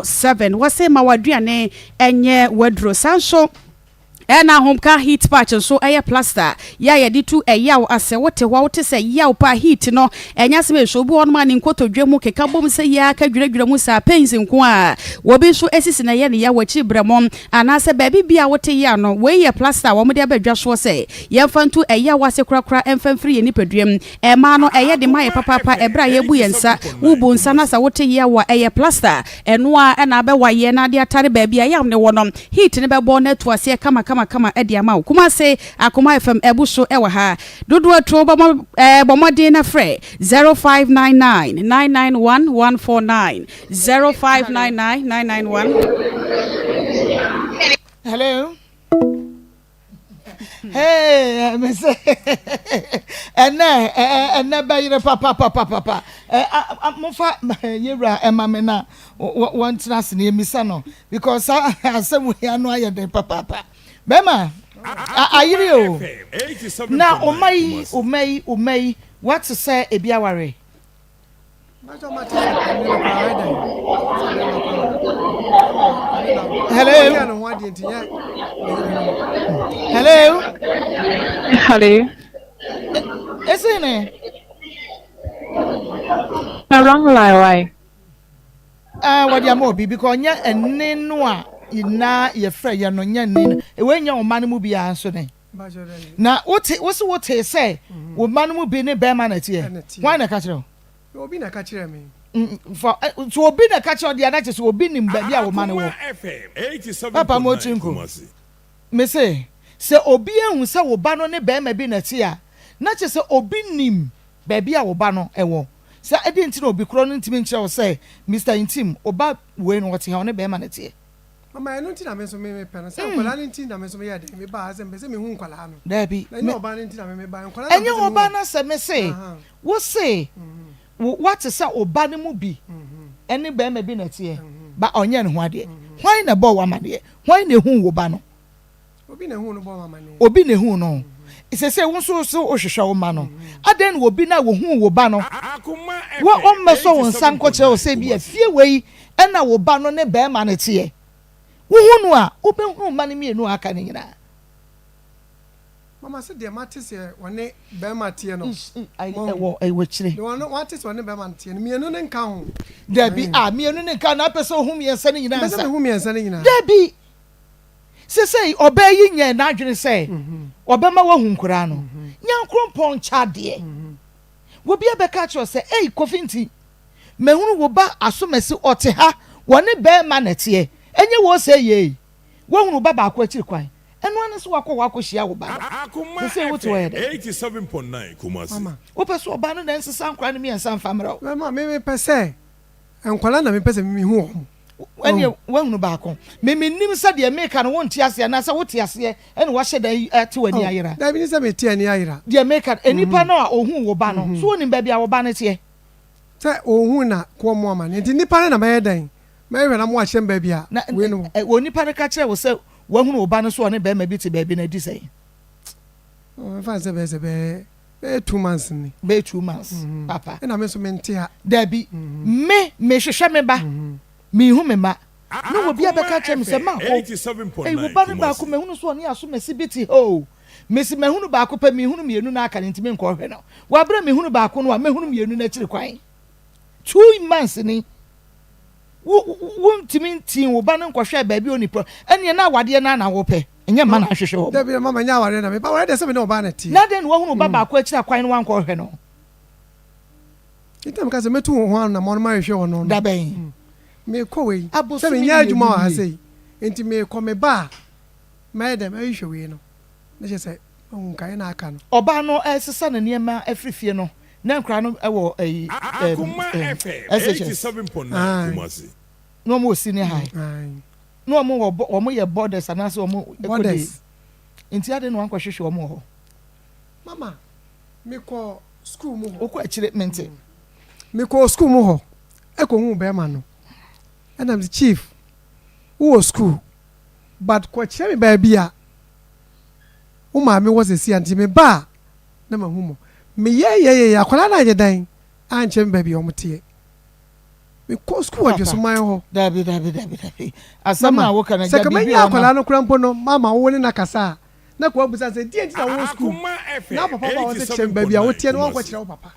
07. Wɔse ma w'aduane nyɛ w'aduro saa nso ɛna ahomka heat patch nso ɛyɛ plaster yɛ a yɛde tu ɛyaw ase. Wote hɔ a wote sɛ yaw paa heat no ɛnyɛ asɛm ɛso. Obi wɔ hɔnom a ne nkotodwe mu keka bom sɛ yɛ aka dwiradwira mu saa pains nko a obi nso esisi na ɛyɛ ne yaw akyiri brɛmo anaasɛ baabi bi a wote yaw no. Wei yɛ plaster a wɔde aba dwa soɔ sɛ yɛmfa ntu ɛyaw ase korakora ɛmfa mfiri yɛn nipadua mu. Ɛmaa no ɛyɛ de ma yɛ papaapa ɛberɛ a yɛbu yɛn nsa. Wobu nsa na sɛ wote yaw a ɛyɛ plaster ɛno ara ɛna abɛwaeɛ na ade atare baabi a yaw no wɔ no. Heat no bɛbɔ na atu aseɛ kama kama kama de ama wo. Kumase Akoma FM abu so wɔ ha. Dodoɔ atuo bɔ mɔ ɛɛ bɔ mmɔden na frɛ 0599 991 149 0599 991. Hello. Hey, me se ɛnɛ ɛnɛ bɛyere papapapapa. Mofa yɛwura ɛma me na wɔntena ase na yɛmisa no because saa asɛm wei ano ayɛ den papaapa. Bɛrima ayere o na ɔma yi ɔma yi ɔma yi wate sɛ ebi aware. Hello. Hello. Hello. Esi ne. Na wrong line why? Ah, wɔde ama obi because ɔnyɛ ɛne no a na yɛfrɛ yɛ no nyɛ ne no. Ewe nyɛ ɔma no mu biara nso ne. Na wote wosi wote sɛ wo mma no mu bi ne bɛrima na ɛteɛ. Hwan na ɛka kyerɛ wo? Obi na ɛka kyerɛ me. Fa so obi na ɛka kyerɛ wo deɛ na kyerɛ sɛ obi nim baabi a wo mma no wɔ. Papa mo tiri nko. Me se sɛ obi ahu sɛ wo ba no ne bɛrima bi na ɛte a na kyerɛ sɛ obi nim baabi a wo ba no wɔ. Sɛ ɛdeɛn nti na obi korɔ no ntumi nkyerɛ wo sɛ Mister Ntim wo ba wei no ɔte ha ɔne bɛrima na ɛteɛ. Mama ɛno nti na me nso me mepɛ no sɛ nkwadaa no nti na me nso meyɛ dɛn mebaa ha sɛ mepɛ sɛ mehu nkwadaa no. Daabi. Na ɛnyɛ ɔbaa no nti na me mebaa nkwadaa na Ɛnyɛ mepɛ sɛ mehu ɔbaa wɔn. no asɛm me se wo se wo woate sɛ wo ba no mu bi ɛne bɛrima bi na ɛteɛ ba ɔnyɛ ne ho adeɛ hwan na ɛbɔɔ wo amaneɛ hwan na ehuu wo ba no. Obi na ehuu no bɔɔ me amaneɛ. Obi na ehuu no. Seesei wo nso so wohwehwɛ wo mma no. Adɛn na obi no a ohuu wo ba no, wo ɔmmɛsɔ wo nsa nkɔkyerɛ wo sɛ ebia fie wei na wo ba no ne barima no teɛ? Wohu no a, wobɛhunu mma no mmienu a aka no nyinaa. Mama se deɛ mate sɛ ɔne barima teɛ no, Ɛwɔ ɛwɔ akyire. Deɛ ɔno wate sɛ ɔne barima no teɛ no, mmienu no nka ho. Dabi, a mmienu no nka ho, na apɛ sɛ ohu mmiɛnsa no nyinaa Mepɛ sɛ ansa? mehu mmiɛnsa no nyinaa. Dabi. Sesei ɔbaa yi nyɛɛ n'adwene sɛ ɔbɛma wahu nkoraa no. Nyankoropɔn nkyɛ adeɛ. Obi abɛka akyerɛ wo sɛ, Ei, Kofi nti, mahunu wo ba Asomasi, ɔte ha, wɔne barima na ɛteɛ. Ɛnyɛ woo sɛ yei. Woahunu wo ba baako akyiri kwan. Ɛno ara ne sɛ woakɔ hɔ akɔhyia wo ba no. Akoma Sesei wote hɔ yɛ FM dɛn? 87.9 Kumasi. Wopɛ sɛ ɔbaa no na ɛnsesa nkoraa no mmiɛnsa mfa mmrɛ wo? Mama, me mepɛ sɛ Nkwadaa na mepɛ sɛ mehu wɔn. Ɛnneɛ woahunu baako. Me mennim sɛ deɛ meka no wonte aseɛ anaasɛ wote aseɛ ɛna woahyɛ da yi ate w'ani ayera. Dabi ne sɛ mete ani ayera. Deɛ meka no, nipa no a ɔhuu wo ba no, so ɔnim baabi a wo ba no teɛ? Sɛ ɔhu na koɔ mo amaneɛ nti nipa no na mɛyɛ dɛn? Mɛhwehwɛ na moakyerɛ me baabi a wei no wɔ. Na onipa no ka kyerɛɛ wo sɛ wahunu wo ba no sɛ ɔne barima bi te baabi no adi sɛn? Mɛfa no sɛ bɛyɛ sɛ bɛyɛ Bɛyɛ 2 months ni. Bɛyɛ 2 months papa. Ɛna me nso mente ha. Dabi, me mehwehwɛ me ba, menhu me mma. Na obi abɛka akyerɛ me sɛ, Mako, ei, wo ba no baako mahunu sɛ ɔne asomasi bi te hɔ o. Mese mahunu baako pɛ, menhunu mmienu no aka no nti menkɔhwɛ no. Wɔ abere a mehunu baako no a, mɛhunu mmienu no akyiri kwan. 2 months ni. Wo, wontumi ntii wo ba no nkɔhwɛɛ baabi a ɔni prɔ. Ɛnneɛ na awadeɛ no ara na wopɛ. Ɛnyɛ mma na ahwehwɛ wɔn. Dabi, mama nyɛ awareɛ na mepɛ. Awareɛ deɛ sɛ me ne ɔbaa na ɛteɛ. Na adɛn na woahunu wo ba baako akyiri akwan na woankɔhwɛ no? Nti na meka sɛ mɛtu wo ho anammɔn na mahwehwɛ ɔno no. Da bɛn? Mekɔ wei. Sɛ Abosome menyɛ adwuma mmienu wɔ ha nie. sei. Nti mekɔ meba a, mɛyɛ dɛn? Mɛhwehwɛ wei no. Na kyerɛ sɛ mahu nkaeɛ na aka no. Ɔbaa no resesa ne nneɛma afiri fie no, na nkwadaa no wɔ ɛyi ɛɛm Akoma ɛɛm FM SHS. 87.9 Ae. Kumasi. Na wɔn wɔ senior high. Ae. Na wɔn wɔ bɔ wɔn yɛ borders anaasɛ wɔn kɔ de. Borders. Nti adɛn na wankɔhwehwɛ wɔn wɔ hɔ? Mama, mekɔ sukuu mu hɔ. Wokɔ akyire mente. Mekɔɔ sukuu mu hɔ kɔhuu bɛrima no. Ɛna mese, Chief, wowɔ sukuu but kɔkyerɛ me baabi a wo maame wɔ seesei a nti meba a na mahu mo. Meyɛɛyɛɛyɛɛ akwadaa no anyɛ dɛn ankyerɛ me baabi a wɔteɛ. Mekɔɔ sukuu wɔ Papa, Dwesoman hɔ. dabi, dabi, dabi, dabi. Asɛm no Mama, a woka no, sɛ agya ka biribi manya wɔ hɔ akwadaa ma. no koraa mpo no, mama wo ne no akasa a, na ka woabisa no sɛ, deɛn nti na wowɔ sukuu Akoma na FM wo papa ba hɔ sɛ kyerɛ me baabi a woteɛ na 87.9 woankɔkyerɛ Kumasi. wo papa?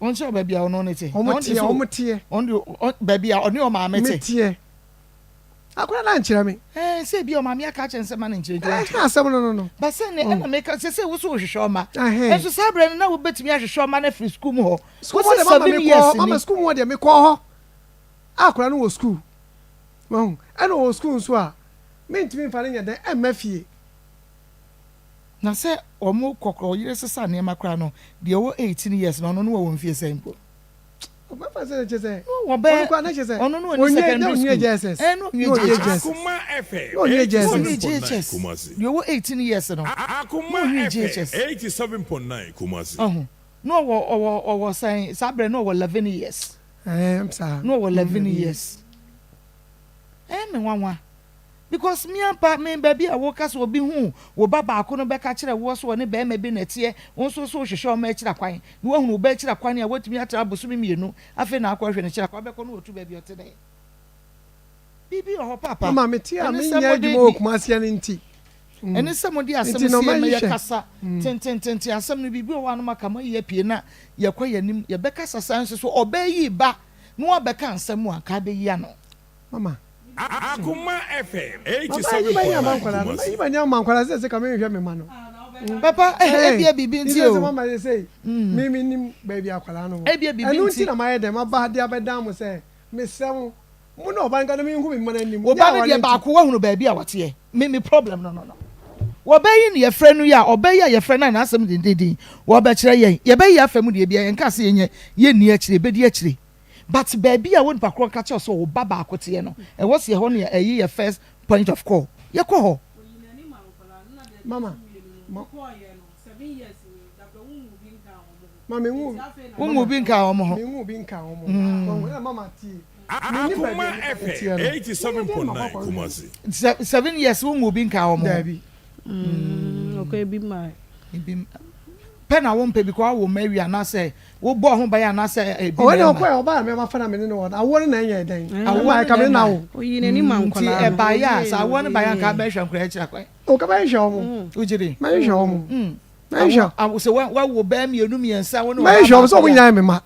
Ɔnkyerɛ wo baabi a ɔno ne te. Na Wɔn ɔno deɛ teɛ, sɛ wɔn teɛ. ɔno deɛ ɔ baabi a ɔne ɔmaame te. Meteɛ. Akwadaa no ankyerɛ me. Ɛɛ sɛ ebia ɔmaame aka akyerɛ no sɛ mma no nkyerɛ nti Ɛhɛn wankyerɛ. asɛm no no no. But sɛ ne ɛna meka sɛ sɛ wo so wohwehwɛ ɔma. Ɛhɛn. Nso saa berɛ no na wobɛtumi ahwehwɛ ɔma no afiri sukuu mu hɔ. Sukuu mu Wose hɔ deɛ mama seven mekɔɔ years hɔ, mama ni. sukuu mu hɔ deɛ mekɔɔ hɔ. A akwadaa no wɔ sukuu. Wahu? Ɛna ɔwɔ sukuu nso a, mentumi mfa no nyɛ dɛn ɛmma fie. Na sɛ wɔn kɔ koraa ɔyere sesa nneɛma koraa no, deɛ ɔwɔ 18 years no ɔno no wɔwɔ mfie sɛn mpo? Ɔbɛfa sɛ kyɛ sɛ No wɔ bɛɛ ɔno koraa na kyɛ sɛ ɔno no ɔni ɔnwie na secondary ɔnwie school JSS ɛɛ na na ɔnwie ɔnwie JHS JSS Akoma FM na ɔnwie na ɔnwie JSS 87.9 JHS Kumasi. deɛ ɔwɔ 18 years no na Akoma ɔnwie FM JHS 87.9 Kumasi. ɔho na ɔwɔ ɔwɔ ɔwɔ sɛn saa berɛ na ɔwɔ 11 years ɛɛ saa na ɔwɔ 11 11 years years ɛyɛ me nwanwa. Because me ampa me baabi a woka sɛ obi hu wo ba baako no bɛka kyerɛ woɔ sɛ ɔne barima bi na ɛteɛ, wo nso so wohwehwɛ ɔma akyira kwan na woahunu wo ba akyira kwan a woatumi atra abosome mmienu afei na akɔhwɛ no kyira kwan bɛkɔ na watu baabi a ɔte dɛn? Biribi wɔ hɔ paapa. Mama mete a Ɛne sɛ menyɛ mode adwuma wɔ Kumasi no nti. Ɛne sɛ mode asɛm Nti na sie ma mɛhwehwɛ. yɛkasa tentententen asɛm no biribi wɔ hɔ a na moaka moayi apue na yɛkɔ yɛn anim yɛbɛkasa saa nso so ɔbaa yi ba na wabɛka nsɛm a anka abɛyi ano. Mama. Akoma FM Mama yi 87.9 m'ani ama nkwadaa no. Kumasi. Mayi m'ani ama nkwadaa sɛ sɛ ka menhwɛ me ma no. Papa eh, ebia biribi nti Nti o. sɛ mama yɛ sei, me menim baabi akwadaa no wɔ. Ebia biribi Ɛno nti. nti na mayɛ dɛn maba de abɛdan mo sɛ mesrɛ mo, mo ne ɔba no nka na menhu me mma no anim. Wo Nyɛ ba no aware deɛ nti. baako woahunu baabi a ɔteɛ. Me me problem no no no. Wɔbɛ yi ne yɛfrɛ no yi a ɔbɛ yi a yɛfrɛ no a n'asɛm dendenden wɔbɛkyerɛ yɛn. Yɛbɛyi afa mu deɛ bia yɛnka sɛ yɛnyɛ yɛnni akyire yɛbɛdi akyire. But baabi a wo nipa korɔ ka kyerɛ wo sɛ wo ba baako teɛ no ɛwɔ sɛ ɛhɔ no ɛyi yɛ first point of call. Yɛkɔ hɔ. Mama, ma, ma me nwu, Wo mama, nwu bi nka wɔn ho. me nwu bi nka wɔn ho. Wɔn na mama tie. Me ni baabi Akoma a nipa no FM teɛ no. Meyɛ dɛn ma 87.9 makɔ Kumasi. 7 years wo nwu bi nka wɔn ho. Daabi. Ɔkɔ ebi ma. Ebi pɛ na wo mpɛ bi kɔ awo ma awie anaasɛ wobɔ ho ban anaasɛ ebi Ɔwɔ na na ɛma. ɔkɔ yɛ ɔbaa na mɛma fa na me ne no wɔ no. Awoɔ no na ɛnyɛ dɛn. Awoɔ Ɛma no ɛka na me ne ɛma. no awo. Oyi n'ani ma Nti nkwadaa no. ɛbaeɛ a sɛ awoɔ no baeɛ a nka Owie. bɛhwɛ nkwadaa akyiri akwan. O ka bɛhwehwɛ wɔn. Wogye di? Mɛhwehwɛ wɔn. Mɛhwehwɛ. Awo sɛ wawo bɛɛ mmienu mmiɛnsa wo ne ɔbaa Mɛhwehwɛ wɔn sɛ baako wɔn yɛ a. nyinaa yɛ me mma.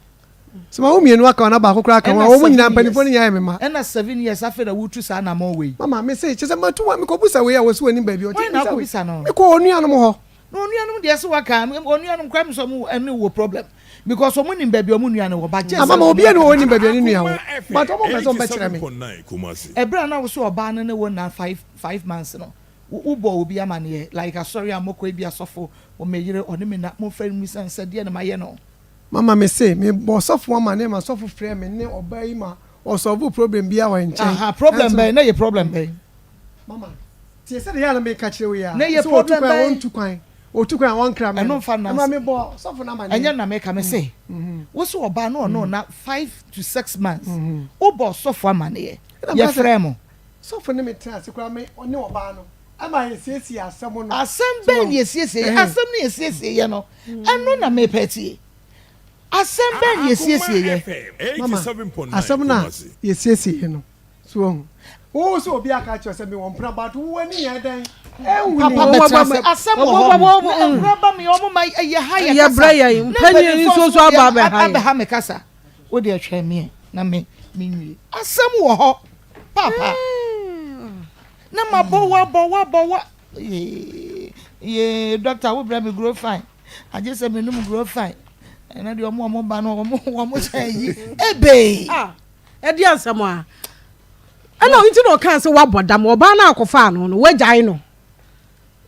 Sɛ ma wo mmienu aka wɔn na baako koraa ka wɔn a Ɛna wɔn nyinaa 7 mpanimfoɔ no years. nyinaa yɛ me mma. Ɛna 7 years afei na wotu saa anamɔ wei. Mama me se kyɛ sɛ matu wa mekɔbusa wei a wɔsi wɔ anim baabi a ɔte Wɔn na bisa wei. akɔbisa no. Mekɔ onuanom hɔ. Na onuanom deɛ sɛ waka onuanom koraa mi sɛ ɔmo ɛne wɔ problem because ɔmo nim baabi ɔmo nua no wɔ ba gye sɛ Ama ma ɔmo obiara ne wɔn nim baabi a ne nua Akoma wɔ. FM But wɔn mpɛ sɛ wɔn bɛkyerɛ me. 87.9 Kumasi. Ɛberɛ a na wo sɛ ɔbaa no ne wo na 5 5 months no wo wobɔ obi amaneɛ like asɔre a mokɔ ebi asɔfo wɔ me yere ɔne me na momfrɛ no mmisa no sɛ deɛ na mayɛ no. Mama me se me bɔ sɔfo amaneɛ ma sɔfo frɛ me ne ɔbaa yi ma ɔsolve problem biara wɔ nkyɛn. Aha problem Ɛnso bɛn na yɛ problem bɛn. Mama tie sɛ de yɛ a na meka kyerɛ wo yi a Na yɛ sɛ wɔtu problem kwan a bɛn. wɔntu kwan wɔtu kwan a wɔnkra me Ɛno no mfa ɛma nnas me bɔ sɔfo no amaneɛ. Ɛnyɛ na meka me se wo sɛ ɔbaa no ɔno na 5 to 6 months wobɔ sɔfo amaneɛ Ɛna meka sɛ yɛfrɛ mo. Sɔfo ne me tena ase koraa me ɔne ɔbaa no ama yɛsiesie asɛm no. Asɛm So bɛn na yɛsiesie yɛ asɛm no yɛsiesie yɛ no ɛno na mepɛ tie asɛm bɛn na Akoma yɛsiesie yɛ. FM Mama 87.9 asɛm no a Kumasi. yɛsiesie yɛ no so wahu wo sɛ obi aka kyerɛ sɛ mewɔ mpena but wo ani yɛ dɛn ɛnhu Papa ni bɛtena ase asɛm wɔ hɔ na nkura ba mi ɔmo ma yɛ ha yɛ Yɛ kasa brɛ yɛn. Na Mpanyin mpanimfoɔ nso so aba abɛha yɛn. Abɛha me kasa wo deɛ twɛn meɛ na me me nwie asɛm wɔ hɔ papa na ma bɔ wa bɔ wa bɔ wa yee yee doctor wo brɛ me grow fine agye sɛ me num grow fine ɛnɛ deɛ ɔmo ɔmo ba no ɔmo ɔmo hyɛ yi ebe. Ah, ɛdi asɛm a ɛna nti na ɔkaa sɛ wabɔ dam ɔbaa no akɔfa ano no wagyae no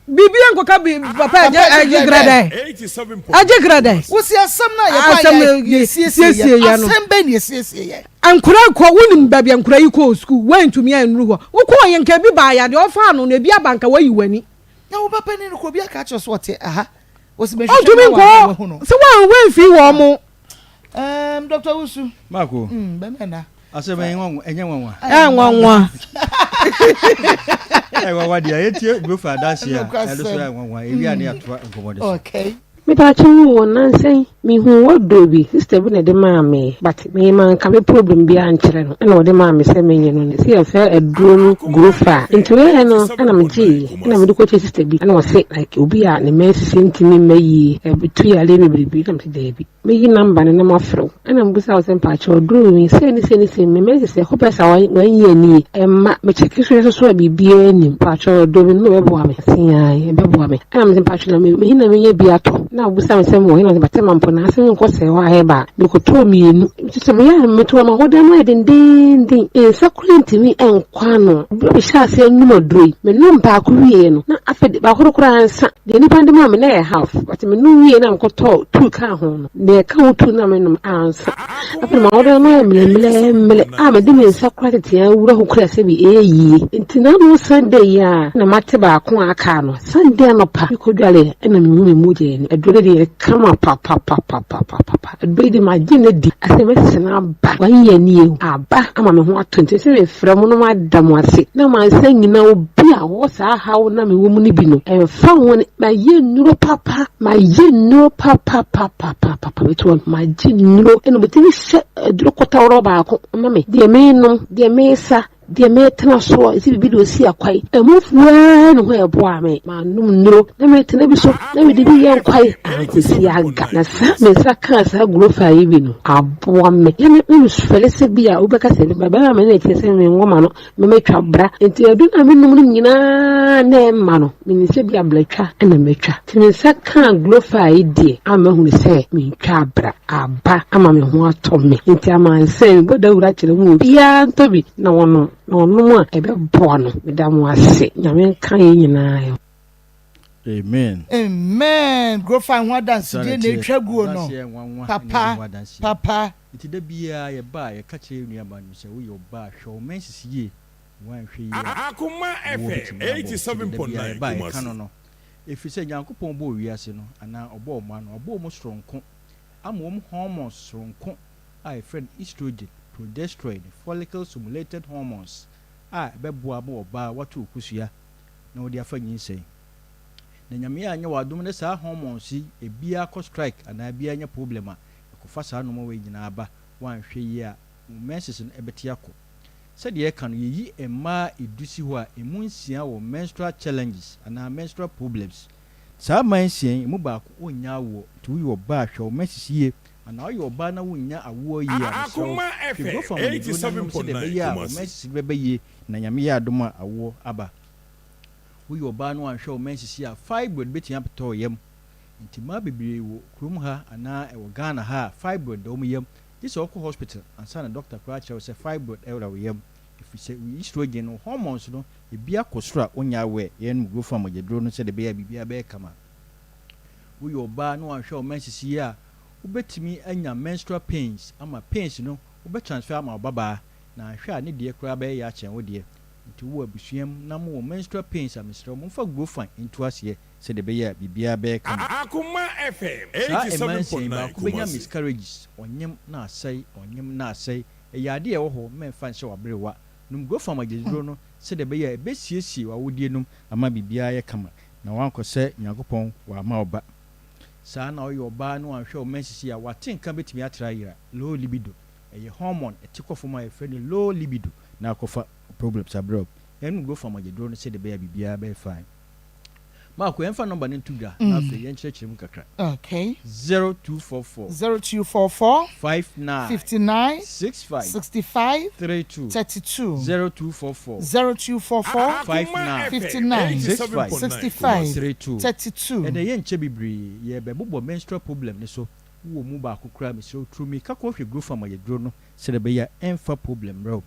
biribi nkɔka bi papa ɛgye ɛgye grɛ dɛ 87.9 ɛgye grɛ dɛ Wosi asɛm no a yɛkɔ Asɛm a no yɛ yɛsiesie siesie yɛ yɛ no. Asɛm bɛn na yɛsiesie yɛ. Nkora kɔ wonim baabi a nkora yi kɔɔ sukuu woantumi annuru hɔ wokɔɔ yɛ nka ebi baa yadeɛ ɔfaa no na ebi aba nka wayi w'ani. Na wo ba panin no kɔ obi aka akyerɛ so ɔte aha wosi mehwehwɛ Ɔntumi na nkɔ wa wahu no. sɛ wɔn wɔmfii wɔn mo. Dr. Wusu. Marco. Bɛmɛ na. Asɛm ɛnyɛ nwanwa ɛnyɛ nwanwa. Ɛnwanwa. Ɛnwanwa deɛ yɛtie Grofa adanseɛ a ɛno so ɛnwanwa ewi a ne yɛatoa nkɔmmɔ no so. Okay. Mepaakyɛw o, nnansa yi mehuu wardrobe bi, sister bi na ɛde maa me but me manka me problem biara ankyerɛ no ɛna ɔde maa me sɛ menyɛ no sɛ yɛfrɛ aduro no Grofa nti ɔyɛɛ no ɛna megyeeɛ ɛna mede kɔkyerɛ sister bi ɛna ɔse like obi a ne menses ntumi mma yie ɛtu yareɛ ne biribi na mese daabi meyi number no na mafrɛ wo ɛna mebisa wo sɛ mpaakyɛw aduro yi sei ne sei ne sei me menses ɛkɔ bɛyɛ sɛ 1 year nie ɛmma mekyɛke so yɛ so a biribiara nim mpaakyɛw aduro bi no bɛboa me ase ae ɛbɛboa me ɛna mese mpaakyɛw na mehi na menya bi atɔ na obisa me sɛ mewɔ he na mese Batema mpo na ase menkɔ sɛe hɔ a ɛba a mekɔtɔɔ mmienu nti sɛ meyɛ a metɔ ma hɔ dan mu ayɛ dendeenden nsa koraa ntumi nkɔ ano. Berɛ a mehyɛɛ aseɛ nom aduro yi menom baako wieɛ no na afei de baako no koraa nsa deɛ nipa de maa me na ɛyɛ half but menom wieɛ na mekɔtɔɔ two kaa ho no. Deɛ ɛka ho tu na menom ansa. Afei m'awoda no ayɛ mmerɛmmerɛmmerɛ a mede me nsa kora tete awura hɔ kura sɛ bi ɛyɛ yie. Nti n'ano Sunday yi a na mate baako a aka no. Sunday anɔpa mekɔdware ɛna mehu me mogya ani. Aduro no deɛ kama papapapapapa. Aduro yi deɛ magye no adi. Asɛ mɛsesa no aba. Wayɛ nie aba ama me ho atɔ nti sɛ mefrɛ mo na moada mo ase na mansa nyina obi a ɔwɔ saa haw na mewɔ mu no bi no ɛmfa ho ne mayɛ nnuro papa mayɛ nnuro papapapapapa meto magye nnuro ɛna obɛtumi hyɛ aduro kɔtɔworɔ baako ma me deɛ menom deɛ mesa Deɛ meretena soɔ, ɛsɛ biribi de ɔsi akwae. Ɛmu fuaa ne ho a ɛboaa me. Manom nnuro na meretena bi so na mede bi yɛ nkwae. Ankɔsi aga. Na saa me nsa kaa saa gurofa yi bi no, aboa me. Na me mfɛle sɛ bi a wobɛka sɛ bɛrima me na ɛkyerɛ sɛ me nwoma no me mɛtwa bra. Nti aduro no a menom no nyinaa na ɛmma no, menim sɛ bi a bratwa na mɛtwa. Nti me nsa kaa gurofa yi deɛ ama mahunu sɛ mentwaa bra. Aba ama me ho atɔ me. Nti amansɛn mebɔ dawuro akyerɛ mo obiara ntɔ bi na wɔnom na ɔnom a ɛbɛboa no. Meda mo ase. Nyame nka yɛn nyinaa ho. Amen. Amen Grofan ho adansedie na etwa guo no papa papa. Nti da biara yɛba a yɛka kyerɛ yɛn nuabaa nom sɛ woyɛ ɔbaa a hwɛ wo menses yie na woanhwɛ yie a owuo bɛtumi abɔ wo. Sɛdeɛ da biara yɛba a yɛka no no ɛfiri sɛ Nyankopɔn bɔɔ wiase no anaa ɔbɔɔ mmaa no ɔbɔɔ wɔn soronko ama wɔn hormones soronko a yɛfrɛ no estrogen, progesterone, ne follicle stimulated hormones a ɛbɛboa ma ɔbaa wato kosua na ɔde afa nyinsɛn. Na Nyame anyɛ w'adom na saa hormones yi ebiara kɔ strike anaa ebiara nya problem a, ɛkɔfa saa nnoɔma wei nyinaa ba, woanhwɛ yie a wo menses no ɛbɛte akɔ. Sɛdeɛ yɛka no, yɛyi mmaa edu si hɔ a, emu nsia wɔ menstrual challenges anaa menstrual problems. Saa mmaa nsia yi, emu baako ɔnnya awoɔ. Nti woyɛ ɔbaa a, hwɛ wo menses yie. Anaa woyɛ ɔbaa na wonnya awoɔ yie a, mesrɛ wo, hwɛ growth hormone aduro no nom sɛdeɛ ɛbɛyɛ a wo menses no bɛba yie na Nyame yɛ adom a awoɔ aba. Woyɛ ɔbaa na woanhwɛ wo menses yie a, fibroid bɛtumi abɛtɔ wo yam. Nti mmaa bebree wɔ kurom ha anaa ɛwɔ Ghana ha a, fibroid da wɔn yam. Gye sɛ wokɔ hospital ansa na doctor koraa akyerɛ wo sɛ fibroid ɛwura wo yam. Ɛfiri sɛ wo estrogen no, wo hormones no, ebi akɔ soro a wonyɛ aware. Yɛnom growth hormone mogyaduro no sɛdeɛ ɛbɛyɛ a biribiara bɛyɛ kama. Woyɛ ɔbaa na wanhwɛ wo menses yie a, wobɛtumi anya menstrual pains ama pains no wobɛ transfer ama wo babaa na anhwɛ a ne deɛ koraa bɛyɛ ya akyɛn wo deɛ. Nti wowɔ abusua mu na mowɔ menstrual pains a mesrɛ wo momfa Growfine nto aseɛ sɛdeɛ ɛbɛyɛ a biribiara bɛyɛ kama. Saa mmaa nsia yi baako bɛnya miscarriages, ɔnyem na asɛe, ɔnyem na asɛe. Ɛyɛ adeɛ a ɛwɔ hɔ, mɛmfa nhyɛ w'aberewa. Nom Growfine agyaduro no sɛdeɛ ɛbɛyɛ a ɛbɛsiesie w'awodeɛ nom ama biribiara ayɛ kama. Na wankɔ sɛ Nyankopɔn wamma wo ba. Saa na woyɛ ɔbaa na wanhwɛ wo menses yie a, w'atenka bɛtumi atra ayera, low libido. Ɛyɛ hormone ɛte kɔ fam a yɛfrɛ no low libido na akɔfa problems abrɛ wo. Yɛnom growth hormone aduro no sɛdeɛ ɛbɛyɛ a biribiara bɛyɛ fine. Marko, yɛmfa nɔmba no nto dwa na afei yɛnkyerɛkyerɛ mu kakra. Okay. 0244. 0244. 59. 59. 65. 65. 32. 32. 0244. 0244. 59. 59. 65. 65. 32. 32. Ɛnɛ yɛnkyɛ bebree, yɛrebɛbobɔ menstrual problem no so. Wowɔ mu baako koraa a, mesrɛ wo turu mmirika kɔhwɛ Grofam ayɛduro no sɛdeɛ ɛbɛyɛ a ɛmfa problem mmerɛ wo.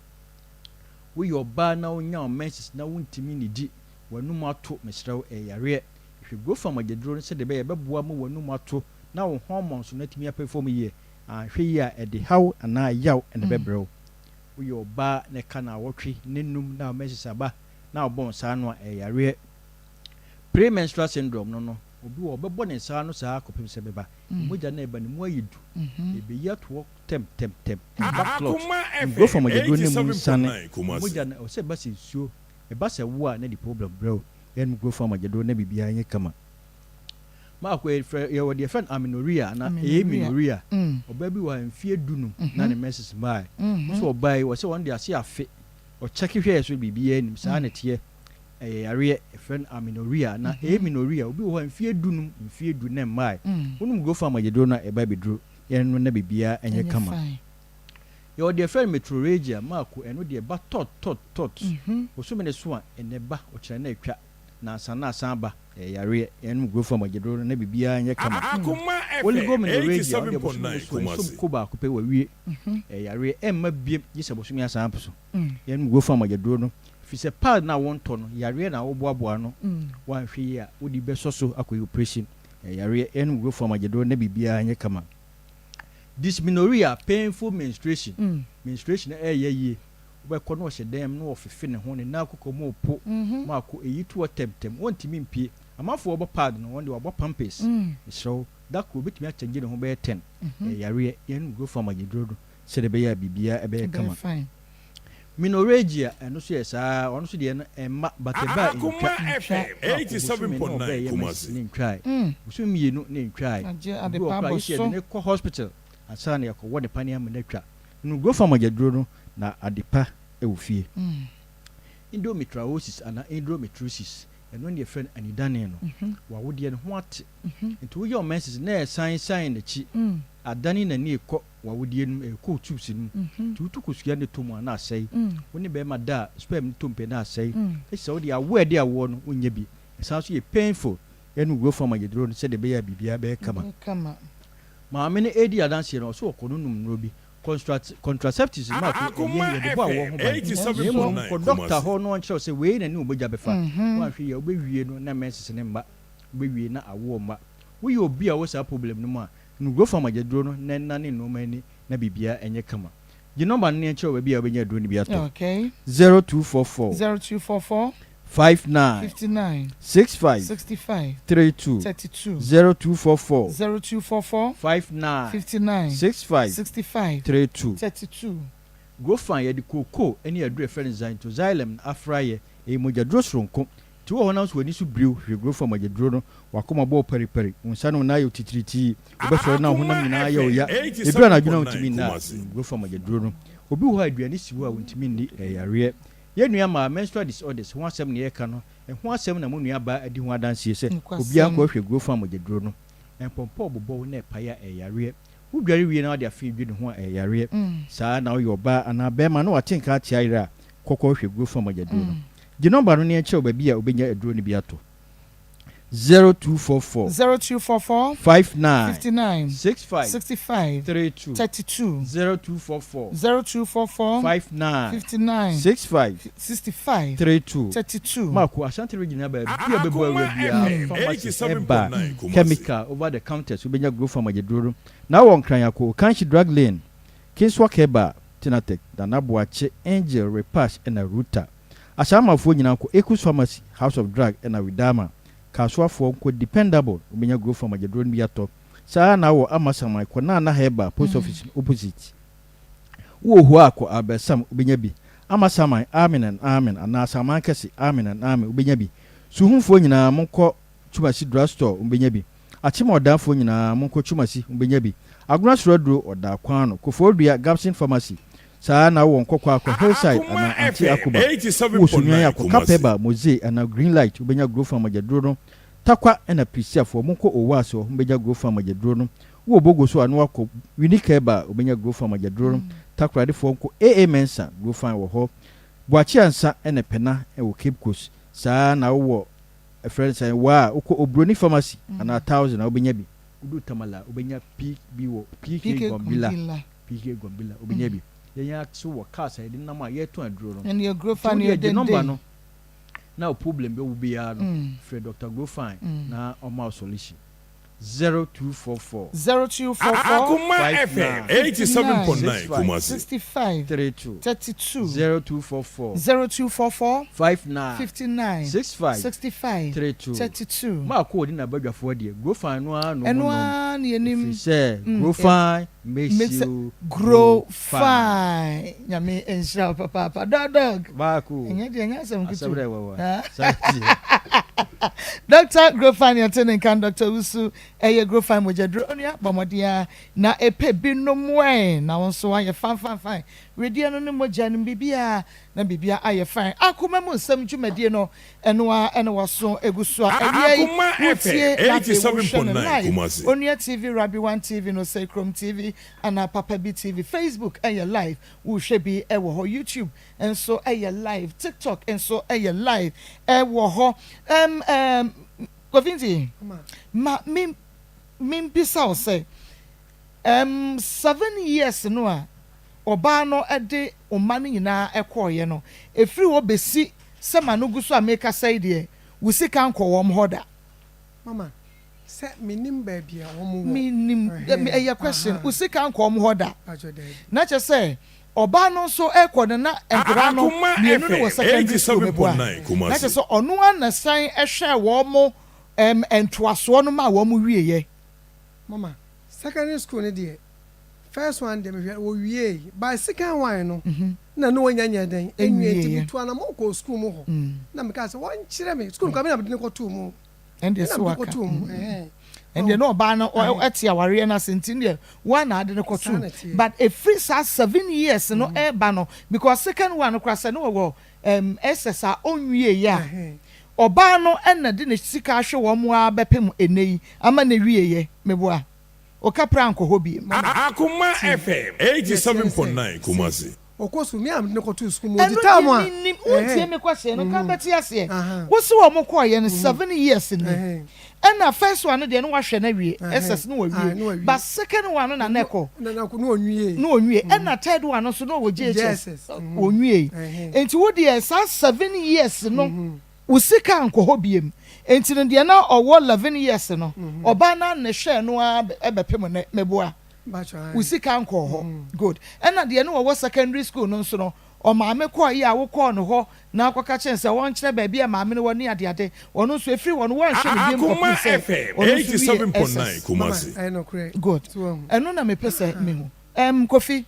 Woyɛ ɔbaa na wonya wo menses na wontumi nnidi, w'anum ato, mesrɛ wo, ɛyɛ yareɛ. Hwɛ Grofam agyaduro no sɛdeɛ ɛbɛyɛ a ɛbɛboa ma w'anum ato na wo hormones no atumi apɛfɔm yie. Anhwɛ yie a, ɛde haw anaa yaw na ɛbɛbrɛ wo. Woyɛ ɔbaa na ɛka naawɔtwe ne num na wo menses aba na wobɔ nsa ano a, ɛyɛ yareɛ. Pre-menstrual syndrome no no, obi wɔ hɔ ɔbɛbɔ ne nsa ano saa kɔpem sɛ ɛbɛba. Ne mogya no a ɛba no mu ayɛ du. Ɛbɛyi ato hɔ tɛmtɛmtɛm. Ɛba clot. Grofam agyaduro no mu nsiane. Mogya no, ɛwɔ sɛ ɛba sɛ nsuo. Ɛba sɛ wo a na ɛde problem brɛ wo. Yɛnom Grofam agyaduro na biribiara nyɛ kama. Maako, yɛfrɛ, yɛwɔ deɛ yɛfrɛ no amenorrhea anaa amenorrhea. Ɔbaa bi wɔ ha mfeɛ dunum na ne menses mmaeɛ. Wo sɛ ɔbaa yi, wɔsɛ wɔn de ase afe. Ɔkyɛke hwɛɛ so biribiara nnim. Saa na ɛteɛ. Ɛyɛ yareɛ, yɛfrɛ no amenorrhea anaa amenorrhea. Obi wɔ hɔ a mfeɛ dunum, mfeɛ du na ɛmmaeɛ. Wonom Grofam agyaduro no a ɛba abɛduru. Yɛnom na biribiara nyɛ kama. Yɛwɔ deɛ yɛfrɛ no metrorrhagia, mako, ɛno deɛ ɛba tɔt tɔt tɔt. Bosome no so a, ɛnɛ ɛba, ɔkyena na atwa, nansa na asan aba. Ɛyɛ yareɛ. Yɛnom growth hormone gyedoro no na biribiara nyɛ kama. Oligomenorrhagia, ɔno deɛ bosome no so a, ɛsɔ mu ko baako pɛ, wawie. Ɛyɛ yareɛ. Ɛmma biom gye sɛ bosome asan apo so. Yɛnom growth hormone gyedoro no, ɛfiri sɛ pad no a wontɔ no, yareɛ na woboaboa ano. Woanhwɛ yie a, wode bɛsɔ so akɔyɛ operation. Ɛyɛ yareɛ. Yɛnom growth hormone gyedoro na biribiara nyɛ kama. Dysmenorrhea, painful menstruation, menstruation ɛyɛ yie, wobɛkɔ na ɔhyɛ dan mu na ɔfefe ne ho, ne nan akokɔ mu repo, maako ɛyi to hɔ tɛmtɛm, wɔntumi mpue. Amanfoɔ wɔbɔ pad no, wɔn deɛ wɔabɔ pampers. Mesrɛ wo, da koro obɛtumi akyɛngye ne ho bɛyɛ ten. Ɛyɛ yareɛ, yɛnom Grofam agyeduro no sɛdeɛ ɛbɛyɛ a biribiara ɛbɛyɛ kama. Menorrhagia, ɛno nso yɛ saa ara, ɔno nso deɛ no ɛmma but ɛba a ɛntwa. Maako bosome na ɔbɛɛyɛ menses no ntwae, bosome mmienu na ɛntwae. Obi wɔ hɔ koraa a, gye sɛ yɛde no kɔ hospital ansa na yɛakɔwɔ ne paneɛ ama no atwa. Nom Grofam agyaduro no na adepa wɔ fie. Endometriosis anaa endometriosis, ɛno na yɛfrɛ no anidane no. W'awodeɛ no ho ate, nti woyɛ wo menses na ɛsan san n'akyi, adane n'ani rekɔ w'awodeɛ no mu, ɛrekɔ wo tubes no mu. Nti wotu kosua no tɔ mu a na asɛe. Wo ne barima da a, sperm no tɔ mu pɛ na asɛe. Ɛsɛ sɛ wode awoɔ a ɛde awoɔ no, wonyɛ bi. Ɛsan nso yɛ painful. Ɛne Grofam agyaduro no sɛdeɛ ɛbɛyɛ a biribiara bɛyɛ kama. Maame no redi adanseɛ no, ɔse ɔkɔ no nom nnuro bi, contraceptives no mako ɛyɛ yɛde bɔ awoɔ ho ban, na mmom kɔ dɔkta hɔ na ɔnkyerɛ wo sɛ wei na ɛne wo mogya bɛfa, woanhwɛ yie a wobɛwie no na menses no mma, wobɛwie na awoɔ mma. Woyɛ obi a wowɔ saa problem no mu a, nom Grofam agyaduro no na ɛnane nnoɔma ani na biribiara nyɛ kama. Gye nɔmba no na yɛnkyerɛ wo baabi a wobɛnya aduro no bi atɔ. 0244 0244 59 59 65 65 32 32 0244 0244 59 59 65 65 32. 32. Grofan, yɛde kookoo ne aduru a yɛfrɛ no xanthoxylum na afra yɛ. Ɛyɛ mogyaduro soronko. Nti wowɔ hɔ na nso w'ani so biriw, hwehwɛ Grofan mogyaduro no. W'akoma bɔ wo paripari, wo nsa ne wo nan ayɛ wo titiritii, wobɛsɔre na wo honam nyinaa ayɛ wo ya. Ɛduru anadwo na wontumi nna a, nom Grofan mogyaduro no. Obi wɔ hɔ a aduane si hɔ a ontumi nni, ɛyɛ yareɛ. Yɛn nua maa menstrual disorders ho asɛm na yɛreka no, ɛho asɛm na mo nua baa adi ho adanseɛ sɛ obiara Nokwasɛm. nkɔhwɛ Grofan mogyaduro no. Mpɔmpɔ bobɔ wo na ɛpae a ɛyɛ yareɛ. Wo dware wie na wode afe dwi ne ho a ɛyɛ yareɛ. Saa ara na woyɛ ɔbaa anaa barima na wate nka ate ayerɛ a, kɔ kɔhwɛ Grofan mogyaduro no. Gye nɔmba no na yɛnkyerɛ wo baabi a wobɛnya aduro no bi atɔ. 0244. 0244. 59. 59. 65. 65. 32. 32. 0244. 0244. 59. 59. 65. 65. 32. 32. Marco, Ashanti region ha baabi a wobɛbɔ awura biara, pharmacy, herbal, chemical, over the counters, wobɛnya Growth Farm agyaduro no. Na wɔ Nkran Ako, Okanshi Drug Lane, Kingswalk Herbal, Tinatech, Nana Boakye, Angel, Repash ɛna Ruta. Ahyɛnmafoɔ nyinaa nkɔ Ekus Pharmacy, House of Drug ɛna Widama. Kasoafoɔ nkɔ Dependable, wobɛnya Growth Farm agyaduro no bi atɔ. Saa ara na wɔ Amasaman, kɔ Nana Herbal, Post Office no opposite. Wowɔ Hua a, kɔ Albert-Sam, wobɛnya bi. Amasaman, Amen and Amen, anaa Asaman Kɛse, Amen and Amen, wobɛnya bi. Suhumfoɔ nyinaa, monkɔ Twumasi Drug Store, wobɛnya bi. Akyem Ɔdanfoɔ nyinaa, monkɔ Twumasi, wobɛnya bi. Agona Soro Aduro, Ɔdaa Kwan ano. Koforidua, Gabson Pharmacy. Saa ara na wowɔ Nkɔkɔ a, kɔ Hillside anaa Auntie Akuba. Wowɔ Sunyani a, kɔ Kapeba, Mozee anaa Green Light, wobɛnya Grofan mogyaduro no. Tarkwa na Prisiafoɔ, monkɔ Owaase hɔ, mobɛnya Grofan mogyaduro no. Wowɔ Bogo so a, na woakɔ Winnie Kerber, wobɛnya Grofan mogyaduro no. Takoradefoɔ nkɔ AA Mensah, Grofan wɔ hɔ. Boakye Ansah na Pɛna wɔ Cape Coast. Saa ara na wowɔ, ɛfrɛ no sɛn, Wa a, wokɔ Oburoni Pharmacy anaa Thousand a, wobɛnya bi. Woduru Tamale a, wobɛnya PB wɔ PK Gombila. PK Gombila, wobɛnya bi. Yɛn ara nso wɔ cars a yɛde nam a yɛretɔn aduro no. Ɛnneɛ Nti Grofan wo yɛ deɛ gye nɔmba denden. no na wo problem bɛ wo biara no, frɛ Doctor Grofan na ɔma wo solution. 0244. 0244. Akoma 59. FM 87.9 59. Kumasi. 65. 32. 32. 0244. 0244. 59. 59. 65. 65. 32. 32. Maako ɔdi n'abadwafoɔ deɛ, Grofan no ara na Ɛno ɔmo nom. ara na yɛnim. Ɛfiri sɛ Grofan makes Makes you grow grow fine. fine. Nyame nhyira wo papaapa. Dog dog. Baako. Ɛnyɛ deɛ ɛnyɛ asɛm Asɛm ketewa. dɛ wawa. Saa deɛ. Doctor Grofine yɛte ne nka Doctor Wusu ɛyɛ Grofine mogyaduro onua bɔ mmɔden ara na ɛpɛ bi nom ɛ na wo nso ayɛ fine fine fine wedeɛ no ne mogya no biribiara na biribiara ayɛ fine akoma mu nsɛm dwumadie no ɛno ara ɛna waso egu so a ɛyɛ yi Akoma wotie FM na afei wohwɛ no 87.9 live Kumasi. Onua TV Rabi One TV no sɛ Krom TV anaa Papa Bi TV Facebook ɛyɛ live wohwɛ bi ɛwɔ hɔ YouTube nso yɛ live tiktok nso yɛ live wɔ hɔ ɛm ɛm Kofi nti ma me me bisa wo sɛ ɛm 7 years no a ɔbaa no de ɔma no nyinaa ɛkɔɔyɛ no efiri hɔ besi sɛ ma no gu so a mekasa yi deɛ wo sika nkɔ wɔn hɔ da. Mama. Sɛ mennim baabi a wɔn wɔ. Mennim, Ɛhɛn, ɛyɛ question, ahaa. wo sika nkɔ wɔn hɔ da. Mpakyɛ daabi. Na kyerɛ sɛ ɔbaa no nso ɛkɔ no na nkwadaa no Akoma mmienu no wɔ FM secondary school meboa? 87.9 Na kyerɛ Kumasi. sɛ ɔno ara na san hwɛɛ wɔn ɛm ntoasoɔ no maa wɔn wieɛ. Mama, secondary school no deɛ, first one deɛ mehwɛ wɔwiee, but second one no na ne wɔnnya nyɛɛ dɛn nwie nti Ɛnwieɛ. metuu anamɔn kɔɔ school mu hɔ na mekaa sɛ wɔnkyerɛ me, school no koraa me na mede no kɔtoo mu o. Ɛndeɛ Ɛna sɛ mede waka. kɔtoo mu, ɛhɛn. Ɛndeɛ na ɔbaa no Ahe. ɛte awareɛ no ase nti deɛ woa na ade no Saa kɔtoo na ɛteɛ. but ɛfiri saa 7 years no ɛreba no because second one no koraa sɛ ne wɔwɔ um, SS a ɔnwieeɛ a Ɛhɛn. ɔbaa no ɛna de ne sika ahwɛ wɔn ara bɛpem ɛnnɛ yi ama no awieeɛ meboa ɔkapra ankɔ hɔ biem. Mama, Akoma tie. FM Deɛ ɛteɛ ne sɛ, 87.9 se Kumasi. ɔkɔ sukuu, me a mede no kɔtoo sukuu mu, ɔdi Ɛno term deɛ a, mennim, wontie ɛhɛn, me question no nka bɛte aseɛ. aha, Wo se wɔn kɔeɛ no 7 years ni, ɛhɛn, ɛna first one no deɛ no wahwɛ no awie, ɛhɛn, SS no ae, wawie, na wawie. but second one no na na ɛkɔ, Na, na, na ɔnwiee. na ɔnwie, ɛna third one no nso na ɔwɔ JHS, JSS, ɔnwiei. ɛhɛn. Nti wo deɛ saa 7 years no, wo sika ankɔ hɔ biem. Nti no deɛ na ɔwɔ 11 years no, ɔbaa no ara na ɛhwɛɛ no ara bɛpem nnɛ, meboa? Wo sika nkɔɔ hɔ. Good. Ɛna deɛ na ɔwɔ secondary school no nso no, ɔmaame kɔɔ yɛ a wokɔɔ no hɔ na akɔka kyerɛ no sɛ ɔnkyerɛ baabi a maame no wɔ ne adeade. Ɔno nso ɛfiri hɔ no woanhwɛ no biom Akoma kɔpem sɛ FM ɔno nso wiee 87.9 SS. Kumasi. Good. Ɛno na mepɛ sɛ mehu. Ɛm, Kofi,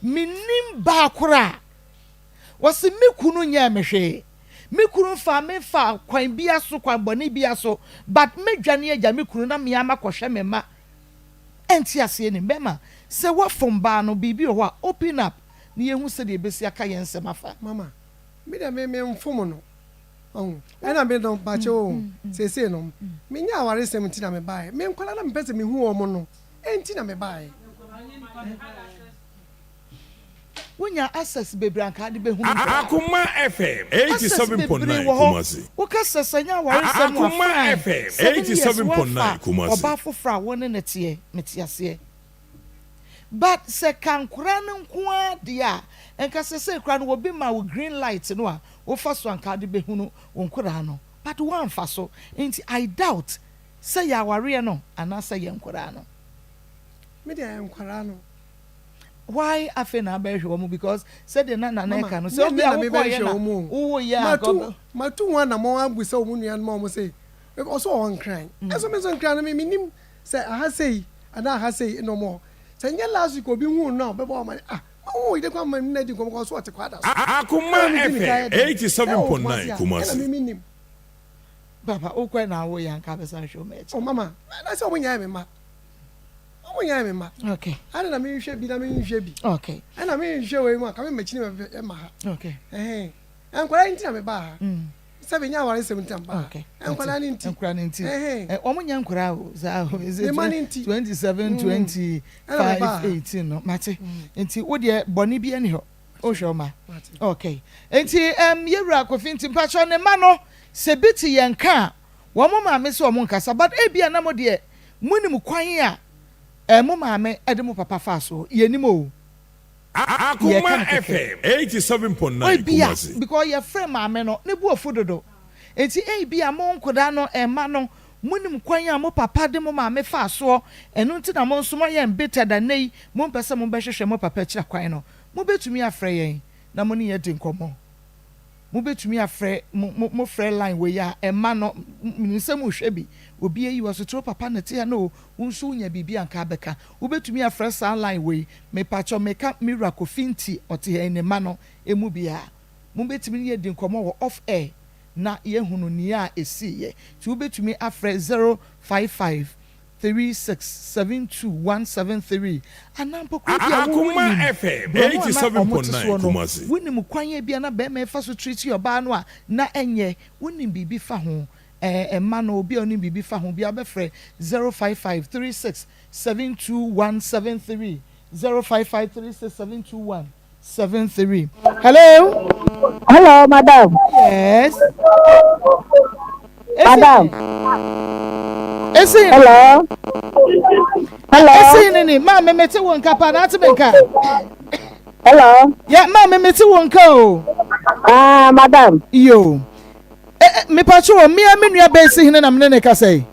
mennim baa koro a wɔse me kunu nyɛɛ me hwee. Me kunu faa me faa kwan bia so, kwan bɔne bia so, but mɛdwane agya me kunu na me ara makɔhwɛ me mma. Ɛnte aseɛ nim. Bɛma, sɛ woafom baa no, biribi wɔ hɔ a, open up na yɛhu sɛdeɛ yɛbɛsi aka yɛn nsɛm afa. Mama, me deɛ me menfom no, wahu, ɛna me no, mpakyɛw o, seesei no, menyɛ awaresɛm nti na mebaeɛ, me nkwadaa na mepɛ sɛ mehu wɔn no nti na mebaeɛ. Wonya access bebree anka ade bɛhunu koraa. Akoma FM Access bebree 87.9 wɔ hɔ. Kumasi. Woka sɛ sɛ nyɛ awaresɛm a Akoma fine, FM 7 years 87.9 woafa Kumasi. ɔbaa foforɔ a wo ne no teɛ, mete aseɛ. But sɛ ka nkoraa no nko ara deɛ a, nka sesei koraa no obi ma wo green light no a wofa so anka ade bɛhunu wo nkoraa no. But woamfa so. Nti I doubt sɛ yɛ awareɛ no anaasɛ yɛ nkoraa no. Me deɛ ɛyɛ nkwadaa no. Why afei na abɛhwɛ wɔn because sɛdeɛ na nana Mama, ɛka no nyɛ sɛ nnɛ obi a na wokɔɔyɛ mebɛhwehwɛ na wɔn o. wowoyɛ a Matu, nka matu ho anamɔn abusa wɔn nuanom a wɔn se, ɔso ɔwɔ Nkran. Ɛnso me nso Nkran no me mennim sɛ aha sei anaa aha sei na wɔn wɔ. Sɛ nyɛ last week obi huu no a ɔbɛbɔ wɔn amane, ah, mahu wo yere koraa ma me ne no adi nkɔmmɔ koraa ɔso ɔte Kwada so. Akoma Ɛna medi mmirika FM yɛ dɛn? Sɛ ɔwɔ Kumasi 87.9 a, ɛna Kumasi. me mennim. Papa wokɔɛ na awoyɛ anka abɛsan hwɛ wɔn akyi. Oh mama, na sɛ wɔn nyinaa yɛ me mma. Wɔn nyinaa yɛ me mma. Okay. Ɛna na menhwɛ bi na menhwɛ bi. Okay. Ɛna menhwɛ wei mu a, ka me m'akyi ne mɛma ha. Okay. Ɛhɛn. Nkwadaa nti na mebaa ha. Mm. Sɛ menyɛ awaresɛm nti na mebaa ha. Okay. Nkwadaa no nti. Nkwadaa no nti. Ɛhɛn. Wɔn nyɛ nkwadaa o. Saa o. Me mma no nti. 27, 25, 18 no. Mate. Nti wo deɛ bɔne bi ɛni hɔ. Wohwɛ wo ma. Okay. Nti um, yɛwura Kofi nti mpakyɛw ne mma no sɛ bi te yɛn ka a wɔn maame sɛ wɔn nkasa but ebia na mo deɛ Monim kwan a eh mo maame de mo papa faa soɔ? Yɛnim o. Akoma Yɛka no kɛkɛ. FM 87.9 Ebia Kumasi. because yɛfrɛ maame no, ne bo afu dodo. Enti ebia mo nkodaa no mma no, monim kwan a mo papa de mo maame faa soɔ, ɛno nti na mo nso moayɛ embittered a nnɛ yi mompɛ sɛ mobɛhwehwɛ mo papa akyira kwan no. Mobɛtumi afrɛ yɛn na mo ne yɛn adi nkɔmmɔ. Mobɛtumi afrɛ mo mo mofrɛ line wei a ɛma no menim sɛ mohwɛ bi obi ayi wɔ so toro papa na ɛte ha no o wo nso wonya biribi a nka abɛka wobɛtumi afrɛ saa line wei mepakyɛw meka me wura Kofi nti ɔte ha yi ne mma no ɛmu biara mobɛtumi ne yɛadi nkɔmmɔ wɔ off air na yɛahunu nea ɛsiiɛ nti wobɛtumi afrɛ 055 3672173 anaa mpo kuro bi a wo Akoma wonim FM borɔno a na ɔmo te 87.9 soɔ no Kumasi. wonim kwan a ebia na bɛɛma yi fa so treat ɔbaa no a na ɛnyɛ wonim biribi fa ho ɛɛ mma no obi a onim biribi fa ho biara bɛfrɛ 0553672173 0553672173 Hello. Hello, madam. Yes. Madam. Esi. Hello. Hello. Esi ni ni maa mi mete wo nka pa na ate mi nka. Hello. Ya maa mi mete wo nka o. Ah, madam. Yo. Eh, eh, me pacho wo mmea me nua bɛsi hene na me ne ne kasa yi.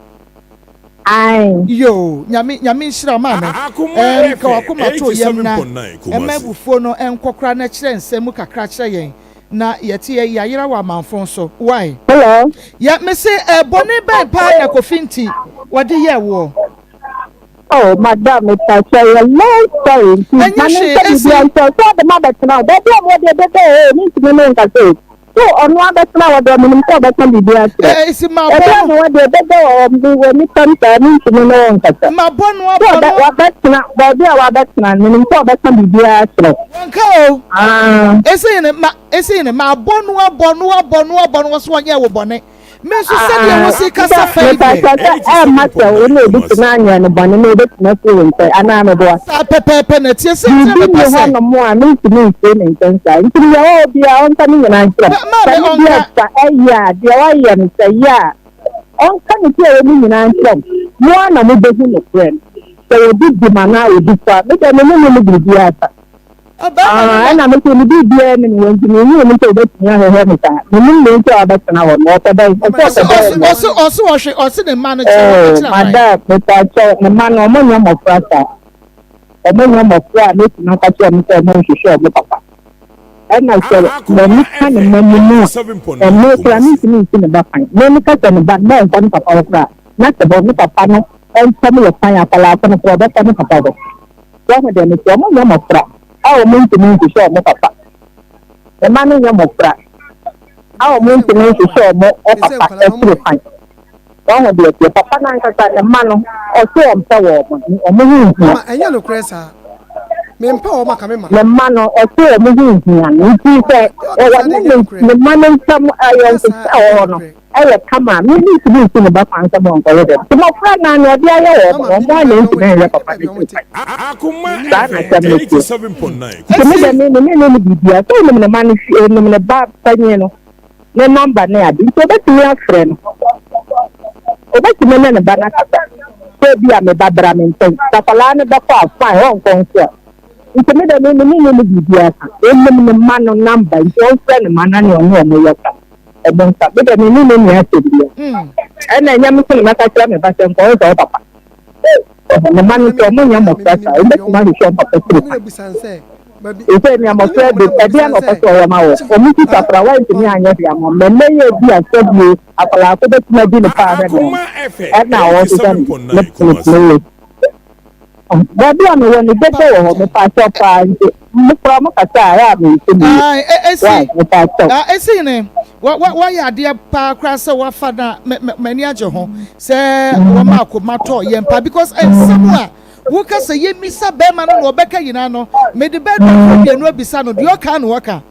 Ae. Yoo nyame nyame nhyira wo maame. Akoma Ɛɛm ka FM wakoma to yam na 87.9 ɛma Kumasi. abufuo no ɛnkɔ koraa na kyerɛ nsɛm mu kakra kyerɛ yɛn na yɛte yɛ yayera wɔ amanfon so why? Hello. Yɛ mese ɛɛ bɔne bɛn paa na Kofi nti wɔde yɛɛ woɔ? Oh madam mepakyɛ yɛ long story nti Ɛnyɛ ma me hwee nka esi. biribiara nkyerɛ wo sɛ ɔde ma bɛtena hɔ baabi a mewɔ deɛ dede ee mentumi ne nkasa o so ɔno abɛtena hɔ deɛ menim sɛ ɔbɛka biribiara akyerɛ Ɛ esi ma baabi bɔ a no. mewɔ deɛ dede wɔ hɔ mewɔ nipa m saa mentumi ne wo nkasa Ma bɔ no so abɔ ɔbɛ no. wabɛtena baabi a wabɛtena no menim sɛ ɔbɛka biribiara akyerɛ wo Wɔnka o. ah. Esi ne ma esi ne ma bɔ no abɔ no abɔ no abɔ no wɔso ɔnyɛ wo bɔne. Me nso sɛdeɛ wosi kasa fa yi deɛ. Mepakyɛw sɛ ɛmma sɛ wo ne obi te na anyɛ no bɔne na obetumi afiri wo nkyɛn anaa meboa? Saa pɛpɛɛpɛ na ɛteɛ. Sɛ nti na Biribi mepɛ nni sɛ. hɔnom a mentumi mfiri ne nkyɛn saa. Nti nea ɔwɔ hɔ biara ɔnka ne nyinaa nkyerɛ me. Maame Sɛ ne deɛ ɔnka. sa ɛyɛ a, deɛ wayɛ no sɛ ɛyɛ a, ɔnka ne ti a ɛwɔ mu nyinaa nkyerɛ me. Mo ara na mubehu nokorɛ no, sɛ obi di me anaa obi fɔ a. Me deɛ me ne no nni biribiara sa. Ɔbarima no Ah, na. ɛna me nso me biribiara nni me hɔ nti menhuu no sɛ obetumi ahwehwɛ me saa. Mennim nea nti a wabɛtena hɔ no. Ɔpɛ dɛn? Mama, Ɔsɛ Ɔse ɔpɛ dɛn ɔse mmoa? ɔse ɔse ɔhwe ɔse ne mma no kyerɛ Oh, ɔkyerɛ kwan. madam, mepakyɛw, me mma no, wɔnyɛ mmɔfra saa. Wɔnyɛ mmɔfra a mɛtumi aka kyerɛ wɔn sɛ wɔnhwehwɛ wɔn papa. Ɛna sɛ Akoma m'ani ka ne FM mma no mu a, 87.9 ɛno koraa Kumasi. mentumi nsi ne ba kwan. Me meka sɛ ne ba no, mɛnkɔ ne papa hɔ koraa. Na sɛ hɔ ne papa no ntam yɛ kwan a, akwadaa ko no koraa ɔbɛkɔ ne papa hɔ. Woahu deɛ mekyerɛ? Wɔnyɛ mmɔfra a wɔntumi nhwehwɛ wɔn papa. Mma no nyɛ mmɔfra a wɔntumi nhwehwɛ wɔn papa akyiri kwan. Woahu deɛ ɛteɛ? Papa no ankasa, ne mma no, ɔse ɔmpɛ wɔn, wɔn ho nhia. Mama, ɛnyɛ nokorɛ saa. Mempɛ wɔn aka me ma. Ne mma no, ɔse wɔn ho nhia no. Nti sɛ ɔne ne mma no ntam ayɔnkofa a ɛwɔ hɔ no, Ɛyɛ kama a, me mentumi nsi ne ba kwan sɛ ɔnkɔyɛ dɛm. Nti mmɔfra no ara nea ɔde ayɛ wɔn no, wɔn ara na ɛntumi nyɛ papa no tiri kwan. Akoma Saa na FM asɛm no teɛ. 87.9 Nti me deɛ Kumasi. me me ne no biribiara. Sɛ ɔnim ne mma no fie, ɔnim ne ba panyin no ne nɔmba ne ade, nti ɔbɛtumi afrɛ no. Ɔbɛtumi ne ne ba no akasa sɛ ebia me ba bra me nkyɛn. Sɛ akwadaa no bɛkɔ a, fine, ɔnkɔ nso a. Nti me deɛ me me ne no biribiara ka. Ɔnim ne mma no nɔmba nti ɔmfrɛ ne mma no na ɔne wɔn yɛ ka. Ɔmo nsa. Me deɛ me ne no nni asɛm bia. Ɛna ɛnyɛ me nso na mɛka kyerɛ me ba sɛ nkɔ hwehwɛ wo papa. Ɔho, me mma no nso ɔmo nyɛ mmɔfra saa. Ɔmo bɛtumi ahwehwɛ ɔmo papa tiri kwan. Seesei nea mmɔfra de, ɛdeɛn na ɔpɛ sɛ ɔyɛ ma wɔ? Ɔmo sisa koraa, woantumi anyɛ hwee amma ɔmo. Ɛnnɛ yi ebia sɛdeɛ akwadaa ko bɛtumi adi ne paa ahwɛ ne ho, ɛna ɔhwehwɛ no, ne ne ne wei. Baabi a mewɔ no dede wɔ hɔ mepaakyɛw paa nti mo koraa mo kasa a ɛyɛ a mente mu yie Ae, e, esi, why mepaakyɛw. ah, esi ne, wa, wa, wayɛ adeɛ paa koraa sɛ wafa na me, me, m'ani agye ho sɛ wɔma akoma tɔ yɛn paa because nsɛm a woka sɛ yɛmmisa bɛrima no na ɔbɛka nyinaa no mede bɛɛ dɔfo mmienu abisa no deɛ ɔka na ɔka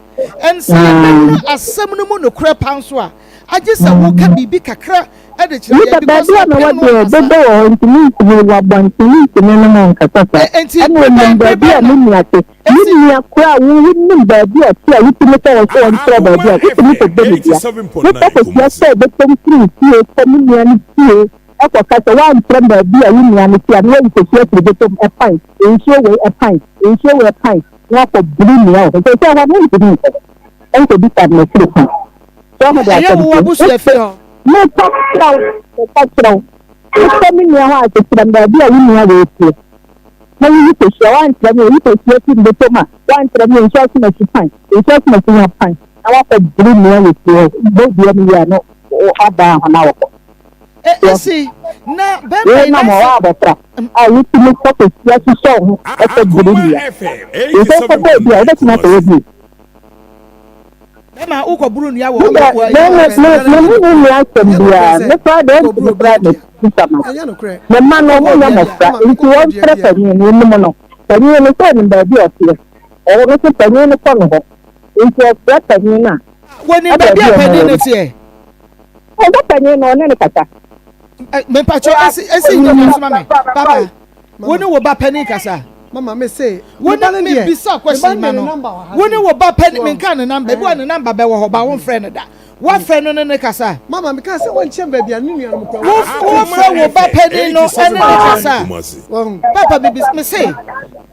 ɛn sɛ yɛbɛnya asɛm no mu nokorɛ paa nso a agye sɛ woka biribi kakra de kyerɛ Nnipa yɛn because baabi a mewɔ ɔpem no deɛ ankasa. dede wɔ hɔ nti mentumi wɔ abɔnten mentumi ne mo nkasa saa Ɛ enti ɛna bere onim bɛn bere baabi bɛn a na me nua te me esi nua koraa wo wonim baabi a ɔte a wotumi sɛ wɔ sɛ ɔnkyerɛ baabi Akoma a wotumi FM kɔbɔ ne dua wokɔ 87.9 kɔhyia Kumasi. sɛ bɛtɔm firi wo fie kɔ me nua no fie ɛkɔka sɛ woankyerɛ me baabi a wo nua no te a na wayi kɔhyia firi bɛtɔm ɛpan nsuo wei ɛpan nsuo wei ɛpan na wakɔ buru nua wɔ hɔ sɛ sɛ hɔ no wontumi nkɔ nkɔbisa no akyiri kwan so ɔho de Ɛyɛ asɛm wo te w'abusua fie hɔ. Meka kyerɛ wo, meka kyerɛ wo, wokɔ me nua hɔ a, kyekyerɛ me baabi a wo nua wei teɛ, na woyi kosua, woankyerɛ me a, yi kosua fi me bɔtɔ mu a, woankyerɛ me a, nsuo asomasi pan, nsuo asomasi nya pan, na woakɔ boro nua wɔ fie hɔ, bɔ dua no wie a, na woabaa ho na wokɔ. Ɛ esi na bɛrima Wei yi nam na hɔ sɛ. abɔfra a wotumi kɔ kosua hyehyɛ wo ho kɔ boro Akoma nua. FM Nso wokɔbɔɔ bi a, 87.9 wobɛtumi akɔyɛ Kumasi. bio. Bɛma wokɔ buru nnua wɔ Me deɛ, wɔ me me me me ne no nni asɛm biara. Me koraa deɛ ɔntumi koraa mmɛbisa me. Me mma no, wɔnyɛ mmɔfra, nti wɔmfrɛ panin no, ɔnim no. Panin no, sɛ ɔnim baabi a ɔteɛ. Ɔno nso panin no kɔ ne hɔ. Nti ɔfrɛ panin no a, Wɔnim ɛna baabi baabi a a panin ɔwɔ no no. teɛ. Ɔsɛ panin no, ɔne no kasa. Mepakyɛw, esi esi nyina soma me. Papa. Wo ne wo ba panin kasa. Mama me se. Wo ne me bisa question ma no. Wo ne wo ba panin me nka ne number. Ebi wa ne number bɛ wɔ hɔ ba wo nfrɛ no da. Wa frɛ no ne ne kasa. Mama me ka sɛ wɔn nkyɛn baabi a ne nua no kura. Wo frɛ wo ba panin no ne ne kasa. Papa me bisa me se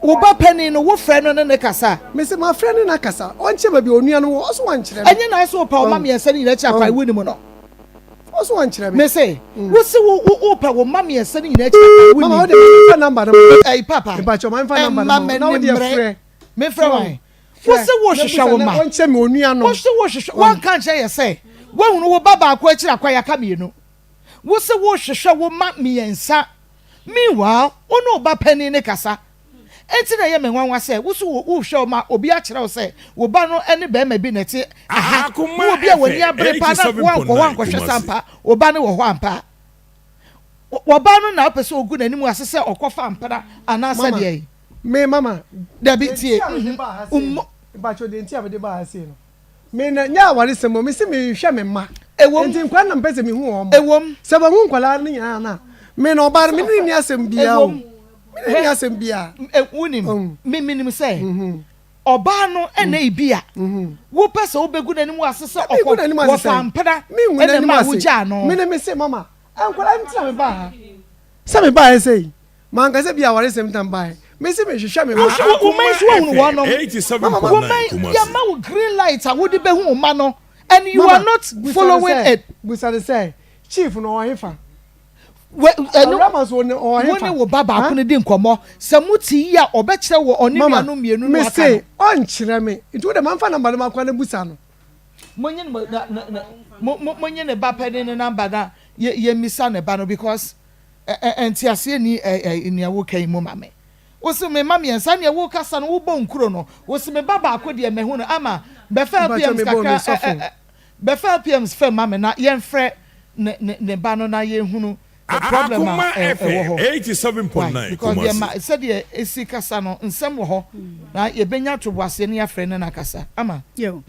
wo ba panin no wo frɛ no ne ne kasa. Me se ma frɛ ne na kasa. Wɔn nkyɛn baabi onua no wɔ ɔso wɔn nkyerɛ no. Ɛnyɛ na ɛsɛ wo pa ɔma mmiɛnsa ne nyinaa akyi akwan wo nim no. Ɔso wɔnkyerɛ me. Me se, wo se wo wo wopɛ wo mma mmiɛnsa no nyinaa akyi akwan, Mama, wonim. wo deɛ ma memfa number no ma wo. Ɛyi papa, Mepakyɛw, ma memfa number no ɛmma ma wo, na wo m'ani deɛ mmere. frɛ. Memfrɛ So, wan? Wo frɛ, se na wohwehwɛ busa wo na mma. ɔnkyerɛ me onuanom. Wo se wohwehwɛ, woanka ankyerɛ yɛ sɛ woahunu wo ba baako akyiri akwan, aka mmienu. Wo se wohwehwɛ wo mma mmiɛnsa. Meanwhile, wo ne wo ba panin no kasa. Enti na ɛyɛ me nwanwa sɛ wo so worehwɛ wo ma obi akyerɛ wo sɛ wo ba no ne barima bi na ɛte ha, Akoma ne obi a w'ani FM abere paa na woankɔ hɔ 87.9 ankɔhwɛ sɛ Kumasi. ampa wo ba no wɔ hɔ ampa. Wɔ ba no na wopɛ sɛ ogu n'anim ase sɛ ɔkɔfa mpena anaasɛ Mama, deɛn? me mama, Dabi, deɛ tie, nti a mede mhm, baa ha sei no, mmɔ. mpakyɛw deɛ nti a mede baa ha sei no, Me na nyɛ awaresɛm o, mese mehwɛ me mma. Ɛwom. Nti nkwadaa na mepɛ sɛ mehu wɔn. Ɛwom. Sɛ mahu nkwadaa no nyinaa no a, me na ɔbaa no, me ne no nni asɛm biara o. Ɛwom. Me ne no nni asɛm biara. Wonim, me menim sɛ ɔbaa no ɛna ebi a wopɛ sɛ wobɛgu n'anim ase sɛ ɔkɔ wɔfa mpena ɛna ɛma wogyaa no. Me ne mese mama, nkwadaa nti na mebaa ha. Sɛ mebaeɛ sɛ yi, Manka sɛ bia awaresɛm ntam baeɛ. Mese mehwehwɛ me mma. Wohwɛ wo mma yi so woahunu wɔnom. Mama Wo mma yi yɛma wo green light a wode bɛhu wo mma no and you are not following it. Busa no sɛ chief no ɔwɔ hefa? Ɛno Awurama nso ɔwɔ hefa? Wo ne wo ba baako no di nkɔmmɔ. Sɛ mote yie a ɔbɛkyerɛ wo ɔne nuanom mmienu no aka no. Mese ɔnkyerɛ me nti wode mamfa number no ma koraa na busa no. Monye monye ne ba panin no number na yɛmmisa ne ba no because Nteaseɛ nni nea woreka yi mu ma me. Wose me mma mmiɛnsa, ɛnneɛ worekasa no wobɔ nkuro no. Wose me ba baako deɛ mahu no. Ama, bɛfa Mpakyɛ LPMs mebɔ me kakra sɔfo. ɛ, bɛfa LPMs fam ma me na yɛmfrɛ ne, ne, ne ba no na yɛnhunu problem a Akoma ɛwɔ FM hɔ. Why? 87.9 Because deɛ Kumasi. ma, sɛdeɛ ɛsi kasa no, nsɛm wɔ hɔ. Na yɛbɛnya atoboaseɛ na yɛafrɛ ne no akasa. Ama. Yo.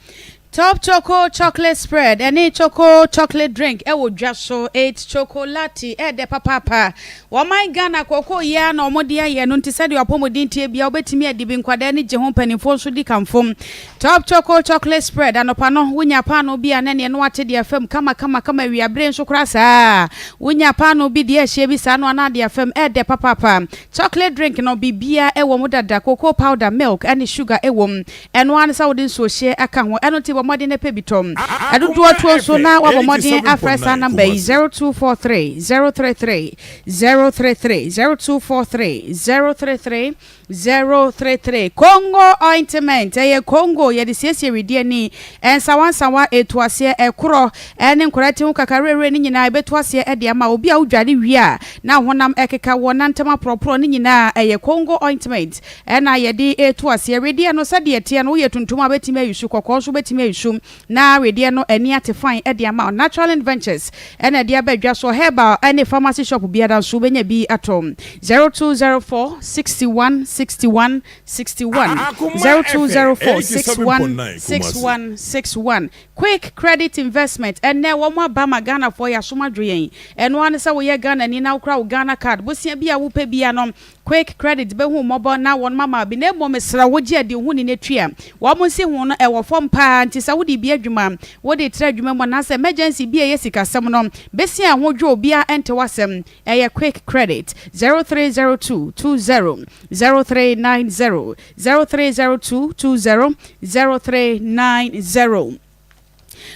Top Choco Chocolate Spread ɛne Choco Chocolate Drink ɛwɔ dwa so. Eight Chocolate ɛɛdɛ papaapa. Wɔman Ghana kookoo yi ara na wɔde ayɛ no nti sɛdeɛ w'apɔmuden teɛ biara wobɛtumi adi bi. Nkwadaa ani gye ho, mpanimfoɔ nso di kamfo. Top Choco Chocolate Spread anɔpa no wonya paanoo bi a na neɛ no ate deɛ fam kama kama kama awia bere nso koraa saa. Wonya paanoo bi deɛ ɛhyeɛ bi saa no anaa deɛ fam ɛɛdɛ papaapa. Chocolate drink no biribiara ɛwɔ mu dada, cocoa powder, milk ɛne sugar ɛwɔ mu. Ɛno ara ne sɛ wode nsuohyeɛ aka ho. Ɛno nti bɔ mmɔden na pɛ bi tɔ. Akoma Dodoɔ tuo nso FM na woabɔ mmɔden afrɛ saa 87.9 namba yi, Kumasi. 0243 033 033, 0243 033 033. Congo ointment, ɛyɛ Congo, yɛde siesie wedeɛ ani, nsawansawa, ɛtu aseɛ, ɛkorɔ, ɛne nkwadaa ti ho kakawerɛwerɛ no nyinaa ɛbɛtu aseɛ de ama wo. Obi a wodware wie a na wo honam ɛkeka woɔ, nantam aporɔporɔ no nyinaa ɛyɛ Congo ointment. Ɛna yɛde reto aseɛ. Wedeɛ no sɛdeɛ ɛteɛ no woyɛ tuntum a wobɛtumi ayi su, kɔkɔɔ nso wobɛtumi ayi su na wedeɛ no ani ate fann de ama wo. Naturalin Ventures ɛna ɛde aba dwa soɔ. Herbal ɛne pharmacy shop biara nso wobɛnya bi atɔ. 0204 61 61 61, Akoma FM 0204 61 87.9 Kumasi. 61 61. Quick Credit Investment, ɛnnɛ wɔn aba ma Ghanafoɔ yɛasom adwo yɛn. Ɛno ara ne sɛ woyɛ Ghanani na wokura wo Ghana card, bosea bi a wopɛ biara no, Quick Credit bɛhu wo mmɔbɔ na wɔn ama bi. Na mmom mesrɛ wo gye adi wo ho ni na tua. Wɔn nsi ho no ɛwɔ fam paa nti sɛ wode bi adwuma, wode tra adwuma mu anaasɛ emergency bi a ɛyɛ sikasɛm no, besia a ɛho dwo obiara nte w'asɛm. Ɛyɛ Quick Credit, 0302 20 0390, 0302 20 0390.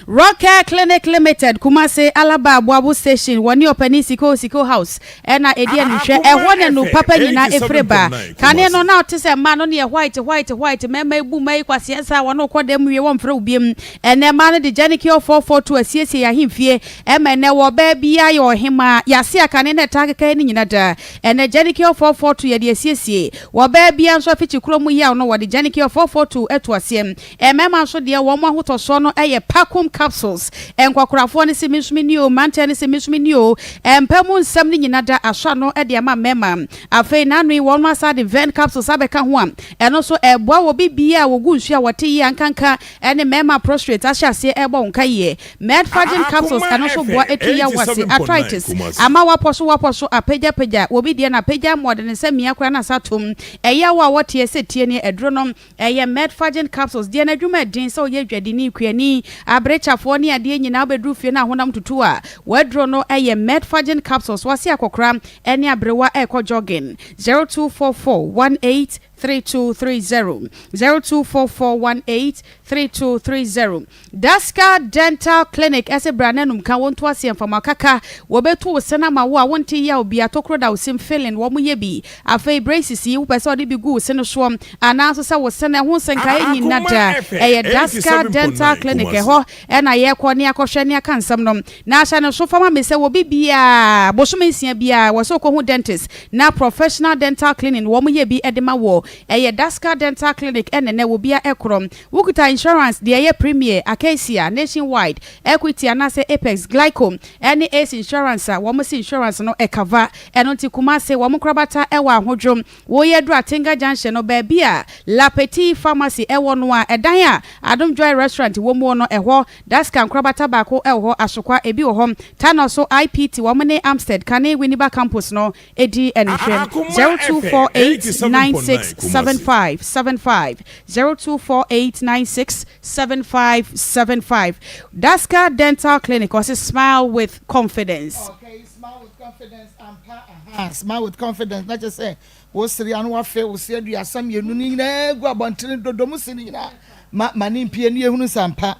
Rockcare Clinic Limited, Kumasi, Alaba Aboabo Station, wɔne Ɔpanin Siko Siko House na ɛdi animhwɛ. Akoma Ɛhɔ na nnuru FM papa nyinaa ɛfiri ba. 87.9 Kane no, Kumasi. na wote sɛ mmaa no neɛ white, white, white, mmarima yi bu mmaa yi kwaseɛ saa, wɔne wo kɔ dan mu wie wɔmfrɛ wo biom. Ɛnnɛ mmaa no de Janicure 442 asiesie yɛn ahemfie ma ɛnnɛ wɔ ɔbaa biara yɛ ɔhemaa. Yɛase a kane na ɛtaa keka yɛn no nyina da. Ɛnnɛ Janicure 442 yɛde asiesie. Wɔ ɔbaa biara nso afikyi kuro mu yaw no wɔde Janicure 442 ato aseɛ. Mmarima nso deɛ wɔn ahotɔsoɔ no yɛ Pacum capsules. Nkwakorafoɔ no se me nso menni oo, mmeranteɛ no se me nso menni oo. Mpa mu nsɛm no nyina da asɔ ano de ama mmarima. Afei n'ano yi wɔn asan de Ven capsules abɛka ho a ɛno nso ɛboa wɔ biribiara a wɔgu nsuo a wɔte yie ankanka ne mmarima prostrate ahyɛ aseɛ ɛrebɔ wo nka yie. Medfagin capsules Akoma ɛno nso boa FM ɛtu yaw ase, 87.9 arthritis, Kumasi. ama wapɔ so wapɔ so apagyapagya, obi deɛ no apagya ama ɔde ne nsa mia koraa na asa atom. Ɛyaw a wɔteɛ sɛ tie ne aduro no. Ɛyɛ Medfagin capsules deɛ n'adwuma ɛden sɛ ɔyɛ dwadini, kuani, aberekyafoɔ ne adeɛ nyinaa wobɛduru fie no a honam tutu a w'aduro no ɛyɛ Medfagin capsules wase akɔkora ɛne aberewa ɛrekɔ jogging 0244 18. 3230, 0244 18 3230. Daska Dental Clinic ɛsɛ bra n'anum ka wɔn to aseɛ mfama kaka wɔbɛtu wo sɛn ama wo a wɔnte yaw bi atokoro da wo sim filling wɔn yɛ bi afei braces yi wopɛ sɛ ɔde bi gu wo se no soɔ anaa nso sɛ wo se no ɛho nsenkaeɛ nyina Akoma da FM ɛyɛ Daska Dental 87.9 Clinic Kumasi. ɛhɔ ɛna yɛkɔ ne akɔhwɛ ne aka nsɛm no na ahyɛ no so fama me sɛ wɔ bi biaa bosome 6 biaa wɔ sɛ wokɔhu dentist na professional dental cleaning wɔn yɛ bi de ma wɔ ɛyɛ Daska Dental Clinic ɛne nɛ wɔ bia ɛkorɔ wokuta insurance deɛ ɛyɛ Premier, Acacia, Nationwide, Equity anaasɛ Apex, Glyco ɛne Ace Insurance a wɔn si insurance no ɛcover ɛno nti Kumase wɔn korabata ɛwɔ Ahodwo wɔyɛ duru Atenga Junction no baabi a La Petit Pharmacy ɛwɔ no a ɛdan a Adom Joy Restaurant wɔ mu no ɛhɔ Daska nkorabata baako ɛwɔ hɔ Asokwa ebi wɔ hɔ Tano so IPT wɔn ne Amstead Kane Winneba campus no edi ɛnhwɛm Akoma 0248 FM 96 87.9 Kumasi. 75 75 0248 96 75 75 Daska Dental Clinic ɔsɛ smile with confidence. Okay, smile with confidence ampa aha smile with confidence na kyerɛ sɛ wosere ano wafe wosi 32 no nyinaa gu abɔntene dodom si no nyinaa ma ma ne mpie ne yɛhunu sampa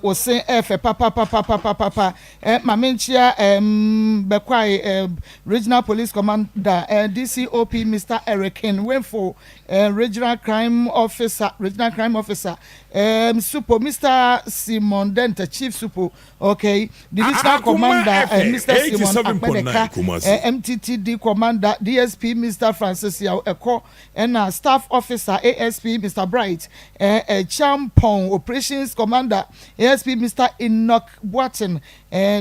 wose ɛfɛ papapapapapapa ma menkyia Bɛkwae regional police commander DCOP Mr Erikin Wemfo, regional crime officer Supo Mr Simon Dente, chief Supo, okay, divisional Akoma commander FM Mr Simon 87.9 Akpedeka, Kumasi. MTTD commander DSP Mr Francis Yaw Ɛkɔ, ɛna staff officer ASP Mr Bright Champon, operations commander ASP Mr Enoch Boatin,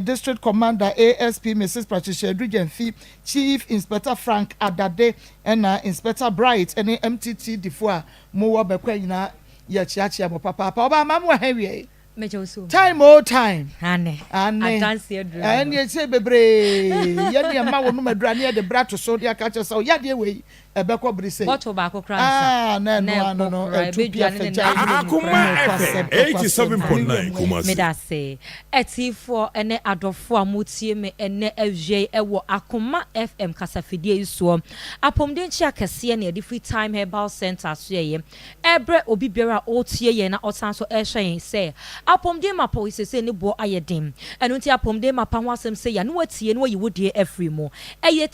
district commander ASP Mrs Patricia Edugyanfi, chief inspector Frank Adade, ɛna inspector Bright ɛne MTTD fo a mowɔ Bɛkɔ nyinaa yɛkyeakyea mo papaapa. Ɔba ama mo wɔ ha wie. Mɛkyɛ wo so. Time o time. Ane. Ane. Adanseɛ duro. Ɛne ɛkyɛ bebree yɛne ɛma wo nom adura ne yɛde bra to so de aka kyerɛ sɛ ɔyadeɛ wei ɛbɛkɔ bere sɛ Bɔtɔ baako kora Ah, nsa. na ɛno ano no ɛtu pia fɛ gya. Akoma FM 87.9 Kumasi. Meda ase. Ɛtiifoɔ ne adɔfoɔ a motie me ɛnɛ awie ɛwɔ Akoma FM kasafidie yi soɔ. Apɔmuden kyia kɛseɛ na yɛde firi Time Herbal Center so yɛyɛ. Ɛbrɛ obi biara a ɔretie yɛn na ɔsan so ɛrehwɛ yɛn sɛ apɔmuden mapa yi sese ne boɔ ayɛ den. Ɛno nti apɔmuden mapa ho asɛm sɛ yɛ ne watie na wayi wo deɛ afiri mu. Ɛyɛ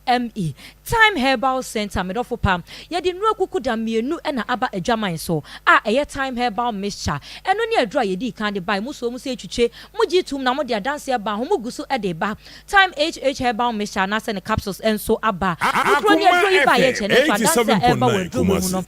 TIME Time Herbal Center medɔfo pam. Yɛde nnuro kuku da mmienu ɛna aba adwaman so a ɛyɛ Time Herbal Mixture. Ɛno ne aduro a yɛdi kan de ba mu so mu sɛ etwitwe mo gye tum na mo de adanseɛ ba ho mo gu so ɛde ba. Time HH Herbal Mixture anaasɛ ne capsules nso aba. Nukuro ne aduro yi ba yɛ kyɛ ne so adanseɛ a ɛreba wɔ aduro mu no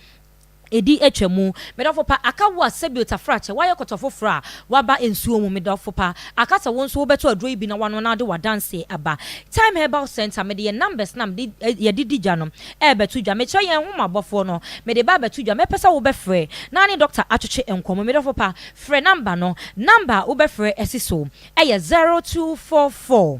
ɛdi atwa mu. Medɔfo pa aka wo a sɛbi otafrakyɛ wayɛ kɔtɔ foforɔ a waba nsuo mu. Medɔfo pa aka sɛ wo nso wobɛtɔ aduro yi bi na wano na de wadanse aba Time Herbal Center. Mede yɛn numbers na mede yɛde di dwa no ɛɛbɛto dwa. Mekyerɛ yɛn ho mabɔfoɔ no mede ba abɛto dwa. Mɛpɛ sɛ wobɛfrɛ na ne doctor atwetwe nkɔmmɔ. Medɔfo pa frɛ number no, number a wobɛfrɛ ɛsi so ɛyɛ 0244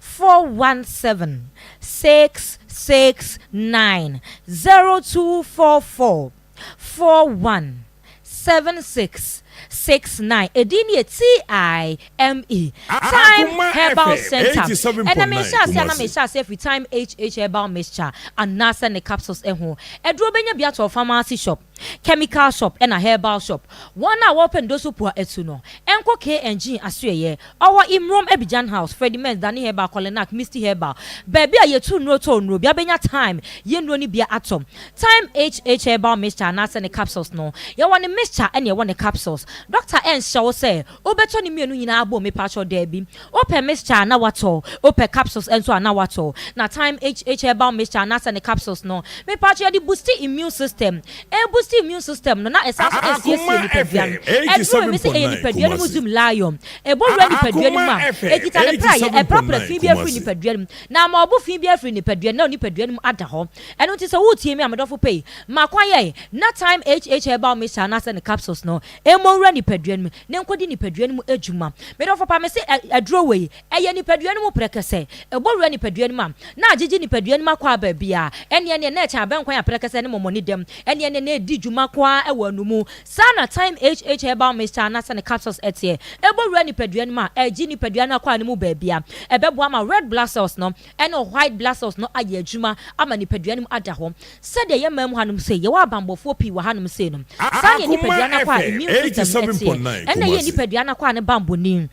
417 669, 0244 41 76 69. Edin yɛ TIME Time Akoma Herbal FM Center. Ɛna 87.9 mehyɛ ase ana Kumasi. mehyɛ ase afiri Time HH Herbal Mixture anaasɛ ne capsules ɛho ɛduro bɛnya bi atɔ pharmacy shop, chemical shop ɛna herbal shop. Wɔn a wɔpɛ ndoso po a ɛtu no ɛnkɔ KNG asoɛyɛ ɔwɔ Imrom Ebijan House, Freddie Mens, Dani Herbal, Kolinak, Misty Herbal, baabi a yɛtu nnuro tɔ nnuro bi abɛnya Time yɛ nnuro no bia atɔ Time HH Herbal Mixture anaasɛ ne capsules no. Yɛwɔ ne mixture ɛna yɛwɔ ne capsules. Doctor ɛnhyɛ wo sɛ wobɛtɔ ne mmienu nyinaa abɔ mepa kyɛw daabi. Wopɛ mixture a na watɔ, wopɛ capsules nso a na watɔ. Na Time HH Herbal Mixture anaasɛ ne capsules no mepa kyɛw yɛde boost immune system. Ɛboost immune system no na ɛsan so ɛsiesie Akoma nipadua no. FM Ɛduro mi sɛ ɛyɛ 87.9 nipadua no mu Kumasi. Zoom Lion ɛbɔ wura nipadua no mu a Akoma FM ɛkita ne pra yɛ ɛprapra fi bi afiri 87.9 nipadua no mu na ama ɔbo fi bi afiri nipadua no na nipadua no mu ada hɔ. Ɛno nti sɛ wotie mi a medɔfo pɛi ma kwan yɛ na Time HH Herbal Mixture anaasɛ ne capsules no ɛmmɔ nwura nipadua no mu na nkɔdi nipadua no mu adwuma. Medɔfo pa me se aduro wei ɛyɛ nipadua no mu prɛkɛsɛ. Ɛbɔ wura nipadua no mu a na agyegye nipadua no mu akɔ aba bia ɛneɛ neɛ na ɛkyɛn abɛnkwan a prɛkɛsɛ ne mɔmɔne dɛm ɛneɛ neɛ na ɛdi. di dwuma nko ara wɔ anomu. Saa na Thyme HH Herbal Mixture anaasɛ ne capsules teɛ. Ɛbɔ wura nipadua no mu a, ɛgye nipadua no akwaa no mu baabia. Ɛbɛboa ma red blood cells no ne white blood cells no ayɛ adwuma ama nipadua no mu ada hɔ. Sɛdeɛ yɛn man mu hanom sei, yɛwɔ abanbɔfoɔ pii wɔ hanom sei no, saa na yɛn Akoma nipadua no akwaa, FM immune system, no teɛ. 87.9 Ɛno na ɛyɛ yɛn Kumasi. nipadua no akwaa no banbɔni.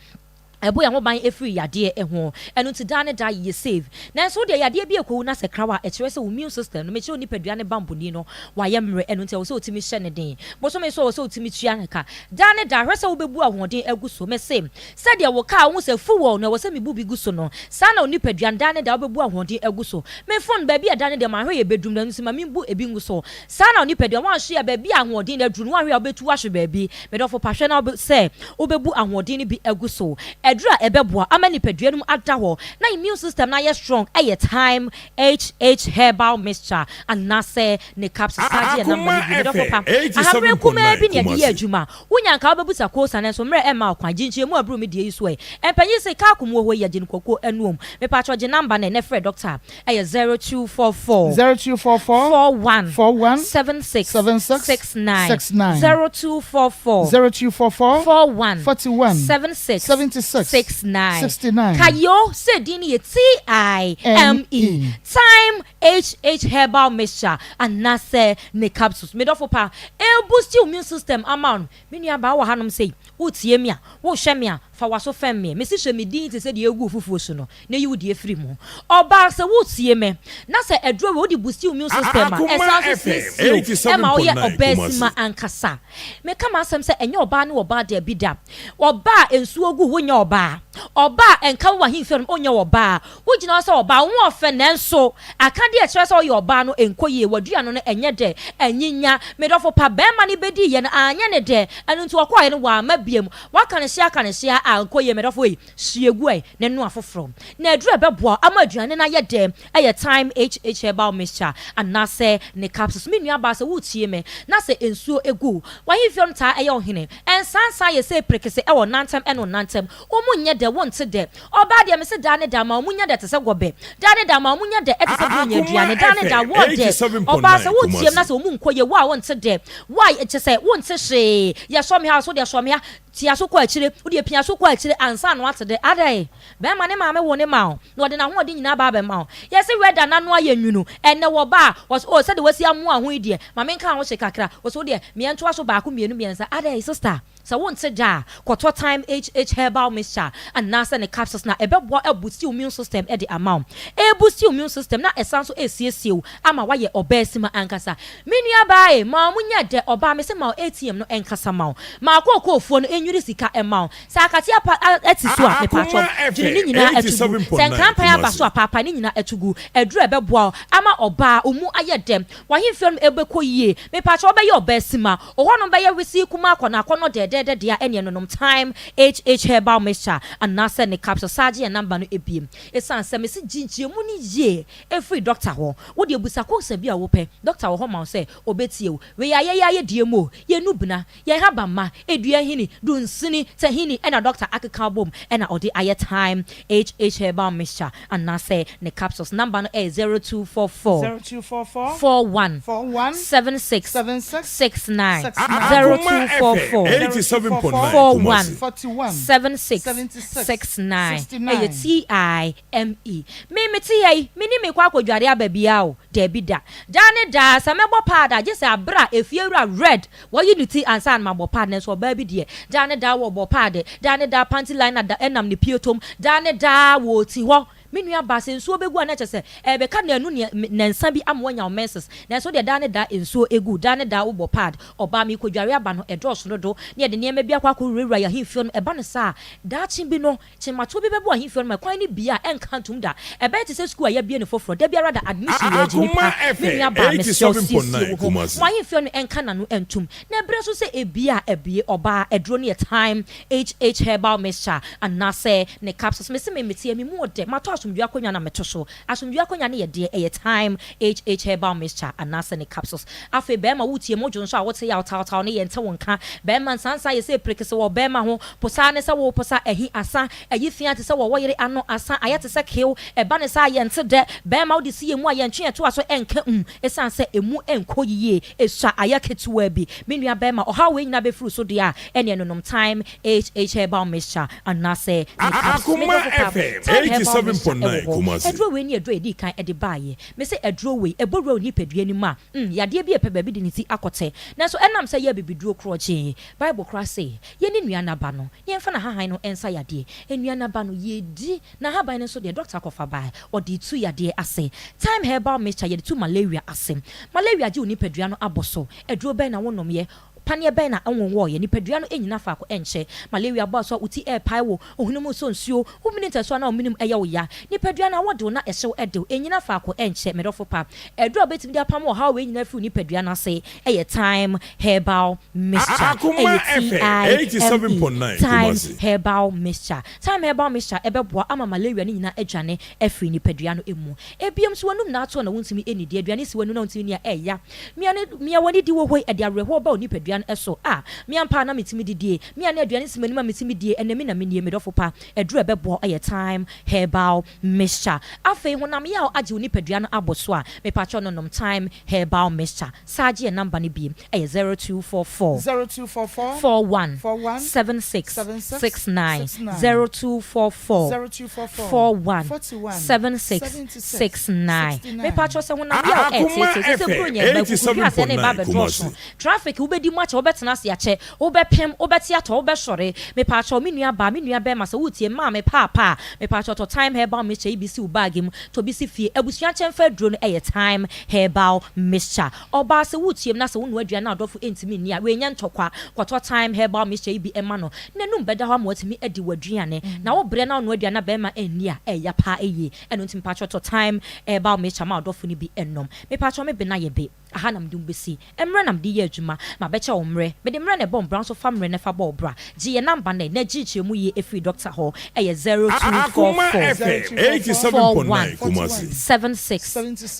Ɛbɔ yɛn ho ban firi yadeɛ ho. Ɛno nti daa ne daa yeyɛ safe. Nanso wo deɛ yadeɛ bi ɛkɔwu na sɛ ɛkra wo a, ɛkyerɛ sɛ wo immune system no, mekyerɛ wo nipadua no banbɔni no, wayɛ mmerɛ. Ɛno nti ɛwɔ sɛ wotumi hyɛ no den. Bosome nso ɛwɔ sɛ wotumi tua no ka. Daa ne daa hwɛ sɛ wobɛbu ahoɔden agu so. Mese, sɛdeɛ wo car wohu sɛ fuel no ɛwɔ sɛ mebu bi gu so no, saa na wo nipadua no daa ne daa wobɛbu ahoɔden agu so. Me phone baabi a ɛda no deɛ manhwɛ yɛ bɛdum no, ɛno nti ma menbu ebi ngu so. Saa na wo nipadua, woanhwɛ a baabi a ahoɔden no aduru no, woanhwɛ a wobɛtu ahwe baabi. Me dɔfo pa hwɛ na wobɛ sɛ wobɛbu ahoɔden no bi agu so. Aduru a ɛbɛboa ama nipadua no mu ada hɔ na immune system no ayɛ strong yɛ Thyme HH Herbal Mixture anaasɛ ne capsules. Saa gye yɛn number Akoma no bi. Me dɔfo FM pa, ahaberɛ kumaa 87.9 bi na yɛde yɛ Kumasi. adwuma. Wonya anka wobɛbusa kosa nanso mmerɛ ɛmma wo kwan. Gye nkyerɛmu a ɛboro me deɛ yi so ɛ. Mpanyin se kaa kum wɔ hɔ yi yɛgye no kwakuo anuom. Mepakyɛw gye number no ɛ na frɛ doctor. Ɛyɛ 0244. 0244. 41. 41. 76. 76. 69. 69. 0244. 0244. 41. 41. 76. 76. 69. 69. Kayo sɛ din no yɛ T-I-M-E. M-E. Thyme HH Herbal Mixture anaasɛ ne capsules. Me dɔfo pa, ɛreboost wo immune system ama wo no, me nua baa wɔ hanom sei, woretie me a, worehwɛ me a, fa w'aso fɛm me. Mese hyɛ me din te sɛ deɛ ɛregu wo fufuo so no, na yi wo deɛ firi mu. Ɔbaa, sɛ woretie me, na sɛ aduro wei wode boosti wo immune system a, Akoma ɛsan nso FM siesie wo ma woyɛ 87.9 ɔbaasima Kumasi. ankasa. Meka m'asɛm sɛ ɛnyɛ ɔbaa ne ɔbaa daabi da. Ɔbaa a nsuo gu wo nyɛ ɔbaa. Ɔbaa a ɛnka wo w'ahemfie nom onyɛ ɔbaa. Wogyina hɔ sɛ ɔbaa, wo ho ɔfɛ nanso akadeɛ a ɛkyerɛ sɛ woyɛ ɔbaa no ɛnkɔ yie, w'aduane no ɛnyɛ dɛ, anyinya. Me dɔfo pa, barima no bɛdiiɛ no anyɛ no dɛ, ɛno nti ɔkɔeɛ no wamma biom. Waka no hyea aka no hyea a ankɔ yie, me dɔfo ei, hwie gu ɛ na noa foforɔ. Na aduru a ɛbɛboa wo ama aduane no ayɛ dɛ yɛ Thyme HH Herbal Mixture anaasɛ ne capsules. Me nuabaa sɛ woretie me na sɛ nsuo gu wo, w'ahemfie no taa yɛ ɔhene. Nsansan yɛ sei prekese wɔ nantam ne ɔnantam. Wo mu nyɛ dɛ, wonte dɛ. Ɔbaa deɛ mese daa ne daa ma wo mu nyɛ dɛ te sɛ gɔbɛ. Daa ne daa ma wo mu nyɛ dɛ te sɛ buronya Akoma aduane. Daa ne daa FM wɔ dɛ. Ɔbaa sɛ woretie me na 87.9 sɛ wo mu nkɔ yie, wo a wonte dɛ. Wo a kyerɛ sɛ wonte hwee. Yɛsɔ me ha, so deɛ sɔ me ha. Tia so kɔ akyire, wo deɛ pia so kɔ akyire ansa na woate dɛ. Adɛn? Bɛrima ne maame wo ne ma wo, na ɔde n'ahoɔden nyinaa ba abɛma wo. Yɛse wɛda n'ano ayɛ nwunu, ɛnnɛ wɔba a, wɔse oh sɛdeɛ wasi amoa ho yi deɛ, ma menka ho hye kakra. Wɔse wo deɛ, meɛntoa so baako, mmienu, mmiɛnsa. Adɛn sister? Sɛ wonte da a, kɔtɔ Thyme HH Herbal Mixture anaasɛ ne capsules na ɛbɛboa abusti wo immune system de ama wo. Ɛrebusti wo immune system na ɛsan nso resiesie wo ama woayɛ ɔbaasima ankasa. Me nuabaa e, ma wɔn nyɛ dɛ, ɔbaa mese ma wo ATM no nkasa ma wo. Ma akookofoɔ no nwiri sika mma wo. Sɛ akateɛ pa ati so a, Akoma mepaakyɛw, dwiri ne FM nyinaa to gu. Sɛ 87.9 nkrampan aba so Kumasi. a, paapae ne nyinaa to gu. Aduru a ɛbɛboa wo ama ɔbaa wo mu ayɛ dɛ, w'ahemfie no bɛkɔ yie. Mepaakyɛw wobɛyɛ ɔbaasima, wo hɔnom bɛyɛ wesee kumaa akɔnnɔ akɔnnɔ dɛɛdɛɛdɛ deɛ a ɛneɛ nonom Thyme HH Herbal Mixture anaasɛ ne capsule. Saa gye yɛn number no ebiem. Esiane sɛ mese gye nkyerɛmu no yie firi dɔkta hɔ. Wo deɛ busa kosa bi a wopɛ, dɔkta wɔ hɔ ma wo sɛ ɔbɛtie wo. Wei a yɛyɛ ayɛ deɛ mu o, yɛn nubena, yɛn habamma, dua nhini, dunsini, tahini ɛna dɔkta akeka abom ɛna ɔde ayɛ Thyme HH Herbal Mixture anaasɛ ne capsules. Number no ɛyɛ 0244 0244 41 41 76 76 69 69 Akoma FM 0244 87.9 41 Kumasi. 41 76 76 69 69 ɛyɛ TIME. Me mete ha yi, menni mekɔ akɔdware aba biara o, dabi da. Daa ne daa, sɛ mɛbɔ pad a, gye sɛ aberɛ a efiewura Red wayi ne ti ansa na mabɔ pad, nanso ɔbaa bi deɛ, daa ne daa wɔbɔ pad, daa ne daa panty liner da nam ne pietom, daa ne daa wɔti hɔ. Me nua baa, sɛ nsuo bɛgu a na kyerɛ sɛ ɛrebɛka nnanu ne nnansa bi ama woanya wo menses, nanso wodeɛ daa ne daa nsuo gu, daa ne daa wobɔ pad. Ɔbaa, merekɔdware aba no, ɛdɔɔso dodo, na yɛde nneɛma bi akɔ akɔwurawura yɛn ahemfie no, ɛba no saa a, daakye bi no, Kyematoɔ bi bɛbɔ ahemfie no ma kwan no bue a ɛnka ntom da. Ɛbɛyɛ te sɛ sukuu a yɛabue no foforɔ. Da biara da admission yɛ agye Akoma nnipa. Me FM nua baa mesrɛ wo siesie 87.9 wo ho. Kumasi. Mo ahemfie no ɛnka n'ano ntom. Na ɛberɛ nso sɛ ɛbue a ɛbue. Ɔbaa, aduro no yɛ Thyme HH Herbal Mixture anaasɛ ne capsules. Mese me meteɛ me mu ɔdɛ. Matɔ aso. asomdwoeɛ akonnwa na meto so. Asomdwoeɛ akonnwa no yɛ deɛ? Ɛyɛ Thyme HH Herbal Mixture anaasɛ ne capsules. Afei bɛrima wotie mo dwo nso a wote yaw tawtaw no yɛnte wo nka. Bɛrima nsansa ayɛ sɛ prekese wɔ bɛrima ho. Posaa ne sɛ woreposa ahi asa. Ayi fia te sɛ wɔwɔ yere ano asa ayɛ te sɛ kew. Ɛba ne saa a yɛnte dɛ. Bɛrima wode si yɛn mu a yɛntwe yɛn toa so ɛnka um esiane sɛ emu nkɔ yiye. Esua ayɛ ketewaa bi. Me nua bɛrima ɔhaw wei nyinaa bɛfiri wo so deɛ a ɛneɛ nonom Thyme HH Herbal Mixture anaasɛ ne capsules. Me Akoma dɔfo pa, FM Thyme Herbal Mixture 87.9 ɛwɔ hɔ. Kumasi. Aduro wei ne aduro a yɛdii kan de baeɛ. Mese aduro wei, ɛbɔ wura wo nipadua no mu a, mm, yadeɛ bi a ɛpɛ baabi de ne ti akɔtɛ. Nanso ɛnam sɛ ɛyɛ abibiduro korɔgyee, Bible koraa se, yɛnni nnua no aba no, na yɛmfa n'ahahan no nsa yadeɛ. Nnua no aba no, yɛdi, n'ahaban no nso deɛ, dɔkta kɔfa bae, ɔde retu yadeɛ ase. Thyme Herbal Mixture, yɛde tu malaria ase. Malaria gye wo nipadua no abɔ so. Aduro bɛn na wonomyɛ? Paneɛ bɛn na wonwɔeɛ? Nipadua no nnyina faako nkyɛ. Malaria bɔ so a, wo ti repae wo, wo hwene mu resɔ nsuo, wo mene ntasuo anaa wo menem yɛ wo ya. Nipadua no awɔ de wo na ɛhyew de wo. Ɛnnyina faako nkyɛ, me dɔfo pa. Aduro a wobɛtumi de apam ɔhaw wei nyinaa afiri wo nipadua no ase yɛ Thyme Herbal Mixture. Akoma Ɛyɛ FM T-I-M-E, 87.9 Thyme Kumasi. Herbal Mixture. Thyme Herbal Mixture bɛboa ama malaria no nyinaa adwane afiri nipadua no mu. Ebiem nso, w'anum na ato na wontumi nnidi. Aduane si w'anum na wontumi nni a, ɛya. Mia ne mia w'ani di wɔ hɔ yi, ɛde awerɛhoɔ ba wo nipadua no so. A, me ampa ara na metumi didie. Me a na aduane si m'anim a metumi die, ɛnnɛ me na menie, me dɔfo pa. Aduru a ɛbɛboa wo yɛ Thyme Herbal Mixture. Afei honam yaw agye wo nipadua no abɔ so a, mepakyɛw no nom Thyme Herbal Mixture. Saa gye yɛn number no bi, ɛyɛ 0244. 0244 41 41 76 76 69 69 0244 0244 41 41 76 76 69 69. Mepakyɛw sɛ honam yaw Akoma ɛɛteetee sɛ sɛ FM buronya ɛba kuku aseɛ na ɛba 87.9 abɛdɔɔso Kumasi. traffic wobɛdi mu akyɛ wobɛtena ase akyɛ wobɛpem wobɛte atɔ wobɛsɔre mepakyɛw me nua baa me nua bɛɛma sɛ woretie maame paapa a mepakyɛw tɔ thyme herbal mixture yi bi si wo bag mu tɔ bi si fie abusua kyɛmfa aduro no ɛyɛ thyme herbal mixture Ɔbaa sɛ woreteam na sɛ wonoa aduane a ɔdɔfo ntumi nni a, wei nyɛ ntɔkwa. Kɔtɔ thyme herbal mixture yi bi ma no. N'anum bɛda hɔ ama watumi adi w'aduane. Na wo brɛ na wonoa aduane na barima anni a, ɛyɛ paa yie. Ɛno nti mepakyɛw tɔ thyme herbal mixture ma ɔdɔfo no bi nnom. Mepakyɛw me bena yɛ be. Aha na mede wo bɛsi. Mmerɛ na mede yɛ adwuma. Mabɛkyɛ wo mmerɛ. Mede mmerɛ na ɛbɔ mbra nso fa mmerɛ na fa bɔ wo bra. Gye yɛn number nnɛ na gye nkyerɛmu yie firi dɔkta hɔ. Ɛyɛ Akoma 0244 FM 41 87.9 Kumasi. 76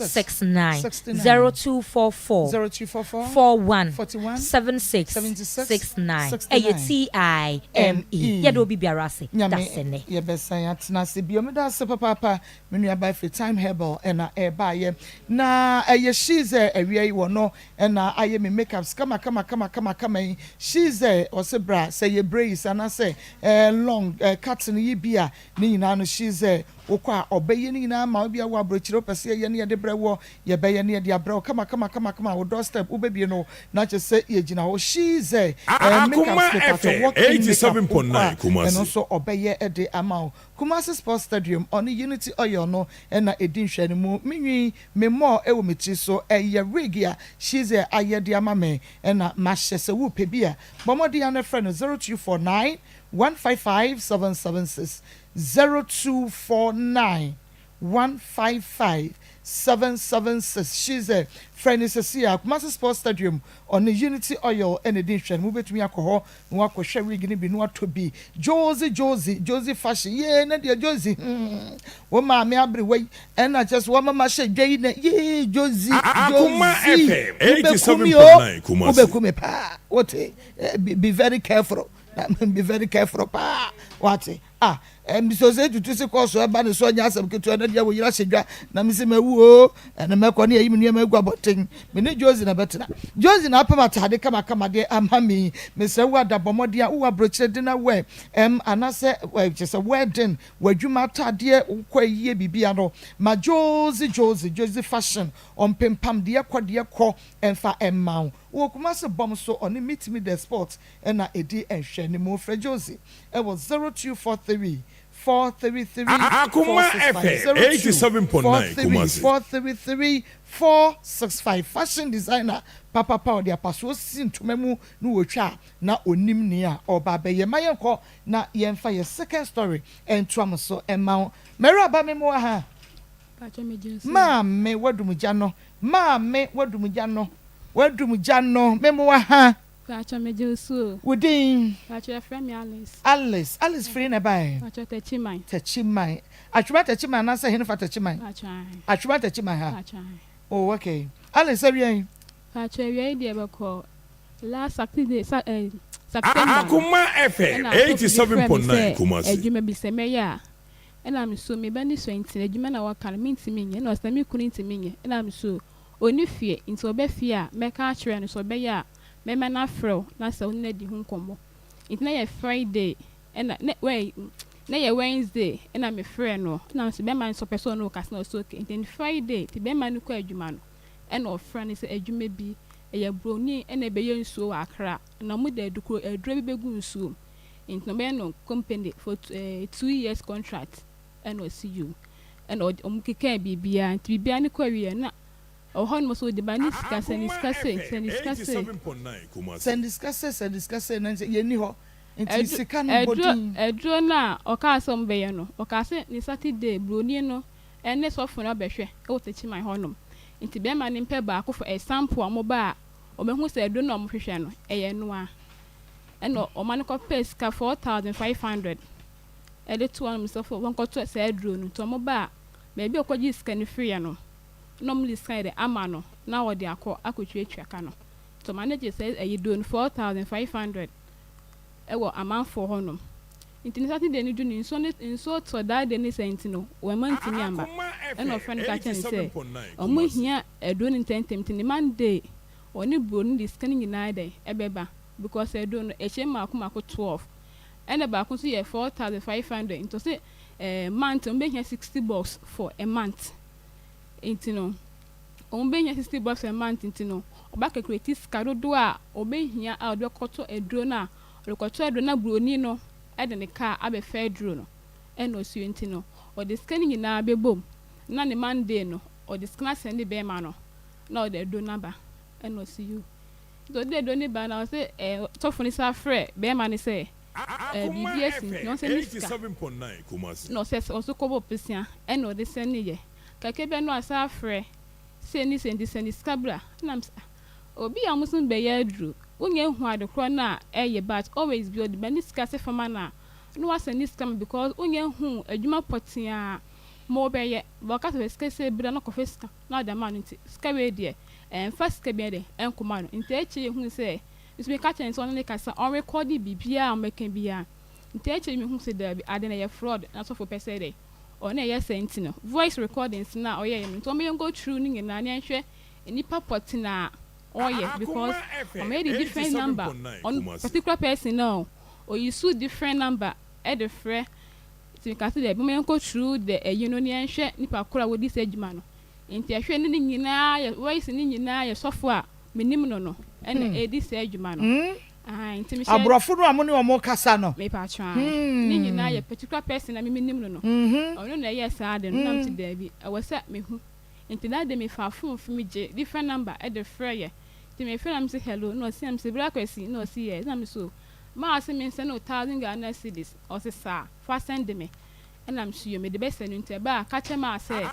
69 0244 41 76 69 Ɛyɛ TIME. Yɛda obi biara ase. Nyame Dasene. yɛbɛsan atena ase bio. Meda ase papaapa me nua baa firi Time Herbal ɛna ɛbaayɛ na ɛyɛ Shize awia yi wɔ no ɛna ayɛ me makeups kama kama kama kama kama yi Shize ɔse bra sɛ yɛ braids anasɛ ɛɛ long ɛɛ cut no yi bi a ne nyinaa no Shize Wokɔ a, ɔbɛyɛ ne nyinaa ama wo. Ebia wowɔ aburokyire, wopɛ sɛ yɛyɛ na yɛde brɛ woɔ, yɛbɛyɛ na yɛde abrɛ wo kama-kama-kama-kama. Wo doorstep, wobɛbue no na kyerɛ sɛ yɛgyina hɔ. She's eh, Akoma makeup mepatɔ, FM walk-in makeup, wokɔ 87.9 a, ɛno Kumasi. nso ɔbɛyɛ de ama wo. Kumasi Sports Stadium, ɔne Unity Oil no na ɛdi nhwɛanimu. Me nwi, me mɔɔ wɔ me tiri so, ɛyɛ wig a She's eh ayɛ de ama me na mahyɛ. Sɛ worepɛ bi a, bɔ mmɔden ara na frɛ no 0249 155 776. 0249 155 776 She's a frɛ no sɛsi a Kumasi Sports Stadium ɔne Unity Oil na ɛdi nhwɛ no mobɛtumi akɔ hɔ na wakɔhwɛ wig no bi na watɔ bi Josie Josie Josie fashion yee na deɛ Josie hmm wo maame aberewa yi ɛna kyɛ sɛ wama mahyɛ dwa yi na yee Josie Akoma Josie FM wobɛku me o 87.9 Kumasi. wobɛku me paa wote be very careful na be very careful paa wate Ah eh mesɛ ɔsɛ tutu se kɔɔ so ɛba ne so ɛnyɛ asɛm ketewa na deɛ wo yere ahyɛ dwa na mese mawu oo ɛna mɛkɔ ne ayi me nneɛma agu abɔnten me ne Josie na bɛtena Josie na apam ataade kamakama deɛ ama me mesrɛ wo ada bɔ mmɔden a wowɔ aburokyerɛ de na wɛ ɛm anasɛ kyɛ sɛ wedding w'adwuma ataadeɛ wokɔ ayie biribia no ma Josie Josie Josie fashion ɔmpempam deɛ kɔ deɛ kɔ ɛmfa ɛmma wo wɔ Kumasi bɔm so ɔne meet me the spot ɛna ɛdi nhwɛanimu frɛ Josie ɛwɔ 0243 433 Akoma 465 FM 87.9 0243 Kumasi. 433 465 Fashion designer papapa ɔde apasoɔ si ntoma mu na ɔtwa a na ɔnim nea ɔreba abɛyɛ. Ma yɛnkɔ na yɛmfa yɛ second story ntoa mo so mma wo. M'awuraba me mmoa ha. Maame wadum gya no, maame wadum gya no, wadum gya no, me mmoa ha. Paatwɔ megye wo so o. Wo din? Paatwɔ yɛfrɛ me Alice. Alice, Alice firi na ɛbaeɛ? Paatwɔ Takyiman. Takyiman. Atwema Takyiman anaasɛ henefa Takyiman? Paatwɔ ahe. Atwema Takyiman ha? Paatwɔ ahe. Oh okay. Alice awia yi? Paatwɔ awia yi deɛ bɛkɔ last Saturday sa eh, September no. Akoma FM Ɛna asɔfo bi frɛɛ me 87.9 sɛ Kumasi. adwuma bi sɛ mɛyɛ a. Ɛna me so me ba no sua nti no adwuma na wɔka no mentumi nyɛ. Ɛna ɔse na me kunu ntumi nyɛ. Ɛna me so Ɔnni fie, nti ɔba fie a, mɛka akyerɛ no, sɛ ɔbɛyɛ a, mɛma no afrɛ wo na sɛ wo ne no adi ho nkɔmmɔ. Nti na yɛ Friday ɛna, na wɛ, na yɛ Wednesday ɛna mefrɛɛ no, ɛna mese bɛrima no sɛ ɔpɛ sɛ ɔne wo kasa, na ɔse okay. Nti Friday, nti bɛrima no kɔ adwuma no, ɛna ɔfrɛ no sɛ adwuma bi, ɛyɛ broni ɛna ɛbɛyɛ nsuo wɔ Accra, na wɔde adukuro, aduro bi bɛgu nsuo mu, nti na ɔbɛyɛ no company for 2 years contract. Ɛna ɔse yoo. Ɛna ɔde ɔmo kekaa biribiaa nti biribiaa no kɔ awieɛ na ɔwɔ hɔ nom sɛ ɔde ba ne sika sɛ ne sika sei sɛ ne sika sei. Sɛ ne sika sei sɛ ne sika sei na nkyɛ yɛnni hɔ nti Aduro sika no bɔ aduro din. aduro no a ɔkaa sɛ ɔmo bɛyɛ no ɔkaa sɛ ne Saturday broni no ɛne sɔfo no abɛhwɛ ɛwɔ Techiman hɔ nom nti bɛɛma no mpɛ baako for example a ɔmo ba a ɔmo bɛhu sɛ aduro no a ɔmo hwehwɛ no ɛyɛ ɛnoa ɛna ɔma no kɔpɛɛ sika 4500. de to hɔnom sɛ wɔnkɔtɔ saa aduro no. Nti wɔba a, baabi a ɔkɔgyee sika no firiiɛ no, na wɔde sika no de ama no na ɔde akɔ akɔtuatua ka no. Nti ɔma no gyee saa ayiduro no, 4500 wɔ amanfoɔ hɔnom. Nti ne Saturday no du no, nsuo no nsuo tɔ that day no saa nti no, wamma ntumi amma. Ɛna ɔfrɛ no ka kyerɛɛ no sɛ, wɔhia aduro no ntɛmntɛm nti ne Monday ɔne buro no de sika no nyinaa dɛn ɛbɛba because aduro no ɛhyɛ mu mmaako mmaako 12. Ɛna baako nso yɛ 4500 nti ɔse eh month ɔmo bɛhia 60 box for a month nti no ɔmo bɛhia 60 box for a month nti no ɔba calculate sika dodoɔ a ɔbɛhia a ɔde bɛkɔtɔ aduro no a ɔde kɔtɔ aduro no na buroni no de ne car abɛfa aduro no ɛna ɔsuo nti no ɔde sika no nyinaa bɛbom na ne Monday no ɔde sika no asɛnde bɛɛma no na ɔde aduro no aba ɛna ɔse yoo. Nti ɔde aduro no ba na ɔse eh sɔfo no san frɛ bɛɛma no sɛ eh biribi asi nti ɔnsɛne sika na ɔsɛ ɔso kɔbɔ bosea ɛna ɔde sɛne yɛ kakra bi a na wasan afrɛ sei ne sei nti sɛne sika bra ɛna mese ah obi a ɔmo so bɛyɛ aduro wonya hu ade korɔ no a ɛyɛ but always bi ɔde ba ne sika sɛ fama no a na wasɛne sika ma because wonya hu adwuma pɔtee a mo bɛyɛ but ɔka sɛ fɛ sika sei bra na kɔfɛ sika na ɔde ama no nti sika wei deɛ ɛmfa sika biara dɛ ɛnkɔma no nti akyire yɛhuu sɛ nso meka kyerɛ no sɛ ɔne no kasa ɔnrekɔde biribiara a ɔmmɛka biara nti akyire mehuu sɛ daabi ade no ɛyɛ fraud na sɔfo pɛ sɛ dɛ ɔne ɛyɛ saa nti no voice recordings no a ɔyɛeɛ no nti ɔma yɛn go through ne nyinaa na yɛnhwɛ nnipa pɔten a ɔyɛ because ɔma yɛde different number ɔno particular person no a ɔyi different number ɛde frɛ nti meka sɛ daabi ɔma yɛn go through the ɛyi no na yɛnhwɛ nipa koro a wɔdi saa adwuma no Nti ɛhwɛ ne ne nyinaa yɛ voice ne nyinaa yɛ sɔfo a menim no no ɛna ɛredi saa adwuma no ahan nti mehyɛ Aborɔfo no a mo ne wɔn kasa no. Mepakyɛw ae ne nyinaa yɛ particular person a me menim no no ɔno na ɛyɛɛ saa ade no na mese daabi ɛwɔ sɛ mehu nti that day mefaa phone fi megye different number ɛde frɛ yɛ nti mefrɛ na mese hello na ɔse na mese bra Kwasi na ɔse yes na mese o maa ɔse mensɛne wo thousand Ghana cedis ɔse saa fa sɛnde me Ɛna me so yio mede bɛsɛ no nti ɛbɛ a ka kyerɛ maa sɛ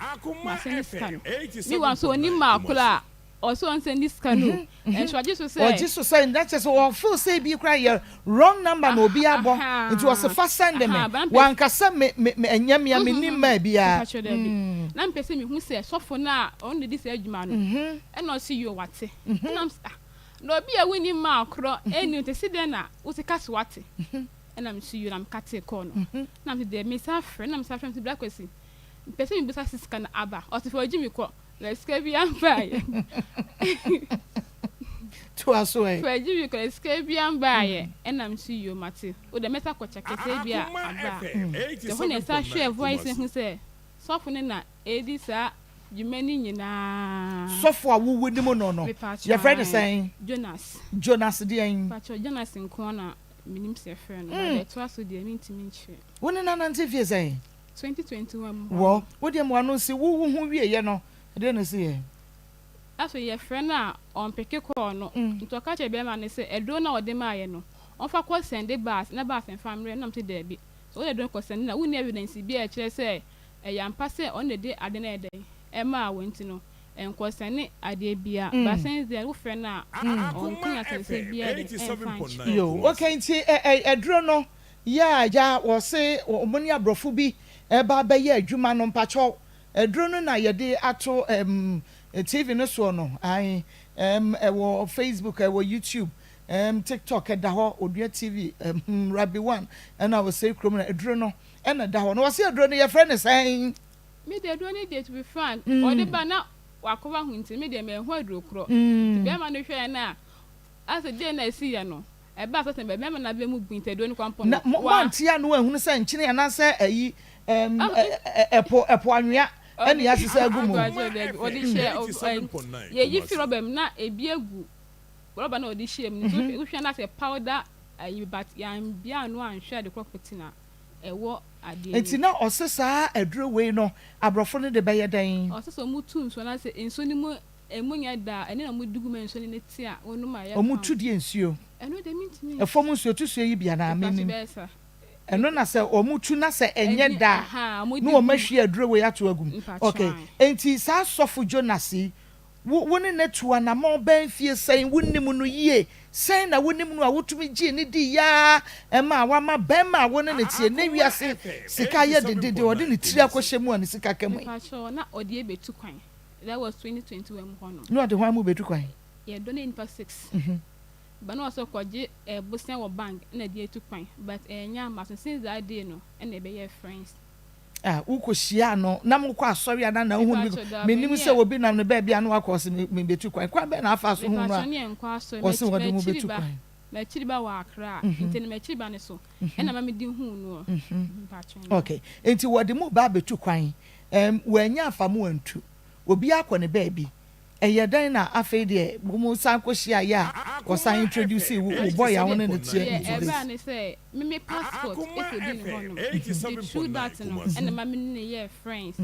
masɛnde sika no meanwhile nso onim maa koro a ɔsɛ ɔnsɛnde sika no o ɛnso wagye so sɛ. Ɔgye so sɛ na kyerɛ sɛ ɔfeel sɛ ebi koraa yɛ wrong number na obi abɔ nti ɔse fa sɛnde me wanka sɛ me me ɛnyɛ me a mennim maa biara. Mepakyɛw dabi na mepɛ sɛ mehu sɛ sɔfo no a ɔno na edi saa adwuma no ɛna ɔse yio wate ɛna mese ah na obi a wonnim maa korɔ ɛnni nti se dɛn na wose ka se wate. Ɛna me so yio na me katee call no na me se deɛ me san frɛ na me san frɛ me se bra Kwasi me pɛ sɛ me bisa se sika no aba ɔse fa ogye me kɔ na sika bi ambaayɛ Toa so ɛ. Fa ogye me kɔ na sika bi ambaayɛ ɛna me so yio mate wo deɛ mɛsa kɔ kyɛkɛ sɛ ebi a aba a nti ɛhɔ na ɛsa hwɛɛ voice no hu sɛ sɔfo no na ɛredi saa dwuma no nyinaa. Sɔfo a wo wonim no no yɛfrɛ no sɛn? Jonas. Jonas deɛn? Mpakyɛw Jonas nkoa na Menim sɛ yɛfrɛ no but deɛ ɛtoa so deɛ mentumi nkyerɛ. Wo ne no anante mfie sɛn? 2021 mu hɔ Wɔ, no. wo deɛ ma w'ano nsi, wo wo ho wieɛ no, ɛdeɛn na ɛsiiɛ? Afei yɛfrɛ no a ɔmpeke call no, nti ɔka kyerɛɛ bɛɛma no sɛ aduro no a ɔde maeɛ no ɔmfa kɔ sɛnde bus na bus mfa mmerɛ no, na mese daabi, sɛ wode aduro no kɔ sɛnde no a wonni evidence biara a ɛkyerɛ sɛ ɛyɛ ampa sɛ ɔno na ɛde ade no ayɛ dɛn ɛmaa wo nti no. Ɛnkɔsɛne adeɛ biaa but since then wo frɛ no a ɔnka asɛmsɛm biaa de ɛnfa nkyerɛ. Yoo ok nti aduro no yɛ a ya wɔse wɔn ne abrɔfo bi ɛba abɛyɛ adwuma no mpakyɛw aduro no na yɛde ato ɛmm TV no soɔ no ae ɛmm ɛwɔ Facebook ɛwɔ YouTube ɛmm TikTok ɛda hɔ Onua TV ɛmm Rabbi One ɛna Osei Kurom na aduro no ɛna ɛda hɔ no wɔse aduro no yɛfrɛ no sɛn? Me deɛ aduro no deɛ to be frank ɔde ba na wakɔba ho nti me deɛ manhu aduro korɔ nti bɛrima no hwɛɛ no a asɛ deɛ na ɛsi yɛ no ɛbaa sɛ sɛ bɛrima no abɛ mu bu nti aduro no kora mpo no Na mo wa moante ano anhunu sɛ nkyene anaasɛ ayi ɛm ɛpo ɛpo anwea ɛna yɛasesa agu mu? Mpakyɛw dabi ɔde hyɛ yɛyi fi rɔba mu na ebi agu rɔba na ɔde hyɛ mu nti wohwɛ na asɛ powder ayi but yɛambia ano anhwɛ ade korɔ pɔtee na ɛwɔ adeɛ Nti no mu. na ɔse saa aduro wei no abrɔfo no de bɛyɛ dɛn? Ɔse sɛ ɔmo tu nsuo no ase nsuo no mu ɛmu nyɛ dɛ a ɛne na ɔmo de gu mu a nsuo no ne te a wonom a ɛyɛ Ɔmo kama. tu deɛ nsuo? Ɛno deɛ mentumi Ɛfɔm nsuo tu suo yi bi anaa? Mepakyɛ Mennim. bɛyɛ sa. Ɛno na sɛ ɔmo tu na sɛ ɛnyɛ Ɛne dɛ a ahaa ɔmo na de ɔmo gu mu. ahwie aduro wei ato agu mu. Mpakyɛ Ok ae. nti saa sɔfo Jonas yi Wo, wo ne no atu anammɔn bɛn mfie sɛn? Wunim no yie? Sɛn na wunim no a wutumi gyee no dii ara maa wama barima a wo ne no teɛ nnɛ wiase sika ayɛ denden de ɔde ne tiri akɔhyɛ mu a ne sika ka mu yi? Mepakyɛw, na ɔde abetu kwan. That was 2021 mu hɔ nom. Na ɔde hwan mu betu kwan? Yɛdɔ no yɛ nnipa six. But na ɔsɛ ɔkɔgye eh, bosea wɔ bank na ɛde atu kwan. But ɛnyɛ amma so. Since that day no, ɛna yɛbɛyɛɛ friends. a wokɔhyiaa no na mokɔ asɔre anaa na wohu no Mepakyɛw bi daabi mennim me sɛ obi nam no baabi a na wakɔ ɔse me mebetu kwan kwan bɛn na afaa so hu no a Mepakyɛw ne yɛnkɔ asɔre ɔse m'akyi wɔde mo m'akyiri bɛtu ba kwan m'akyiri ba wɔ Accra nti no m'akyiri ba no so ɛna ma mede huu noɔ mepakyɛw no. Ok nti wɔde mo ba abɛtu kwan ɛm wɔannya afa mo antu obiara akɔ ne baabi Ɛyɛ dɛn na afei deɛ mo san kɔ hyiaeɛ a ɔsan introduce wo wo boy a wo ne no teɛ Deɛ into this? ɛbaa ne sɛ me me passport kɔdi ne hɔ nom nti through that no ɛna ɛma me ne no yɛɛ friends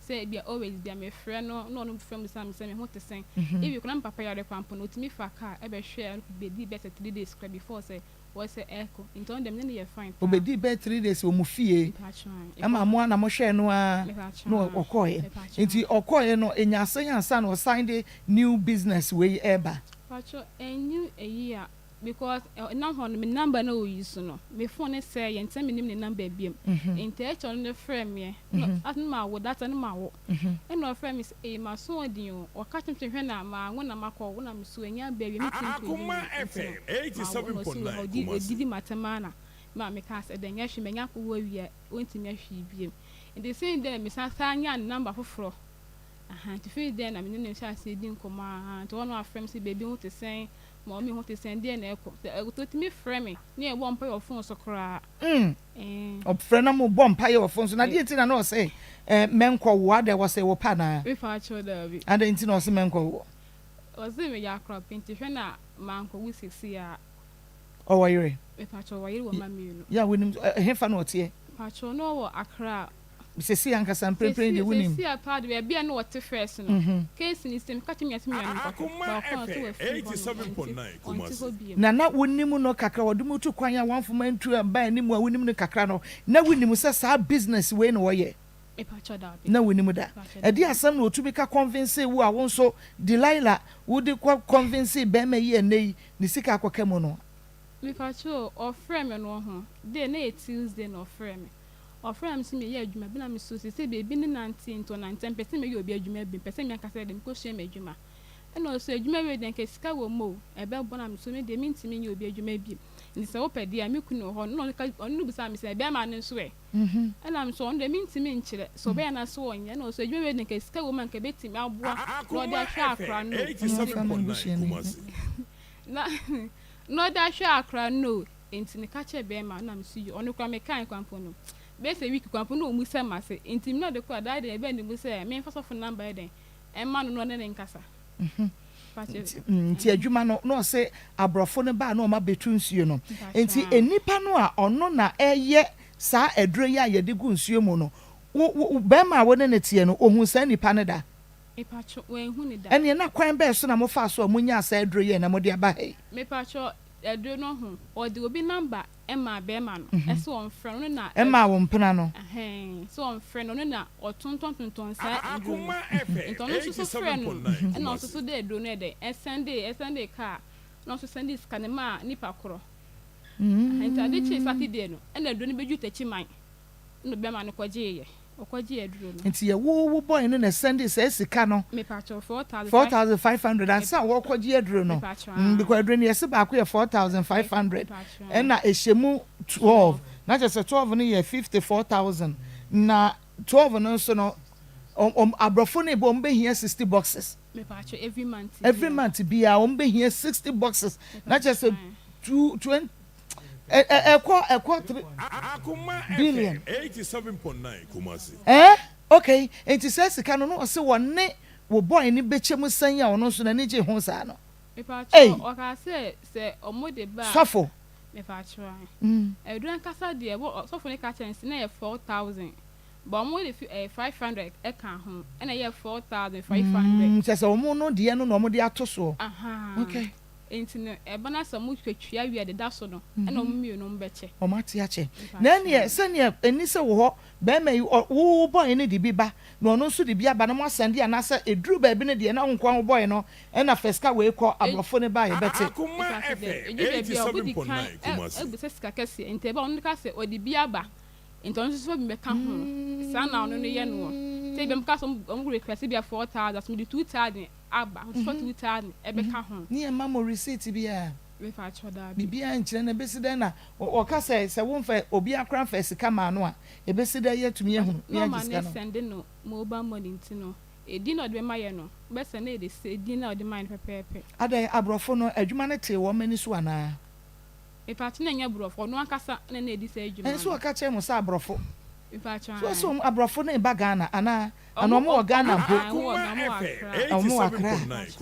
sɛ ebia always bia me frɛ no na ɔno frɛ me bisa me sɛ me ho te sɛn even koraa na me papa yare koraa mpo no ɔtumi fa car ɛbɛhwɛɛ no bɛdii bɛyɛ sɛ three days koraa before sɛ Wɔ sɛ ɛkɔ nti ɔno deɛ me ne no yɛ fine paa. Ɔbɛdii bɛyɛ tirii days wɔ mo fie ɛma mo ara na mo hwɛɛ no ara na ɔkɔeɛ. Nti ɔkɔeɛ no ɛnyaa sɛn ansa na ɔsan de new business wei ɛreba? Mpakyɛw ɛnyi ɛyi a because ɛnam hɔ no me number na ɔyi so no me phone no sɛeɛ nti na mennim ne number biom nti ɛkyɛ ɔno no frɛ meɛ na na mawo that time na mawo. Ɛna ɔfrɛɛ me sɛ, Ei, m'aso ɔden o. Ɔka kyerɛɛ me sɛ, Hwɛ na manwo na makɔ wo na me so anya aba awie, mentumi nkɔ anim Akoma nti no, FM mawo. Na ɔse wɔ ha, 87.9 ɔdi Kumasi. ɔdidi m'atɛm ara na ma mekaa sɛ, Ɛdɛ nyɛ hwee, manya akɔwo awie a, ɔntumi nyɛ hwee bio. Nti since then mesan san nyaa ne number foforɔ. Ahaa, nti firi then na me ne no hyɛɛ aseɛ di nkɔmmɔ ara. Nti ɔno afrɛ me sɛ, Baby ho te sɛn? Maame ho te sɛn? Deɛn na ɛkɔ? Sɛ ɔtumi frɛ me ne yɛbɔ mpaeɛ wɔ phone so koraa. Mm. Ɔfrɛ na mo bɔ mpaeɛ wɔ fon so na deɛ nti na na ɔsɛ eh, mɛnkɔ wo adɛ wɔsɛ wo pa naa. Mefa akyɛw daabi. Adɛ nti na ɔsɛ mɛnkɔ wo. Ɔsɛ meyɛ akora pɛ nti hwɛ na mankɔ wo sisi a. Ɔwɔ yere. Mepa kyɛw ɔwɔ yere wɔ mma mienu. Yɛ a wonim ɛhefa na ɔteɛ. Mepa kyɛw na ɔwɔ Accra. Sesei ankasa mprempren deɛ wonim. Sesei a paa deɛ baabi a na ɔte first no, case no sɛ meka kyerɛ me nua sɛ me nua no nkɔhwɛ, but ɔkɔɔ no sɛ wafiri hɔ nom, ɔnte ɔnte hɔ biom. Na na wonim no kakra, wɔde mo tu kwan a wamfom antu amba anim a wonim no kakra no, na wonim sɛ saa business wei na ɔyɛ? Mepakyɛw daabi. Na wonim da. Mepakyɛw Ɛdeɛn daabi. asɛm na ɔtumi ka convincee wo a wo nso Delilah wode kɔ convincee barima yi a ɛnnɛ yi ne sika akɔka mu no? Mepakyɛw ɔfrɛɛ me no ho day na ɛyɛ Tuesday na ɔfrɛɛ me. Ɔfrɛɛ me sɛ meyɛ adwuma bi na me so seesei baabi ne nante nti ɔnante a mepɛ sɛ meyɛ obi adwuma bi mepɛ sɛ me ankasa deɛ mekɔsua m'adwuma ɛna ɔsɛ adwuma wei deɛ nka sika wɔ mu o ɛbɛbɔ na me so me deɛ mentumi nyɛ obi adwuma bi nti sɛ wopɛ deɛ a me kunu wɔ hɔ na ɔno ka ɔno no bisaa me sɛ bɛrima no nso ɛ ɛna me so ɔno deɛ mentumi nkyerɛ sɛ ɔbɛyɛ anaa sɛ ɔnyɛ ɛna ɔsɛ adwuma wei deɛ nka sika wɔ mu a nka ɛbɛtumi aboa na ɔde ahwɛ akora no o nti na na ɔde ahwɛ akora no o Enti meka kyerɛɛ bɛɛma no na me so yi ɔno koraa mekae koraa mpo no bɛyɛ sɛ week koraa mpo na ɔmmu sɛ mase enti me na ɔde kɔɔ daa deɛ ɛbɛɛ ne mu sɛ menfa sɔfo no number yɛ dɛn ɛma no na ɔne no nkasa. Mpakyɛ. Nti adwuma no na ɔse abrɔfo no baa na ɔma bɛtu nsuo no nti nnipa no a ɔno na ɛyɛ saa aduro yi a yɛde gu nsuo mu no wo wo bɛɛma a wo ne no teɛ no ɔhuu saa nipa no da? Mepakyɛ wanhu no da. Ɛneɛ na kwan bɛɛ so na mofaa so a monyaa saa aduro yi a ɛnɛ mode aba ha yi? Mepakyɛ. Aduro no ho, ɔde obi number maa bɛɛma no sɛ ɔnfrɛ no, ɔno na. Ɛmaa wo mpena no. Ɛhɛn, sɛ ɔnfrɛ no, ɔno na ɔtontɔn tontɔn saa aduro no. Nti ɔno nso so frɛ no no, ɛna ɔno nso so de aduro no ɛdɛn, ɛsɛndee, ɛsɛndee kaa, ɛna ɔno nso sɛndee sika no maa nipa korɔ. Ɛhɛn, nti ade kyee Saturday no, ɛna aduro no bɛduru Takyiman, ɛna bɛɛma no kɔgyeeɛ. Ɔkɔgyee aduro no. Nti yɛ wo wo boy no na sɛndee saa sika no. Mepakyɛw, 4,500. 4,500 ansa wɔkɔgye aduro no. Mepakyɛw, Mm, aa. because aduro no yɛse baako yɛ 4,500 Mepakyɛw. ɛna ɛhyɛ mu 12 na kyerɛ sɛ 12 no yɛ 54,000 na 12 no nso no ɔm ɔm aborɔfo no eba wɔn bɛhia 60 boxes. Mepakyɛw, every month Every biara. month biara wɔn bɛhia 60 boxes na kyerɛ Mepakyɛw, sɛ ae. two twen ɛ ɛ ɛkɔ ɛkɔ three Akoma billion. FM 87.9 Kumasi. Eh okay nti saa sika no na ɔse wɔne wo boy no bɛkyɛ mu sɛn a ɔno nso n'ani gye ho saa no ei. Mepakyɛw ɔkaa sɛ sɛ ɔmo de ba a. Sɔfo. Mepakyɛw ae. Aduro ankasa deɛ wɔ sɔfo no ka kyerɛ no sɛ na ɛyɛ 4000 but ɔmo de fi ɛyɛ 500 ɛka ho ɛna ɛyɛ 4500. Mm kyerɛ sɛ ɔmo no deɛ no na ɔmo de ato soɔ. Ahaa. Okay. Enti no, ɛba no sɛ wɔtwatwa wie a ɛdeda so no, ɛna wɔn mmienu wɔbɛkyɛ. Wɔn ate akyɛ. Na ɛneɛ sɛdeɛ ɛni sɛ wɔ hɔ, barima yi, ɔ, wo wo bɔe no de bi ba, na ɔno nso de bi aba, na moasɛnde anaasɛ ɛduru baabi no deɛ na wo nkoa wo bɔe no, ɛna fa sika wei kɔ, aborɔfo no ba a yɛbɛte. Akoma Ɛfa sɛ dɛ, FM ɛduru baabi a obi di kan 87.9 ɛ, Kumasi. ɛbisa sika kɛseɛ, nti ɛba a ɔno no ka sɛ ɔde bi aba, nti ɔno nso fa bi bɛka ho. Saa na ɔno no yɛ noɔ. Sɛ ebia wɔka sɛ wɔn request ebia 4000, so mede 2000 aba, nso 2000 ɛbɛka ho. Ne yɛ mma mo receipt biara? Mepakyɛw daabi. Biribiara nkyerɛ no, ebesi dɛn na wɔka sɛ sɛ womfa obiara koraa mfaa sika maa no a, ebesi dɛn yɛatumi ahunu na Na yɛagye ɔma sika no no? sɛnde no mobile money nti no, edin na ɔde bɛma yɛ no, wobɛsɛnde no yɛ the edin na ɔde mae no pɛpɛɛpɛ. Adɛn, aborɔfo no, adwuma no tee wɔn ani so anaa? Mepakyɛw na ɛnyɛ borɔfo, ɔno ankasa na na edi saa adwuma Ɛnso no. ɔka kyerɛɛ mo sɛ aborɔfo. Mepakyɛw So ae. ɔse wɔn aborɔfo no reba Ghana anaa? Ana wɔn wɔ Ghana mpo? Ae, wɔn wɔ Ghana, wɔn wɔ Accra. Wɔn wɔ Accra.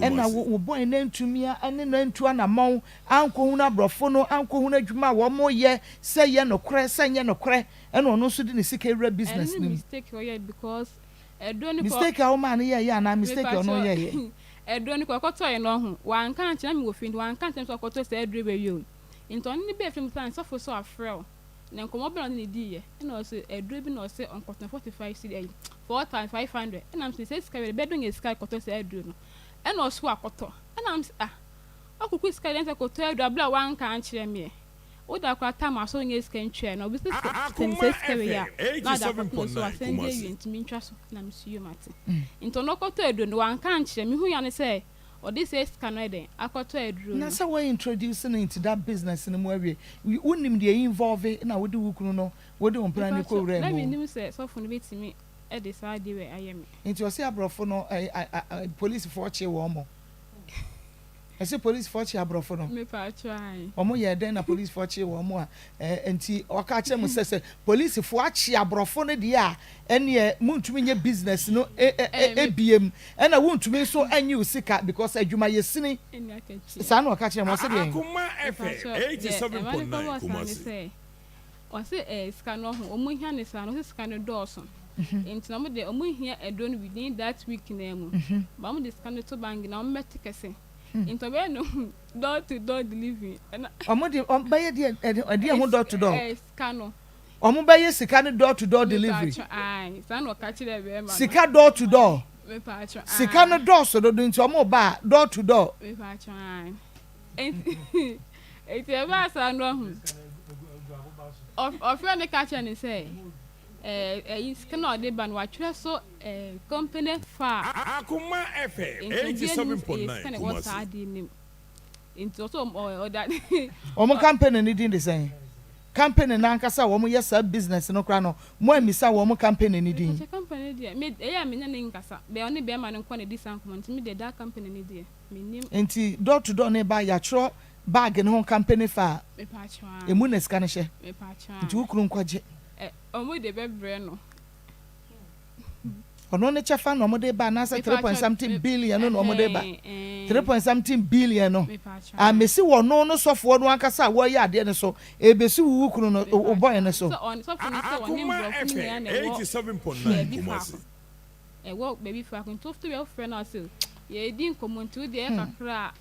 Ɛna wo wo boy no antumi a ne no antu anamɔn ankɔhunu aborɔfo no, ankɔhunu adwuma a wɔyɛ, sɛ ɛyɛ nokorɛ, sɛ ɛnyɛ nokorɛ, ɛna ɔno nso de ne sika awura business Ɛno no ne mu. mistake a ɔyɛe because aduro no kɔ. Mistake a womaa no yɛeɛ anaa mistake a ɔno yɛeɛ? Mepakyɛw, aduro no kɔ ɔkɔtɔeɛ no ɔho, wanka ankyerɛ, na mewɔ fie nti wanka ankyerɛ me sɛ ɔkɔtɔ saa aduro wei o. Nti ɔno ne baa fie no mebisaa no, sɔfo sɛ wafrɛ wo? Na nkɔmmɔ bɛn na ɔne no diiɛ? Ɛna ɔse aduro bi na ɔse ɔnkɔtɔn 45 cedi ɛyi 4500 ɛna mese saa sika wei de bɛyɛ dɛn nya sika akɔtɔ saa aduro no? Ɛna ɔse wakɔtɔ ɛna mese ah wakɔkɔ sika deɛ ɛnsɛ kɔtɔ aduro abere a wanka ankyerɛ meɛ woda koraa tam aso nyɛ sika ntwaɛ na ɔbisa sɛ sɛ me saa sika wei a na ɔde akɔtɔ na ɔse wasan de awie nti mentwa so ɛna mese yoo mate nti ɔno ɔkɔtɔ aduro no wanka ankyerɛ me mehuiɛ ne sɛ Ɔde saa sika no ayɛ dɛn akɔtɔ aduro Na no? sɛ wo introduce no into that business no mu awie, wonim deɛ involve na wode wo kunu no, wode wo mpena no kɔ Mepakyɛw, wuraa na mu? mennim sɛ sɔfo no bɛtumi de saa adeɛ wei ayɛ me. Nti ɔse abrɔfo no policefoɔ kye wɔn mo? Ɛse policefoɔ kye abrɔfo no? Mepakyɛw, ae. Wɔn yɛɛ dɛn na policefoɔ kyee wɔn a nti ɔka kyerɛ mo sɛ sɛ policefoɔ akye abrɔfo no deɛ a ɛneɛ montumi nyɛ business no biem ɛna wontumi nso nye wo sika because adwumayɛ sini saa na ɔka kyerɛ mo ɔse deɛn. Akoma FM 87.9 Kumasi. Ɔse ɛɛ sika no ɔho ɔmo hia no saa no ɔse sika no dɔɔso nti na ɔmo de ɔmo hia aduro no within that week naa mu but ɔmo de sika no to bank na ɔmo bɛte kɛse nti ɔbɛyɛ no door to door delivery ɛna. Ɔmo de ɔmo bɛyɛ deɛ ɛdeɛ ho door to door. Ɛɛ sika no. Ɔmo bɛyɛ sika no door to door delivery. Mepatwɔ ae saa na ɔka kyerɛɛ bɛɛma no. Sika door to door. Mepatwɔ ae. Sika no dɔɔso dodo nti ɔmo ba a door to door. Mepatwɔ ae enti enti ɛbaa saa no ɔho ɔfrɛ no ka kyerɛ no sɛ ɛɛ ɛyi sika no a ɔde ba no watwerɛ so ɛɛ company far. Akoma FM Nti obiara nim sɛ ɛyɛ 87.9 sika na ɛwɔ saa Kumasi. adeɛ no mu. Nti ɔsɛ ɔ ɔda. Wɔn company no din de sɛn? Company no ankasa a wɔn yɛ saa business no koraa no, mo ammisa wɔn company no din? Mepakyɛ company no deɛ, me ɛyɛ a me ne no nkasa, bɛ ɔne bɛɛma no nkoa na ɛdi saa nkɔmɔ no, nti me deɛ that company no deɛ, me nim. Nti door to door no ba a, yɛatwerɛ bag no ho company fa a, Mepakyɛ ae. ɛmu na sika no hyɛ? Mepakyɛ ae. Nti wo kunu nkɔgye? Ɛ wɔn de bɛbrɛ no. Ɔno ne kyɛfa na wɔde ba anaasɛ three point something billion no na wɔde ba? Three point something billion no amesi wɔ ɔno no sɔfoɔ no ankasa a wɔreyɛ adeɛ no so, ebesi wo wo kunu no wo bɔyɛ no so. Akoma FM 87.9 Kumasi. Ɛwɔ baabi faako nti wofrɛ no ase yɛredi nkɔmmɔ nti wo deɛ ɛyɛ kakra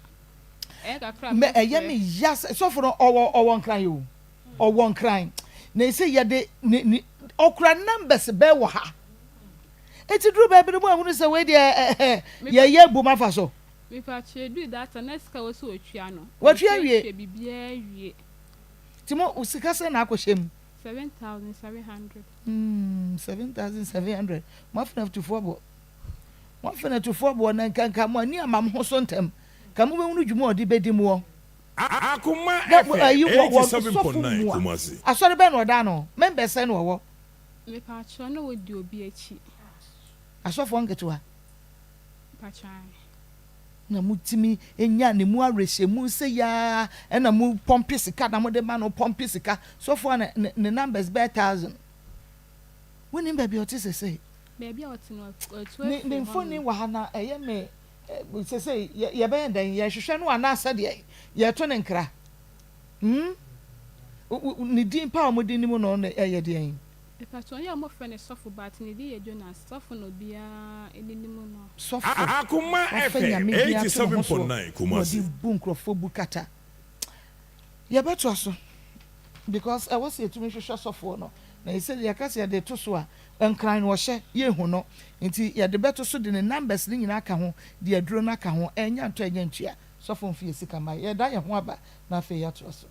a. Mɛ ɛyɛ me ya sɛ sɔfo no ɔwɔ ɔwɔ nkran o. Ɔwɔ nkran. Na ɛsɛ yɛde ne ne ɔkura numbers bɛɛ wɔ ha. Eti duru baabi no mo ahunu sɛ wei deɛ ɛɛ yɛyɛ bu ma fa so. Mepakyɛ eduru that time na sika wɔ sɛ otua no. Watua awie. Watua biribiara awie. Ti mo sika sɛn na akɔhyɛ mu? 7700. Mm, 7700. Mo afena tufoɔ boɔ. Mo afena tufoɔ boɔ na nka nka mo ani ama mo ho so ntɛm. Ka mo bɛhunu dwuma a ɔde bɛdi moɔ. Akoma Na FM ayi wɔ wɔ sɔfo 87.9 mua. Kumasi. Asɔre bɛn na ɔda ano? Members sɛn na ɔwɔ? Mepakyɛw na wɔdi obi akyi. Asɔfoɔ nketewa. Mepakyɛw ae. Na motumi nya ne mu awerɛhyɛmu sei ara ɛna mo pɔmpe sika na mode ma no pɔmpe sika sɔfo a ne ne numbers bɛyɛ thousand wonim baabi a ɔte sesei Baabi a ɔte no watu ne afiri ne hɔ mfoni nom. wɔ ha na ɛyɛ me sesei yɛbɛyɛ dɛn yɛhwehwɛ no anaasɛ deɛ yɛto ne nkra hmm ne din pa a wɔde nim no no ɛyɛ deɛn. Mepakyɛw ɔyɛ a ɔmo frɛ no sɔfo but ne din yɛ Jonas sɔfo na obiaa nim no. Sɔfo Akoma wafa FM nyame din ato ne ho soɔ 87.9 na Kumasi. ɔde bu nkurɔfoɔ bu kata. Yɛbɛtoa so because ɛwɔ sɛ yɛtumi hwehwɛ sɔfoɔ no na yɛsɛ yɛka sɛ yɛde to so a nkran no ɔhyɛ yɛnhu no nti yɛde bɛto so de ne numbers no nyinaa aka ho de aduro no aka ho ɛnya ntɔ ɛnya ntua sɔfo mfa yɛ sika mma yɛda yɛn ho aba na afei yɛatoa so.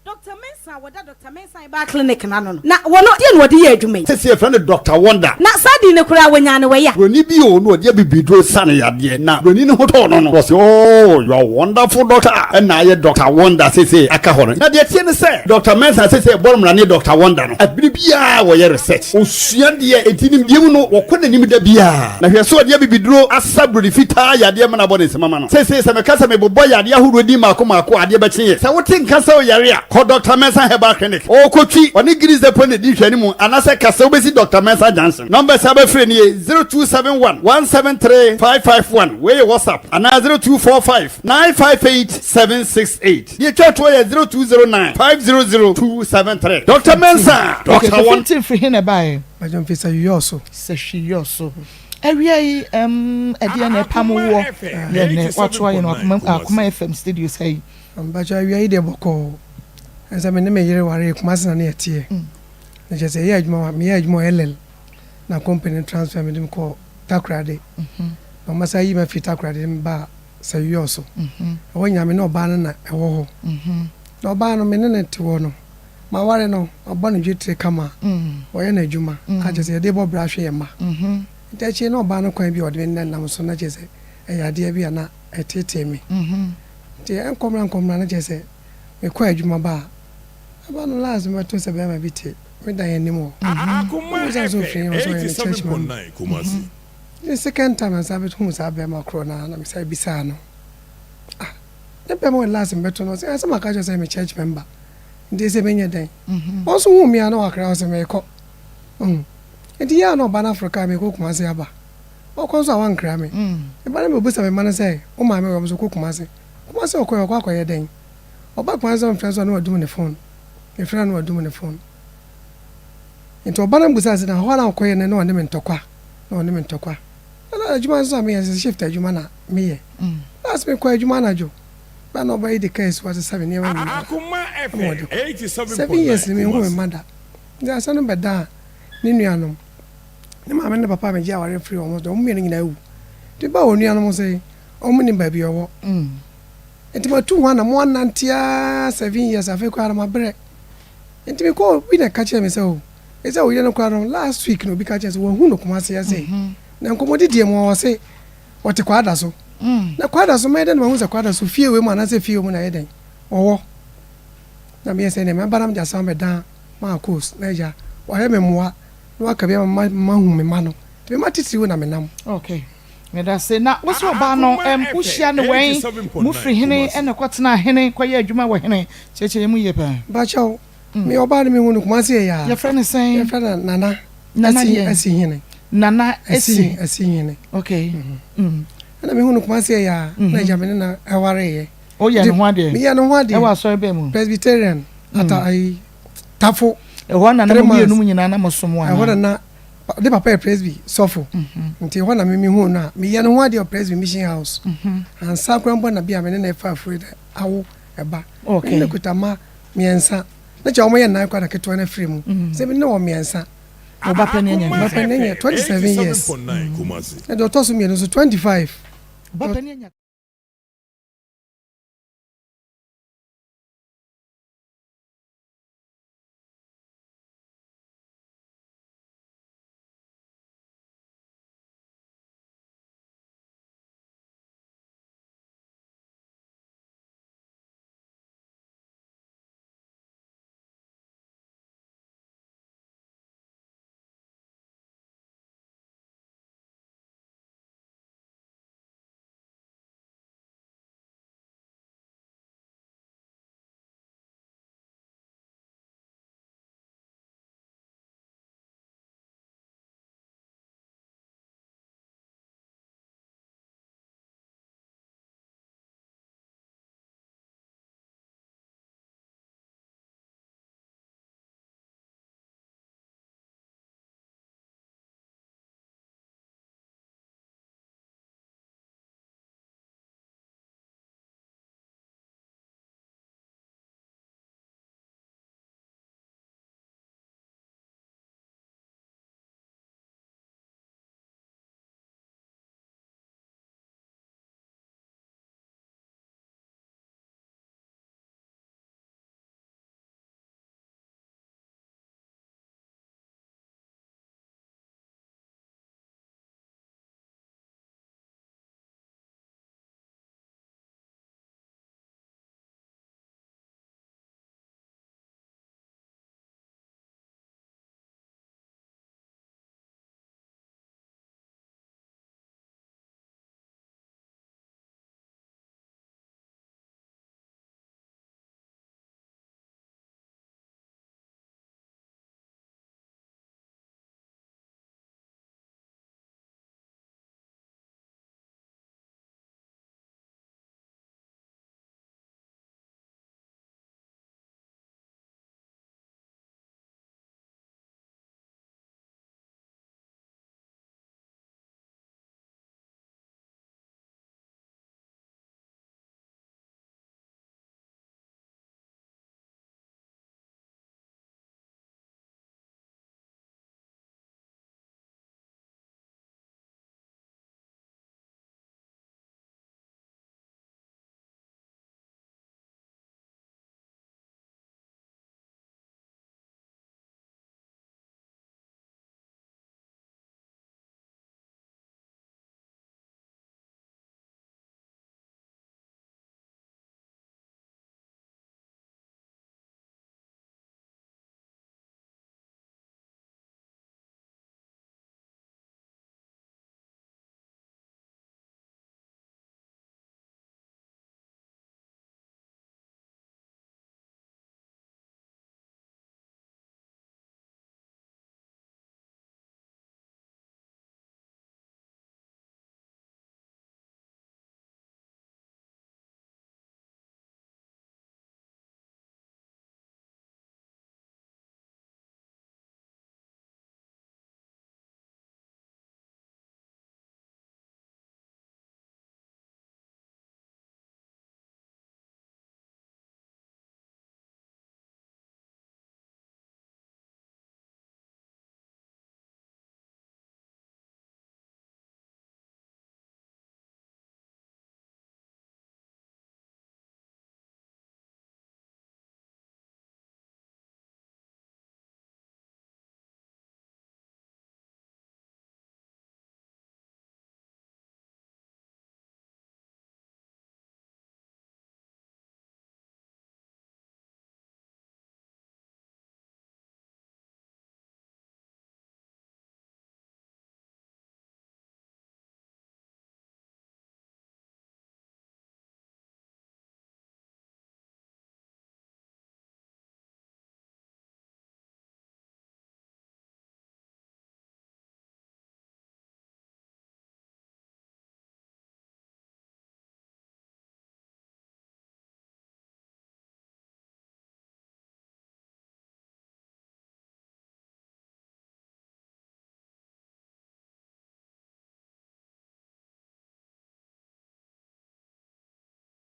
Dɔkta Mensah a wɔda Dɔkta Mensah Herbal Clinic no ano no, na wɔno deɛ na ɔde yɛ adwuma yi? Seesei yɛfrɛ no Dɔkta Wonder. Na saa din no koraa wɔnyaa no wɔ ya. Buroni bi oo na ɔde abibiduro sa no yadeɛ na buroni no ho tɔɔ no no ɔse oo you are wonderful doctor ɛna ayɛ Doctor Wonder seesei aka hɔ no. Na deɛ ɛteɛ ne sɛ Doctor Mensah seesei ɛbɔ no mmara ne Doctor Wonder no ɛbere biara wɔyɛ research ɔsua deɛ enti nimdeɛ mu no wɔkɔ n'anim da biara. Na hwɛ sɛ ɔde abibiduro asa buroni fitaa yadeɛ ma no abɔ ne nsam ama no. Seesei sɛ meka sɛ mebobɔ yadeɛ ahodoɔ din mmaako mmaako a, adeɛ bɛkye yɛ. Sɛ wote nka sɛ woyare a, kɔ Dɔkta Mensah Herbal Clinic. Ɔrekɔtwi, ɔne Greece Depot na ɛdi nhwɛanimu, anaasɛ ka sɛ wobɛsi Dɔkta Mensah Junction. Numbers a wobɛfrɛ nie, 0271 173 551, wei yɛ WhatsApp, anaa 0245 958 768. Deɛ ɛtwa toɔ yɛ 0209 500 273. Dɔkta Mensah, Okay, Dɔkta Kofi Wɔn. Nti firi he na ɛbaeɛ? Mpakyɛ mfiri Sahwiyɔɔ so. Sahwiyɔɔ so. Awia yi ɛmm ɛdeɛn na ɛpam woɔ yɛ nnɛ woatoa yɛn wɔ Akoma FM studios ha yi? Mpakyɛ awia yi deɛ bɔkɔɔ. Ɛnsɛ me ne me yere waree Kumasi na ne yɛteɛ. Na kyerɛ sɛ yɛyɛ adwuma wɔ meyɛ adwuma wɔ LL na company no transfer me de me kɔɔ Takoradi. Na wɔn asan yi me afiri Takoradi de me baa Sɛyɔɔ so. Ɛhɔ nyinaa me ne ɔbaa no na ɛwɔ hɔ. Na ɔbaa no me ne no te hɔ no, maware no, mabɔ no dwetire kama, ɔyɛ n'adwuma a kyerɛ sɛ yɛde bɔ bra hwɛ yɛn mma. Nti akyire na ɔbaa no kwan bi a ɔde me nenam so na kyerɛ sɛ ɛyɛ adeɛ bi a na ɛteetee me. Nti ɛnkɔmmra nkɔmmra na kyerɛ sɛ mekɔ adwuma ba a, ɛba no last mɛto sɛ bɛrima bi te me dan anim hɔ. Akoma Ɔbisa sɛ ɔfiri FM he, ɔsɛ ɔyɛ me church member. 87.9 Kumasi. Ne second time na mesan bɛhuu saa bɛrima korɔ no ara na mesan bisaa no. Ah, ne bɛrima wɔ last mebɛto no, ɔse ah sɛ maka kyerɛ wo sɛ ɔyɛ me church member, nti ɛsɛ menyɛ dɛn? Ɔno nso huu me a na wakra ɔse meekɔ. Ɔhu. Nti yɛ a na ɔba no aforo kaa meekɔ Kumasi aba. Ɔkɔ nso a wankra me. Meba no mebisa me mma no sɛ, wo maame wɔ hɔ? Ɔmo se ɔkɔ Kumasi. Kumasi ɔkɔɛ ɔkɔ akɔyɛ dɛn? Ɔba Kumasi sɛ ɔmfrɛ nso a na wadum ne phone. Mefrɛ no a na wadum ne phone. Nti ɔba no bisaa sɛ na hɔ a na ɔkɔyɛ no na ɔne me ntɔkwa. Na ɔne me ntɔkwa. Na adwuma nso a meyɛ nso shift adwuma na meyɛ. Last mekɔ adwuma anadwo. Bɛ na ɔba yi de kaa esi hɔ asesa me nneɛma nyinaa. Akoma Ama ɔde FM kɔ. 7 years 87.9 ni menhu me Kumasi. mma da. Nti asɛm no bɛdaa ne nuanom. Ne maame ne ne papa a megye aware firi wɔn so deɛ, wɔn mmienu nyinaa awu. Nti mebaa wɔn nuanom sɛ wɔn nnim baabi a ɔwɔ. Nti matu ho anammɔn anante ara 7 years afei koraa no mabrɛ. Nti mekɔɔ obi na ɛka kyerɛɛ me sɛ o, ɛsɛ wo yere no koraa no last week na obi ka kyerɛɛ sɛ wahu no Kumasi ase. Na nkɔmmɔdidie mu ɔse ɔte Kwada so. Na Kwada so mɛyɛ dɛn na mahu sɛ Kwada so fie wei mu anaasɛ fie wei mu na ɛyɛ dɛn ɔwɔ. Na meyɛ sɛ nea mɛba na mede asɛm abɛdan Marcos na agya wayɛ me mmoa na waka bi ama mahu me mma no. Nti me mma titiriw na menam. Okay. Medase. Na wo sɛ ɔbaa no Akoma ɛm wo hyia FM no wɛn? Mo firi 87.9 hene Kumasi. ɛna kɔ tenaa hene kɔ yɛ adwuma wɔ hene? Kyerɛkyerɛ yɛn mu yie paa. Mpakyɛw, me ɔbaa no mehu no Kumasi yɛ yaa. Yɛfrɛ no sɛn? Yɛfrɛ no Nana Nana Asi deɛn? Asi Hene. Nana Asi. Asi Asi Hene. Okay. Mm. Ɛna mehu no Kumasi yɛ yaa na agya me ne no ɛwareeɛ. Woyɛ ne ho adeɛ? Meyɛ ne ho adeɛ. Ɛwɔ asɔre bɛn mu? Presbyterian. Ata ayi Tafo. Ɛhɔ na na Three mo months. mmienu nyinaa na mo som anaa? Ɛhɔ na na. Ne papa yɛ Presby sɔfo. Nti hɔ na me mehuu no a meyɛ ne ho adeɛ wɔ Presby Mission House. Ansa koraa mpo na bi a me ne no refa afuro de awo ɛba. Me ne no kuta mma mmiɛnsa. Na kyerɛ wɔyɛ nnan koraa na ketewa no afiri mu. Sɛ me ne no wɔ mmiɛnsa. Wo ba panin anya mfeɛ sɛn? Ba panin anya 27 years. Na deɛ ɔtɔ so mmienu nso 25. Wo ba panin anya.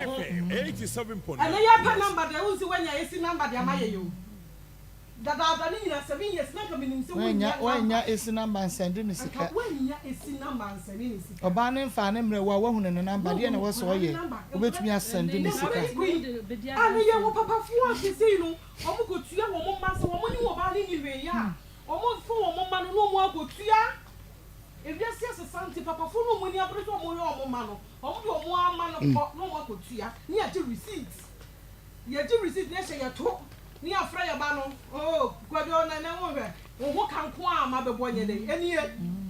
Ho. Ɛnɛ yɛpɛ number deɛ wonsi wanya esi number de ama yɛn o dadaada ne nyina 7 years na nka menim sɛ wonnya number. Wannya esi number nsɛnde no sika. Nka wannya esi number nsɛnde ne sika. Ɔbaa no nfaa ne mmerɛ wo a wahunu ne number deɛ na ɛwɔ sɛ ɔyɛ wobɛtumi asɛnde no sika. A na yɛwɔ papafoɔ a sesei no wɔn kɔ tua wɔn mma sɛ wɔn ne ɔbaa no nni hwee yɛ a wɔn fa wɔn mma no na wɔn akɔ tua. Ewiase asesa nti papafoɔ no wɔn ani abere sɛ wɔn hwɛ wɔn mma no. Wɔn de wɔn ara mma no kɔ na wɔn akɔtua ne yɛgye receipt yɛgye receipt na yɛhyɛ yɛto ne yɛafrɛ yɛ ba no oh Kwadwo na ɛnɛ wo hwɛ wo ho ka nko a ma bɛbɔ nyɛ dɛn ɛnie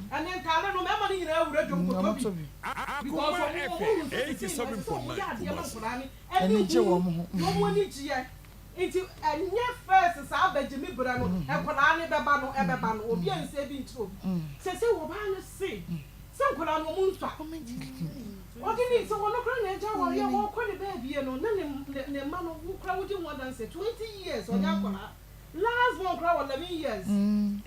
ɛne ntaade no mmarima no nyinaa wura dwom kɔtɔ bi because wɔn wɔn hu sɛ sesei no ɛsɛ sɛ wɔn yɛ adeɛ ma nkwadaa no ani hu na wɔn ani gyeɛ nti ɛnyɛ first saa bɛgye me brɛ no nkwadaa no bɛba no ɛbɛba no obi ansɛ bi nkyerɛ obi sesei ɔbaa no se Sɛ nkwadaa no wɔn nsua. Ɔde ne sɛ ɔno koraa na agya awareɛ a ɔrekɔ ne baabie no na ne ne mma no wo koraa wodi ho adanseɛ 20 years ɔnyɛ akwadaa last born koraa wɔ 11 years.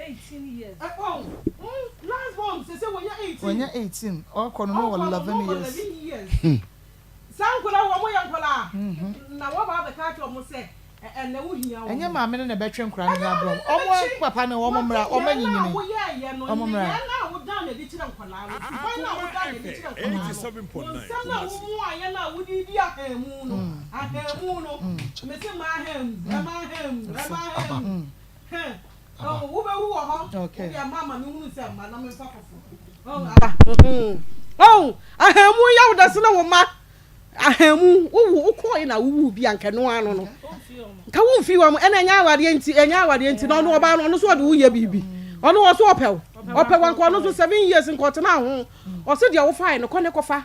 18 years. Ɛ ɔn mm last born sese wɔnya 18. Wɔnya 18 ɔrekɔ no na ɔwɔ 11 years. Ɔrekɔ no na ɔwɔ 11 years. Saa nkwadaa wɔn yɛ nkwadaa na wɔba abɛka akyerɛ wɔn sɛ Ɛnɛ wo hia wɔn. Ɛnyɛ maame no na ɛbɛtwe nkwadaa no ho abrɛ wɔn. Wɔn Ɛbɛtwe. papa no wɔn mmra, wɔn Wɔte anyinyini. yɛn a woyɛɛyɛ no, Wɔn mmra. nneyɛɛ no a wodaa no adi kyerɛ nkwadaa no, suban no a wodaa no adi kyerɛ nkwadaa no, wo nsɛm no a womuaeɛ no a wode redi ahaamu no, ahaamu no, mese mma ahaamu, ɛmma ahaamu, ɛmma ahaamu, heh, oh, wobɛwu wɔ hɔ, Okay. wodeɛ mma ma menhunu sɛ mma na memfa foforɔ. Oh, aba, mhm. Oh, ahaamu yɛ wo dɛ sene wo mma. Ahamu, wo wo wokɔɔe na wowuu bi a nka ɛno ara no no. Nka womfii wɔn ɛna ɛnyɛ awareɛ nti ɛnyɛ awareɛ nti na ɔno ɔbaa no ɔno nso ɔde wo yɛ biribi. Ɔno ɔso ɔpɛ wo. Ɔpɛ wo anka ɔno nso seven years nka ɔtenaa ho. Ɔse deɛ wofaeɛ no kɔ ne kɔfa.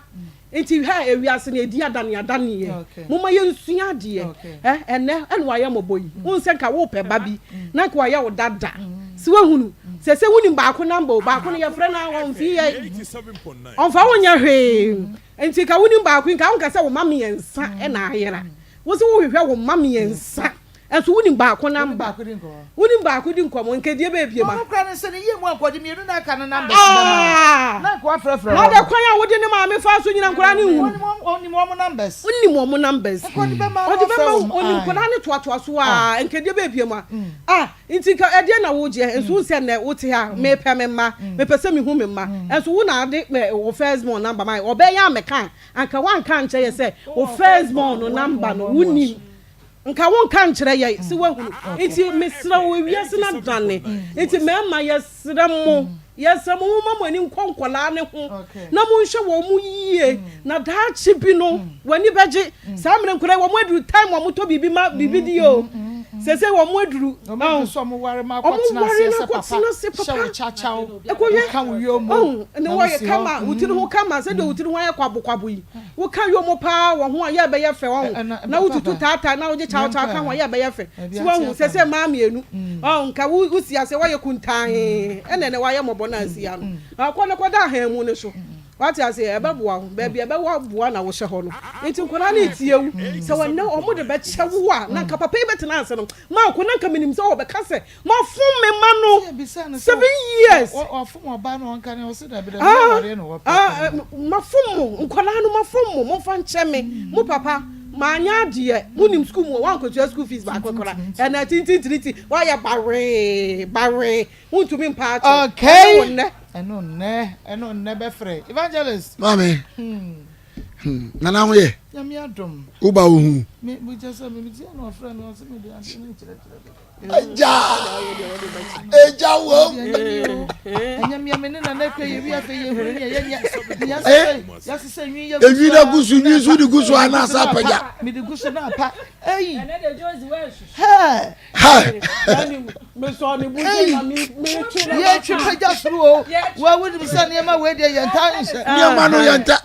Nti hɛ ewiase no ɛdi adane adaneɛ. Momma yɛnsua adeɛ. Ɛ ɛnɛ ɛna wayɛ mmɔbɔ yi. Wohu sɛ nka wopɛ ba bi na nka wayɛ wo dada. So woahunu? Sɛsɛ wonim baako number o, baako no yɛfrɛ no a ɔmfii yɛ. Ɔmfa wo nyɛ hwee. Nti nka wonim baako yi nka wonka sɛ wo mma miensa na ayera. Wose wohwehwɛ wo mma miensa nso wonim baako number. Wonim baako di nkɔmmɔ nka deɛ bɛɛ biem a. Ɔno koraa no sɛ ne yie mu a nka ɔde mienu na aka no numbers bɛma wo na nka wafrɛfrɛ Na wɔn. ɔde kwan a wode ne maame faa so nyina nkwadaa no nhunu. Ɔnim wɔn numbers. Wonim wɔn numbers. Nka ɔde bɛma na Ɔde wafrɛ bɛma wo wɔn. ɔnim Ae. nkwadaa no toatoa so aa nka deɛ bɛɛ biem a. Ah Nti nka ɛdeɛn na wogyeɛ? Nso wohu sɛ nnɛ wote ha, mepɛ me mma, mepɛ sɛ mehu me mma. Nso wo na wode wo first born number ma yɛn. Ɔbɛyɛ a mɛka a, anka woanka ankyerɛ yɛn sɛ wo first born no number no wonim. Nka wonka nkyerɛ yɛn sɛ woahunu. Nti mesrɛ wo, ewiase no adane. Nti mmarima yɛsrɛ mo, yɛsrɛ mo, momma mo ani nkɔ nkwadaa no ho na monhwɛ wɔn yie, na daakye bi no w'ani bɛgye. Saa mmerɛ nkwadaa yi wɔn aduru time wɔn tɔ biribi ma biribi di o. Sese wɔn aduru. Wɔn aduru sɛ wɔn ware ma akɔtena aseɛ sɛ papa hyɛ wo kyakyaw, woka wo yomo na wosi hɔ. Kama, wo tiri ho kama sɛdeɛ wo tiri ho ayɛ kwabokwabo yi. Woka yomo paa wɔ ho a yɛ ɛbɛyɛ fɛ ɔho. Na wotutu taataa na wogye kyawkyaw ka ho a yɛ ɛbɛyɛ fɛ. So wahu sese mmaa mienu. Ɔho nka wo wosi aseɛ woayɛ kuntann ɛna ɛnɛ woayɛ mmɔbɔ na asi ano. Kɔ na kɔda ahanmu no so. Wate aseɛ? Ɛbɛboa wo. Baabi a ɛbɛboa wo na wohyɛ hɔ no. Nti nkwadaa no retie wo. Sɛ wɔnnɛ wɔn de bɛkyɛ wo a, na nka papa yi bɛtena ase no, Marko, na nka menim sɛ ɔbɛka sɛ, mafom me mma no seven years. Ah, ah, mafom mo, nkwadaa no, mafom mo, momfa nkyɛ me. Mo papa, manyɛ adeɛ. Monim sukuu mu, woankɔtua school fees baako koraa. Ɛnna tintintinti, woayɛ bawee, bawee. Wontumi mpa akyɛw. Okay. Ɛne wo nnɛ. Ɛno nnɛ, ɛno nnɛ bɛfrɛ. Evangelist. Maame. Hmm. Hmm. Nana ho yɛ. Nyame adom. Wo ba wo hu. Me me kyɛ sɛ me ti na ɔfrɛ me ɔsɛ me de ade ne kyerɛkyerɛ me. Eja. Eja wo. Ɛnyɛ mmea me ne nana akua yɛ wi afɛ yɛ huru ne yɛ nyɛ. Yɛsesɛ nwi yɛ gusu. Enwi na gusu nwi nso de gusu anaasɛ apagya. Me de gusu na apa. Eyi. Hɛɛ. Yɛtwe pagya soro o. Wa wonim sɛ nneɛma wei deɛ yɛnta nhyɛ. Nneɛma no yɛnta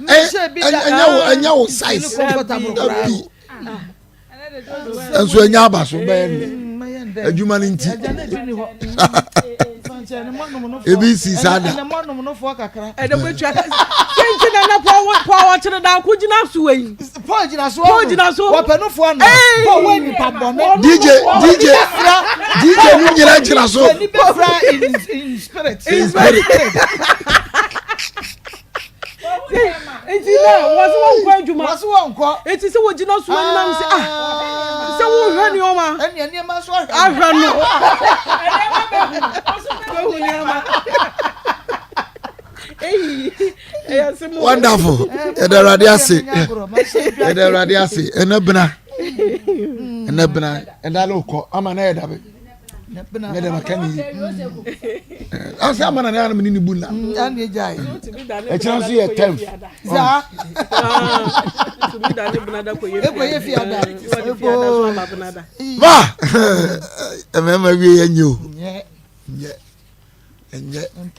ɛnyɛ wo ɛnyɛ wo size. Dabi. Nso ɛnyɛ aba so bɛyɛ ne adwuma no nti. Ebi si saa da. Ɛdɛ mo etua sɛ nti na na pɔw pɔw ɔkyerɛ danko gyina so wɔ yi. Paul gyina so Paul gyina so. Wɔpɛ no foɔ no. Paul wɔ nipa bɔne. DJ DJ DJ no nyina gyina so. Ni bɛ fira in in spirit. In spirit. Nti na wɔn sɛ wɔn kɔ adwuma. adwuma. Wɔse wɔnkɔ. Eti sɛ wɔgyina so anim sɛ ah sɛ wohwɛ nneɛma. Ɛnneɛ nneɛma nso ahwɛ no. Ahwɛ no. Bɛhu nneɛma. Eyi ɛyɛ asɛm o. Wonderful. Yɛda Awurade ase. Yɛda Awurade ase. Ɛnɛ bena. Ɛnɛ bena. Ɛda no kɔ ama na yɛ dabe. Ne dɛm aka ne yi. Ase ama na ne anam ne ne bu na. Ɛkyerɛ nso yɛ tenth. Saa. Ba mmarima wie yɛ nye o. Nyɛ nyɛ.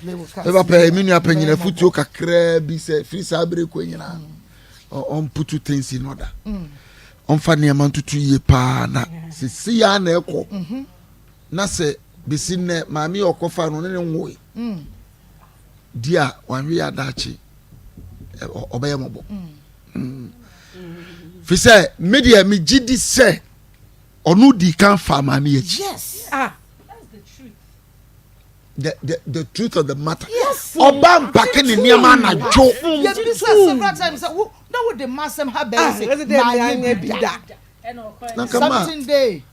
Me papa me nua panyin afutuo kakraa bi sɛ firi saa bere kɔ nyinaa ɔmputu things in order. Ɔmfa nneɛma ntutu yie paa na sisi ya na ɛkɔ mhm. na sɛ besi nnɛ maame yɛ ɔkɔfa no ne ne nwoe mm. di a wanwe yɛ adaakye ɔbɛyɛ mɔbɔ mm. mm. fi sɛ me deɛ megye di sɛ ɔno di kan fa maame yɛ akyi. Yes. Ah. the the the truth of the matter. Ọba mpake ne nneɛma anadwo. Yɛbisa several times sɛ wo na wo de ma asɛm ha bɛyɛ sɛ maayɛ bi da. Something day.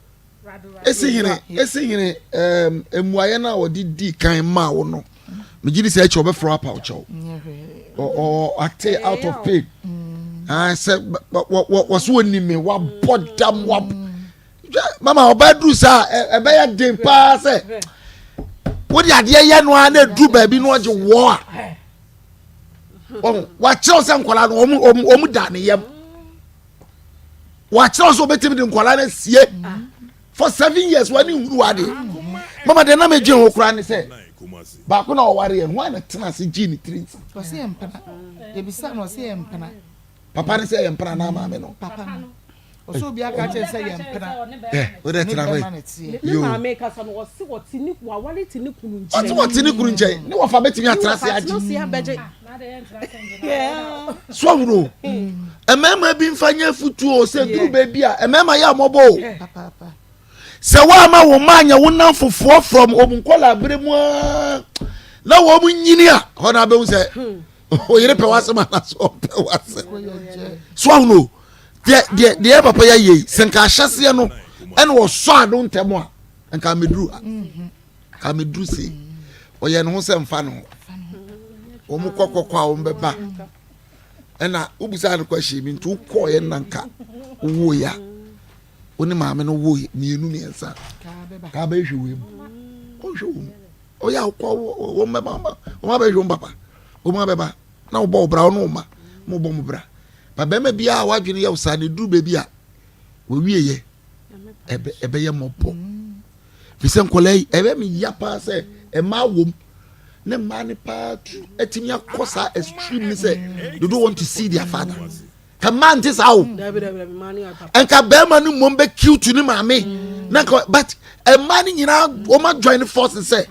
Esi hene esi hene ɛɛm mmuayɛ no a wɔde di kan maa wo no megye di sɛ ɛkyɛ ɔbɛfrɛ apaw kyɛw ɔ ɔ ate out of pain sɛ wɔ wɔ wɔ so wɔ ni mi wabɔ dam wabɔ. Mama ɔbaa duru saa ɛbɛyɛ den paa sɛ wode adeɛ yɛ no ara na ɛduru baabi na ɔgye wɔ a wakyerɛw sɛ nkwadaa no wɔn da ne yam wakyerɛw sɛ wɔbɛtumi de nkwadaa no asie for seven years wɔne nhuru adeɛ mama deɛ na megye ho koraa ne sɛ baako na ɔware yɛn ho a na tena ase gyee ne tiri nsa papa ne sɛ yɛ mpena na maame no papa no ɔsɛ obi aka kyerɛ sɛ yɛ mpena ɛ o de tena hɔ yi ne maame kasa no ɔse ɔte ne waware te ne kunu nkyɛn ɔte wɔte ne kunu nkyɛn ne wɔfa bɛtumi atena ase agye so ahuro mmarima bi nfa nyɛ futuo sɛ duru baabi a mmarima yɛ amɔbɔ o sɛ woama wo mma anyɛ wo namfofoɔ from wɔn nkɔla abere mu aa na wɔn nyini a hɔ na abɛhu sɛ hmm. oyere pɛ w'asɛm anaasɛ ɔmpɛ w'asɛm so ahono deɛ deɛ deɛ papa yɛ yie sɛ nka ahyɛseɛ no ɛna ɔsɔ ado ntɛm a nka ameduru ha nka ameduru sei ɔyɛ ne ho sɛ nfa ne ho wɔn kɔ kɔkɔ a wɔn bɛba ɛna wobusa no question mi nti wokɔɔ yɛ nna nka wowɔ ya wo ne maame no wo mmienu mmiɛnsa kaa bɛhwɛ wɔ mu ɔhwɛ wɔ mu. Ɔyɛ a wokɔ wɔn bɛba wɔn abɛhwɛ wɔn papa wɔn abɛba na wɔbɔ wo bra wɔn ne wɔn ma mo bɔ mo bra ba bɛrima biara a wadwene yɛ wo saa na eduru baabi a wɔwie yɛ ɛbɛ ɛbɛyɛ mɔbɔ fi sɛ nkɔla yi ɛbɛ mi ya paa sɛ mmaa wɔm ne mmaa ne paa tu ɛtumi akɔ saa extreme ne sɛ they don't want to see their father ka mmaa nte saa o nka bɛrima no mmom bɛ cute ne maame na nka but mmaa no nyinaa wɔn adjoin ne force sɛ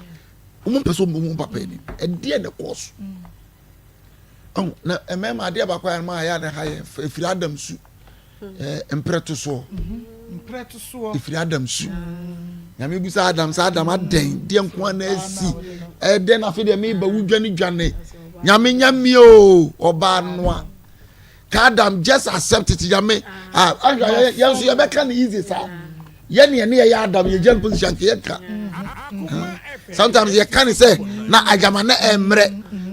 wɔn mpɛ sɛ wɔn bɛ hu papa anim ɛdeɛ na ɛkɔɔ so ɔn na mmarima adeɛ baako a ɛma ayɛ ne ha yɛ efiri adam su ɛɛ mprɛto soɔ efiri adam su nyame bisa adam sɛ adam adɛn deɛ nko ara na asi ɛdɛn na afei deɛ meba wo dwane dwane nyame nyame o ɔbaa noa. Ka Adam just accept it nyame ah ahwɛ yɛn nso yɛbɛka no easy saa yɛn ne yɛne yɛyɛ Adam yɛ gyina position nka yɛka sometimes yɛka ne sɛ na agyama na ɛmmerɛ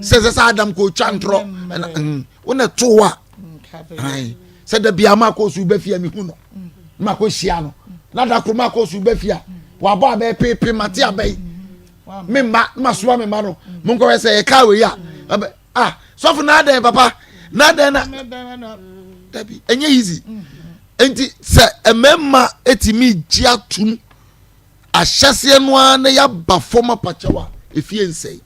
sɛ sɛ sɛ Adam kò twa ntorɔ ɛna mm, wo na to wa sɛ da bia ma kɔ so bɛfia mehu no ma kɔ hyia no na da koro ma kɔ so bɛfia wabɔ abɛɛ pepe mate abɛyi me mma ma soa me mma no monkɔhwɛ sɛ yɛka wei a ah sɔfo na adɛn papa na adɛn na dabi ɛnyɛ easy nti sɛ mmarima etimi gye atum ahyɛseɛ no ara na yaba fam apakyɛw a efie nsɛe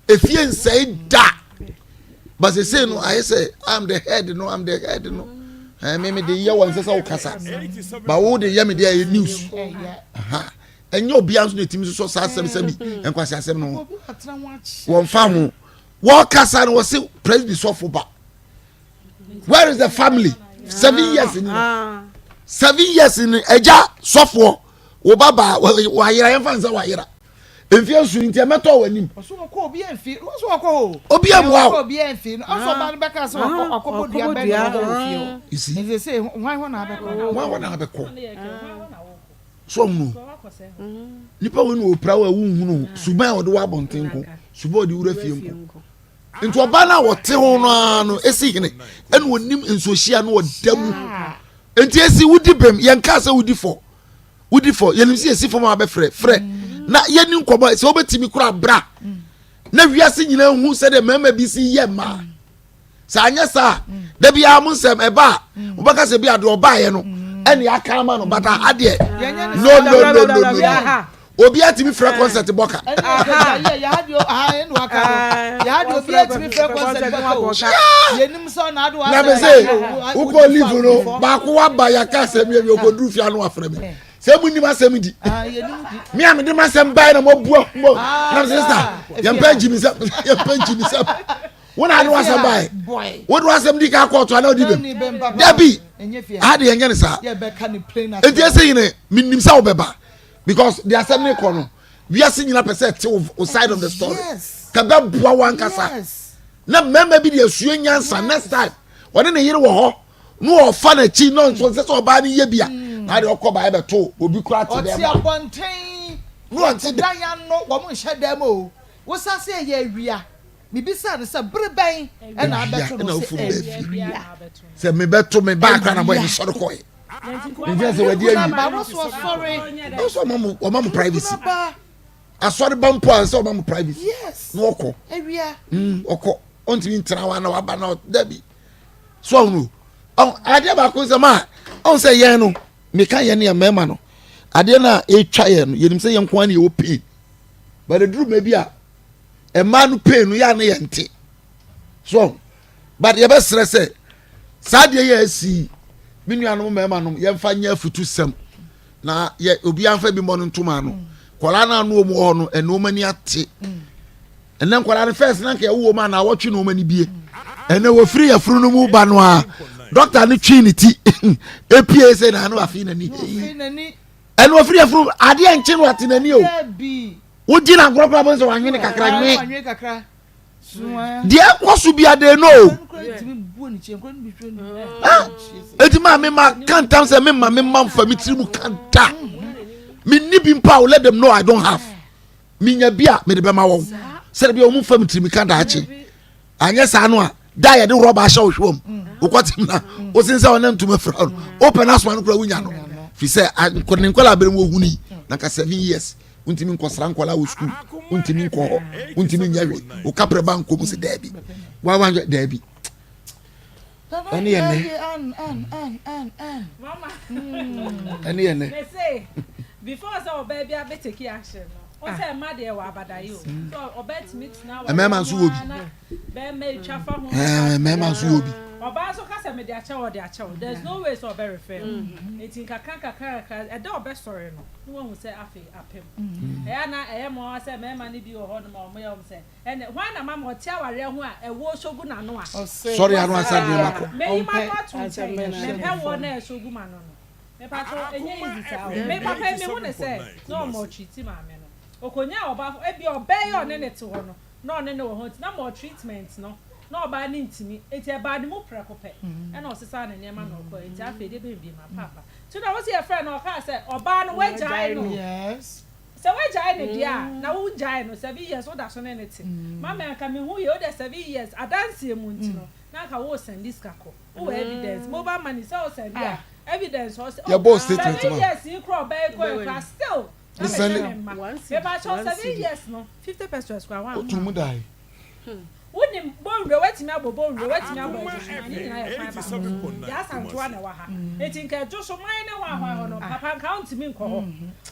efie nsɛe da but sese no ayɛ sɛ i'm the head no i'm the head no ɛɛ mi mi de yɛ wɔn nsɛ sɛ ɔkasa but wo de yɛ mi de ɛyɛ news. ɛnyɛ obiara nso na ɛtumi sosɔ saa asɛm sɛ bi nkwasi asɛm no ho wɔmfa ho wɔkasa no wɔse presby sɔfo ba where is the family 7 years ni ah. 7 years ni ɛgya sɔfoɔ wo ba ba wayera yɛmfa nsɛ wayera. Mfie nson nti ɛmɛtɔ wɔ anim. Ɔso ɔkɔ obi ɛnfi ɔso ɔkɔ hɔ. Obi ɛmoa o. Ɔkɔ obi ɛnfi ɔso ɔba no bɛka sɛ ɔkɔ ɔkɔbɔ dua bɛn na ɔwɔ wɔ fie hɔ. You see. Nti sɛ hwan hɔ na abɛkɔ. Hwan hɔ na abɛkɔ. So ɔhunu nipa wo na opira wo a wonhunu suban a ɔde wɔ abɔnten nko suban a ɔde wura fie nko. Nti ɔbaa no a ɔte ho no ara no esi hene ɛna onim nsuohyia no ɔda mu. Nti esi wodi bem yɛn kaa sɛ wodi fɔ. Wodi fɔ yɛnim sɛ yɛsi fam a bɛfrɛ frɛ na yɛni nkɔmɔ sɛ wobɛtumi kora bra na wiase nyinaa hu sɛdeɛ mmarima bi si yɛ mmaa sɛ anyɛ saa da biara mo nsɛm ɛba a wobɛka sɛ bi a deɛ ɔbaeɛ no ɛne aka ama no but aha deɛ no no no no no obi atumi frɛ concert bɔka na me se wokɔ live no baako waba yɛaka asɛm yɛ bi ɔkɔduru fie ano afrɛ me sɛ mu nim asɛm di me a mede m'asɛm bae na moabua mo na me sista yɛmpɛ gyimi sɛm yɛmpɛ gyimi sɛm wo na ade w'asɛm bae wode w'asɛm di ka kɔɔto ana wodi bem dabi aha de yɛnyɛ ne saa enti ɛsɛ yine menim sɛ wobɛba because de asɛm ne kɔ no wiase nyina pɛ sɛ ɛte wo side of the story ka bɛboa wo ankasa na mmarima bi de asua nyansa next time ɔne ne yere wɔ hɔ na ɔfa n'akyi na ɔnso nsɛ sɛ ɔbaa no yɛ bi a mm. na adeɛ ɔkɔ baa ɛbɛto obi kura te dɛm ɔte abɔnten na ɔte dan ano wɔn nhyɛ dɛm o wosase ɛyɛ awia mebisa no sɛ bere bɛn ɛna abɛto no sɛ awia sɛ mebɛto me baa kora na bɔ ɛne sɔre kɔɛ nti sɛ wadi awi ɔsɛ ɔma mo privacy asɔre ba mpo a sɛ ɔma mo privacy na ɔkɔ ɔkɔ ɔntumi ntena hɔ na waba na dabi so ɔhunu adeɛ baako nsɛm a ɔn sɛ yɛn no meka yɛn ne yɛn mmarima no adeɛ no a ɛtwa yɛn no yɛnim sɛ yɛn nko ara ne yɛwɔ pain but ɛduru ma bi a mmaa no pain no yɛ a ne yɛn te so but yɛbɛsrɛ sɛ saa adeɛ yɛ asi me nuanom mmarima nom yɛmfa nyɛ afutu sɛm na yɛ obiara mfa bi mmɔ no ntoma ano kɔlaa no ano wɔn hɔ no ɛna wɔn ani ate ɛnɛ nkɔlaa no fɛs na nka ɛwɔ wɔn a na awɔtwe na wɔn ani bie ɛnɛ wɔfiri yɛfuru no mu ba no a dɔkta no twi ne ti epie sɛ na ano afi n'ani ɛnɛ wɔfiri yɛfuru adeɛ nkye no ate n'ani o wogyi na nkorɔkorɔ bɔ nsɛ wɔanwene kakra nwe. Deɛ ɛkɔ so bia they know. Eti maa mi ma ka ntam sɛ mi ma mi ma nfa mi tiri mu ka da. Mi ni bi mpo a let them know I don't have. Mi nya bi a mi de bɛ ma wɔn. Sɛde bi a wɔn nfa mi tiri mi ka daakye. Anyɛ saa no a da yɛde rɔba ahyɛ wo hwɛ mu. Wokɔ tem na wosen sɛ ɔne ntoma fira no. Wopɛ no asoma no kora wonya no. Fi sɛ ne nkɔla abere mu ohuni na nka 7 years. Wontumi nkɔsra nkwadaa wɔ sukuu, wontumi nkɔ hɔ, wontumi nyɛ hwee. Wo kaprɛ ba nkɔ mu sɛ daabi. Wawa nhwɛ daabi. Ɛne yɛ nɛ. Ɛne yɛ nɛ. Before sɛ ɔbaa bi abɛ take action no, ɔsɛ ɛma deɛ wɔ abadaye o. So ɔbaa tumi tena wɔ. Mmarima nso wɔ bi. Bɛrima etwa fa ho. Mmarima nso wɔ bi. Ɔbaa nso ka sɛ mede akyɛ wo ɔde akyɛ wo. There is no way sɛ ɔbɛ refer. Nti nkakra nkakra nkakra ɛda ɔbɛ sɔre no. na wahu sɛ afei apem. Ɛyɛ a na ɛyɛ mmoawa sɛ mmarima no bi wɔ hɔnom a wɔyɛ wɔn sɛ, ɛnne, hwan na mama ɔte awareɛ ho a ɛwoɔ sɔ gu n'ano a? Sɔre ano ansa nneɛma kɔ. Mɛyi m'ano ato nkyɛn, mempɛ woɔ na ɛsɔ gu m'ano no. Mepakyɛw, ɛnyɛ easy saa o. Me papa yi, mehu no sɛ na ɔmaltreati maame no. Ɔkɔnyaa ɔbaa, ebia ɔbaa yi a ɔne no te hɔ no, na ɔne no wɔ hɔ nti, na maltreatment no, na ɔbaa no ntumi. Enti ɛbaa ne mu prɛko pɛ, ɛnna ɔsesaa ne nneɛma na ɔkɔeɛ. Enti afei deɛ ɛbɛn bio, mapaapa. Nti na wose yɛfrɛɛ no ɔkaa sɛ ɔbaa no wagyae no sɛ wagyae no deɛ a na wongyae no 7 years woda so ne no te mama anka mehu yie wode 7 years adanseɛ mu nti no na anka wo sɛnde sika kɔ wowɔ evidence mobile money sɛ wo sɛnde a evidence hɔ sɛ oh 7 years yi kora ɔbaa yi kɔɛ kora still na mehwɛ me mma mepakyɛw 7 years no 50 pesos kora woamma. Wonim Bonwire, woatumi abɔ Bonwire, woatumi abɔ Adwosoman, ne nyinaa yɛ kwan baako so. Yaa Asantewaa na ɛwɔ ha. Enti nka Adwosoman ne hwan hwan hɔ no, papa nka wontumi nkɔ hɔ.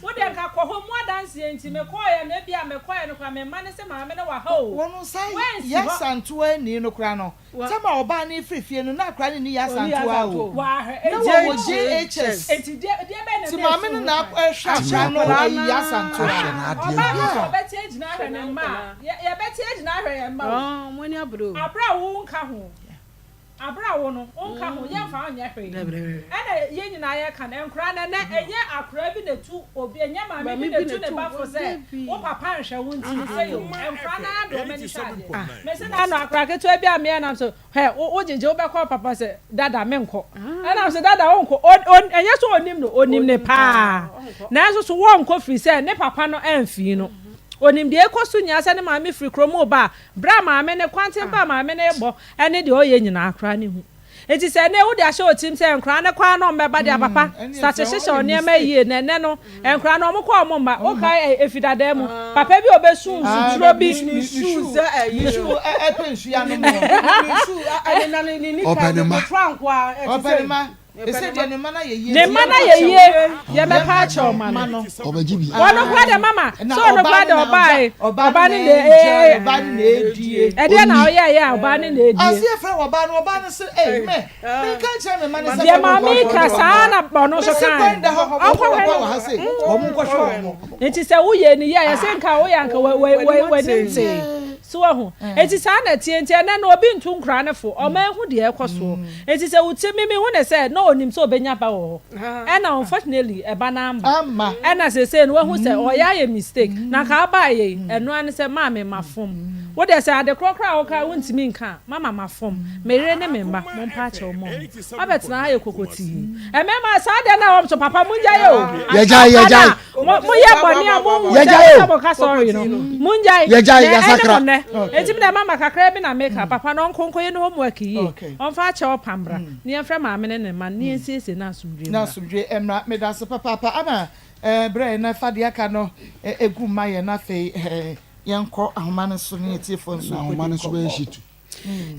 Wo deɛ nka kɔ hɔ, mu adanseɛ nti mekɔeɛ no, ebia mekɔeɛ no koraa me mma no se maame no wɔ ha o. Wɔn nsa Woansi Yaa hɔ. Asantewaa ni no koraa no, Tam a ɔbaa no refiri fie no, na akwadaa no nni Yasantoa o. Na wɔwɔ JHS. Nti maame no na ɛhwɛ akwadaa no ayi Yasantoa. Ɔbaa no sɛ ɔbɛte agyina ahwɛ ne mma a, yɛbɛte agyina ahwɛ yɛn mma o. Aberɛ a wo nka ho. Aberɛ a wo no, wonka ho, yɛmfa wo nyɛ hwee. Ɛna yɛn nyinaa yɛka no, nkwadaa no ɛnnɛ, ɛnyɛ akwadaa bi na ɛtu obi, ɛnyɛ maame bi na ɛtu ne ba fo sɛ, wo papa nhwɛ wo nti sei o. Nkwadaa no ara de wɔn ani hwɛ adeɛ. Mese na ano akwadaa ketewa bi a meɛ nam so, hɛ, wo gyegye wobɛkɔ wo papa sɛ, dada menkɔ. Ɛna mese dada wonkɔ, ɛnyɛ sɛ ɔnim no, ɔnim no paa. Nanso so wɔnkɔ firi sɛ ne papa no amfii no. Ɔnim deɛ ɛkɔ so nyinaa sɛ ne maame firi kurom reba a, berɛ a maame no, kwanten pa a maame no rebɔ, ne deɛ ɔyɛ nyinaa koraa ne hu. Nti sɛ ɛnɛ wode ahyɛ wo tirim sɛ nkwadaa no kɔ ara na wɔbɛba deɛ a, papa, start hyehyɛ wo nneɛma yie na ɛnɛ no nkwadaa no wɔkɔ a wɔmma. Wokae ɛ, efi dadaa mu, papa bi a ɔbɛsu nsuturo bi. Ɔpɛ ne mma. Ɔpɛ ne mma. Ese deɛ ne mma no ayɛ yie. Ne mma no ayɛ yie, yɛbɛpa akyɛw ma no. Ɔbɛgye bi. Ɔno koraa deɛ mama, sɛ ɔno koraa deɛ ɔbaa yi, ɔbaa no na ee. Ɔbaa no na edie. Ɛdeɛ na ɔyɛ yɛ a ɔbaa no na edie. Ɔsi efrɛ ɔbaa no, ɔbaa no se ee mɛ, menka nkyerɛ me mma no sɛ. Deɛ maame ka saa na ɔno nso kaa. Mesi kwan da hɔ, ɔnkɔhwɛ no. Wɔ ha se, wɔn nkɔhwɛ wɔn. Nti sɛ woyɛ ne yie a, yɛse nka woyɛ anka w'anim tee. So wahu? Enti saa na ɛteɛ. Enti ɛnnɛ no, obi ntu nkoraa no fo. Ɔma ehu deɛ ɛrekɔ soɔ. Enti sɛ wotie me, mehu no sɛ na ɔnim sɛ ɔbɛnya ba wɔ hɔ. Ɛna unfortunately, ɛba no amma. Ɛna seesei no, wahu sɛ ɔyɛ ayɛ mistake. Na anka abaeɛ yi, ɛno ara ne sɛ, Maame, mafom. Wo deɛ sɛ ade korɔ koraa a woka a wontumi nka a, mama mafom. Me yere ne me mma, mompa akyɛw mma wɔn. Woabɛtena ha yɛ kokotii. Mmarima, saa deɛ no a wɔn so, papa mongyae o. Yɛgyae, yɛgyae. Mo mo yɛ bɔne a mo nhu sɛ ɛsɛ mo ka sorry no. Mo ngyae. Yɛgyae, Na ɛne yɛasakra. mo nnɛ. Enti me deɛ mama kakraa bi na meka. Papa no ɔnko nkɔyɛ ne homework yie. Ɔmfa akyɛw pa mmra. Na yɛmfrɛ maame ne ne mma no na yɛnsiesie na asomdwoeɛ Na mmra. asomdwoeɛ mmra. Medase papaapa. Ama eh, berɛ na fa deɛ aka no eh, gu ma yɛn na afei eh, yɛnkɔ ahoma no so ne atiefoɔ nso Na ahoma nkɔdi no so bɛyɛ nkɔmmɔ. hye tu.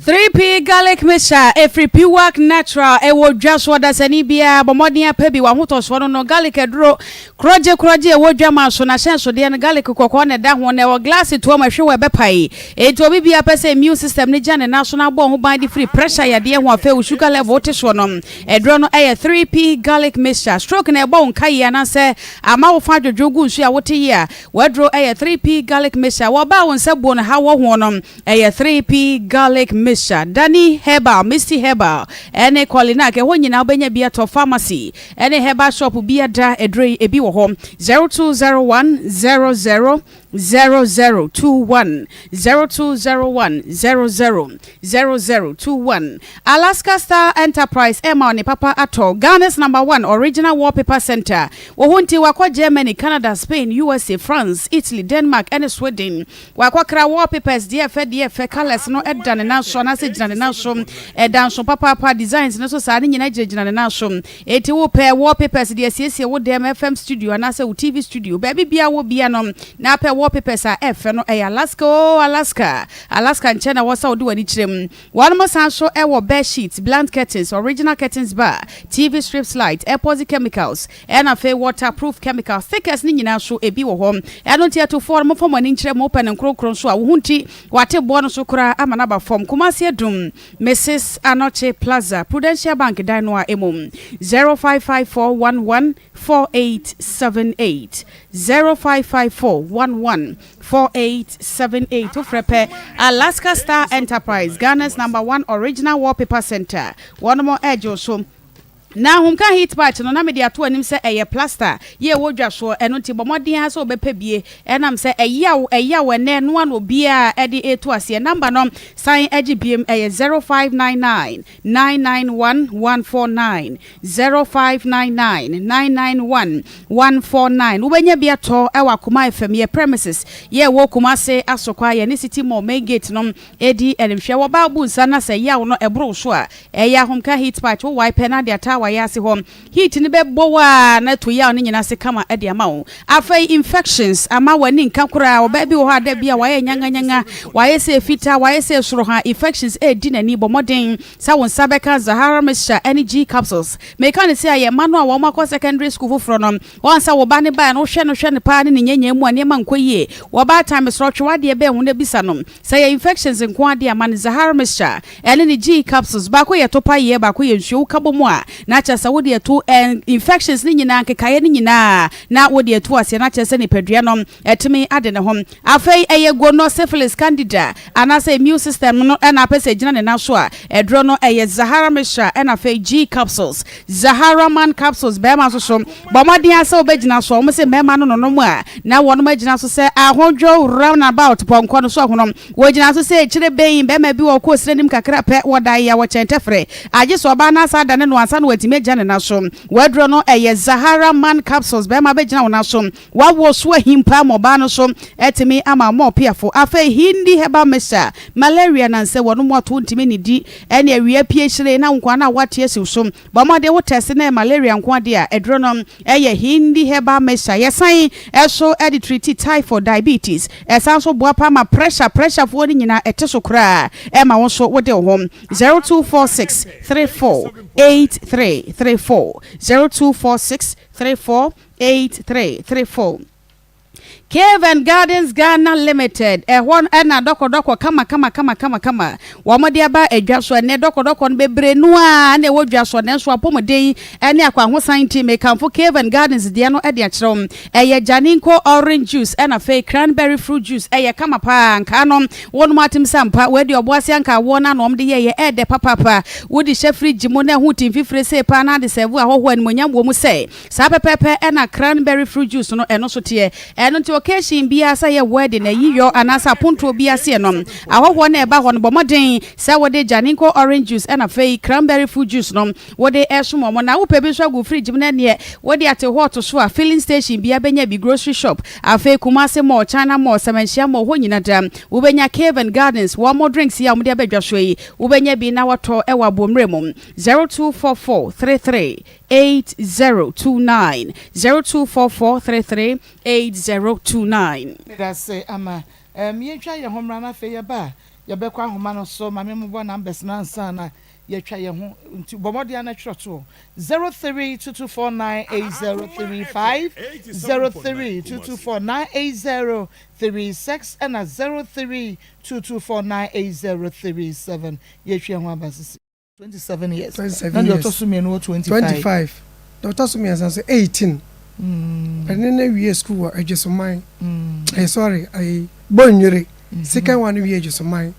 3P Garlic Mixture ɛfiri Piwak Natural ɛwɔ dwa so ɔdasani biara bɔ mmɔden apɛ bi w'ahotɔsoɔ no no garlic aduro korɔgye korɔgye ɛwɔ dwa ma so n'ahyɛnsodeɛ no garlic kɔkɔɔ na ɛda ho na ɛwɔ glass toa mu ɛhwe wɔ ɛbɛpae enti obi biara pɛ sɛ immune system no gya ne nan so na abɔ ho ban de firi pressure yadeɛ ho afei wo sugar level wote soɔ no aduro no ɛyɛ 3P Garlic Mixture stroke na ɛbɔ wo nka yie anaasɛ ama wo fa adwodwo gu nsuo a wote yie a w'aduro ɛyɛ 3P Garlic Mixture wɔ ɔbaa wo nsa buo no ha wɔ ho no Ɛyɛ 3P Garlic Mixture, Dani Herbal, Misty Herbal, ɛne Kolinak. Ɛhɔ nyinaa wobɛnya bi atɔ. Pharmacy ɛne herbal shop biada aduro yi ebi wɔ hɔ. 0201 00 0021, 0201 00 0021. Alaska Star Enterprise ɛma wo ne papa atɔ. Ghana's number one original wallpaper center. Wɔ hɔ nti wakɔ Germany, Canada, Spain, USA, France, Italy, Denmark ɛne Sweden. Wakɔkra wallpapers deɛ ɛfɛ deɛ ɛfɛ, colours no da ne nan so anaasɛ gyina ne nan so, ɛda nso papaapa, designs no nso saa, ne nyinaa gyinagyina ne nan so. Enti wopɛ wallpapers de asiesie wo dan mu, FM studio anaasɛ wo TV studio, baabi biara wɔ biara no, na apɛ wallpapers a ɛfɛ no, ɛyɛ Alaska oo Alaska, Alaska nkyɛn na ɛwɔ sɛ wode w'ani kyerɛ mu. Wɔnom san nso wɔ bed sheets, blunt curtains, original curtains bar, TV strips light, epoxy chemicals, Ɛna afei water proof chemical stickers no nyinaa nso ebi wɔ hɔ. Ɛno nti atufoɔ no momfa mo ani nkyerɛ mo wopɛ no nkrokro nso a wo ho nti wate boɔ no so koraa ama no aba fam. Kumasi Adum, Mrs Anokye Plaza, Prudential Bank dan no a emu 0554114878 0554114878 wofrɛ pɛ Alaska Star Enterprise, Ghana's number one original wallpaper center wɔnom ɛgye wo so. Na ahomka heat patch no na mede ato anim sɛ ɛyɛ plaster yɛ ɛwɔ dwa soɔ, ɛno nti bɔ mmɔden ara sɛ wobɛpɛ bie, ɛnam sɛ ɛyaw ɛyaw ɛnnɛ ɛno ara na obiara de reto aseɛ. Number no san gye biem, ɛyɛ 0599 991 149, 0599 991 149. Wobɛnya bi atɔ wɔ Akoma FM, yɛ premises yɛ ɛwɔ Kumase Asokwa, yɛne City Mall main gate no di animhwɛ. Wɔba wo bu nsa na sɛ yaw no ɛboro wo so a, Ɛyɛ ahomka heat patch wo wae pɛ na de ataa w'ayaase hɔ. Heat no bɛbɔ wo a na to yaw no nyina ase kama de ama wo. Afei infections ama w'ani nka koraa. Ɔbaa bi wɔ hɔ a da bi a wayɛ nyanganyanga, wayɛ sɛ fitaa, wayɛ sɛ soro ha, infections redi n'ani. Bɔ mmɔden sɛ wo nsa bɛka Zahara mixture ne G capsules. Meka no sei a yɛn mma no a wɔn akɔ secondary school foforɔ no, wɔn sɛ wo ba no baeɛ no wohwɛ no hwɛ no paa ne ne nyɛnyɛn mu a nneɛma nkɔ yie. Wɔ baatan mesrɛ wo twe w'adeɛ bɛn ho na bisa no sɛ ɛyɛ infections nko ara deɛ a ma no Zahara mixture. Ɛne ne G capsules, baako yɛ topa yeɛ baako yɛ nsuo, woka bɔ mu a na kyerɛ sɛ wode atu infections no nyinaa, nkekaeɛ no nyinaa na wode atu aseɛ na kyerɛ sɛ nipadua no atumi ade ne ho. Afei ɛyɛ gono, syphilis, candida anaasɛ immune system no na apɛ sɛ ɛgyina ne nan so a, aduro no ɛyɛ Zahara Mixture ɛna afei G capsules, Zahara Man capsules. Barima nso so, bɔ mmɔden ara sɛ wobɛgyina so. Wɔn se mmarima no nonom a na wɔnom agyina so sɛ ahodwo round about pɔnkɔ no so ahono. Wɔgyina so sɛ akyire bɛn barima bi wɔ ɔkɔɔ sini anim kakra pɛ, wɔda yea wɔkyɛn tɛfrɛ. Agye sɛ ɔbaa no asan adane no ansa na watumi agyina ne nan so. W'aduro no ɛyɛ Zahara Man capsules. Barima bɛgyina wo nan so. W'awoɔ so ahim paa ma ɔbaa no so atumi ama ama ɔpeafo. Afei Hindi herbal mixture, malaria nansɛ wɔnom ato ntumi nnidi ɛne awia pie hyire na wo nkoa no a woate asiw so. Bɔ mmɔden wo tɛste na ɛyɛ malaria nko ara deɛ a, aduro no yɛ Hindi herbal mixture. Yɛsan nso de treati typhoid, diabetes. Ɛsan nso boa paa ma pressure, pressure foɔ no nyinaa ɛte so koraa ɛma wo nso wode wo ho. 0246 34 83 34 0246 34 83 34. Cave and Gardens Ghana Limited, ɛhɔ na dɔkɔdɔkɔ kama kama kama kama kama wɔn de aba adwa so. Ɛnɛ dɔkɔdɔkɔ no bebree no ara na ɛwɔ dwa so, nanso apɔmuden ne akwahosan nti mekamfo Cave and Gardens deɛ no de akyerɛ wo. Ɛyɛ Janinko orange juice ɛna afei cranberry fruit juice, ɛyɛ kama paa. Nkaa no wɔnom atem sɛ ampa wei deɛ ɔboase anka awoɔ no ano wɔn de yɛɛyɛ, ɛɛdɛ papaapa. Wode hyɛ fridge mu na ɛho te mfifire sei paa na ade sɛɛvo ahɔhoɔ animuonyam wɔ mu sɛ Saa pɛpɛɛpɛ na cranberry fruit juice no ɛno nso teɛ. Ɛno nti occasion biara sɛ ɛyɛ wedding, ayiyɔ anaasɛ apontoɔ bi aseɛ no, ahɔhoɔ no a ɛba hɔ no bɔ mmɔden sɛ wode Janinko orange juice ɛna afei cranberry fruit juice no wode resom wɔn. Na wopɛ bi nso agu fridge mu na ɛneɛ wode ate hɔ to so a, filling station biara bɛnya bi, grocery shop, afei Kumasi mall, China mall, Sɛmɛnhyia mall hɔ nyina da wobɛnya Cave and Gardens wɔn drinks yi a wɔde aba dwa soɔ yi wobɛnya bi na watɔ wɔ aboɔmmerɛ mu. 0244 33 8029 0244 33 8029. Medase ama. Erm yɛntwa yɛn ho mmra na afei yɛba a yɛbɛkɔ ahoma no so. Ma me mmobɔ numbers no ansa na yɛatwa yɛn ho nti bɔ mmɔden ara na twerɛ toɔ. 0322498035, 0322498036 ɛna 0322498037. Yɛatwa yɛn ho aba sisi. 27 years. 27 Na deɛ years. ɔtɔ so mmienu wɔ 25. 25. Deɛ ɔtɔ so mmiɛnsa nso 18. Panin no wie sukuu wɔ Adwesoman. Eh, sorry, ayi, Bonnwire. Second one no wie Adwesoman.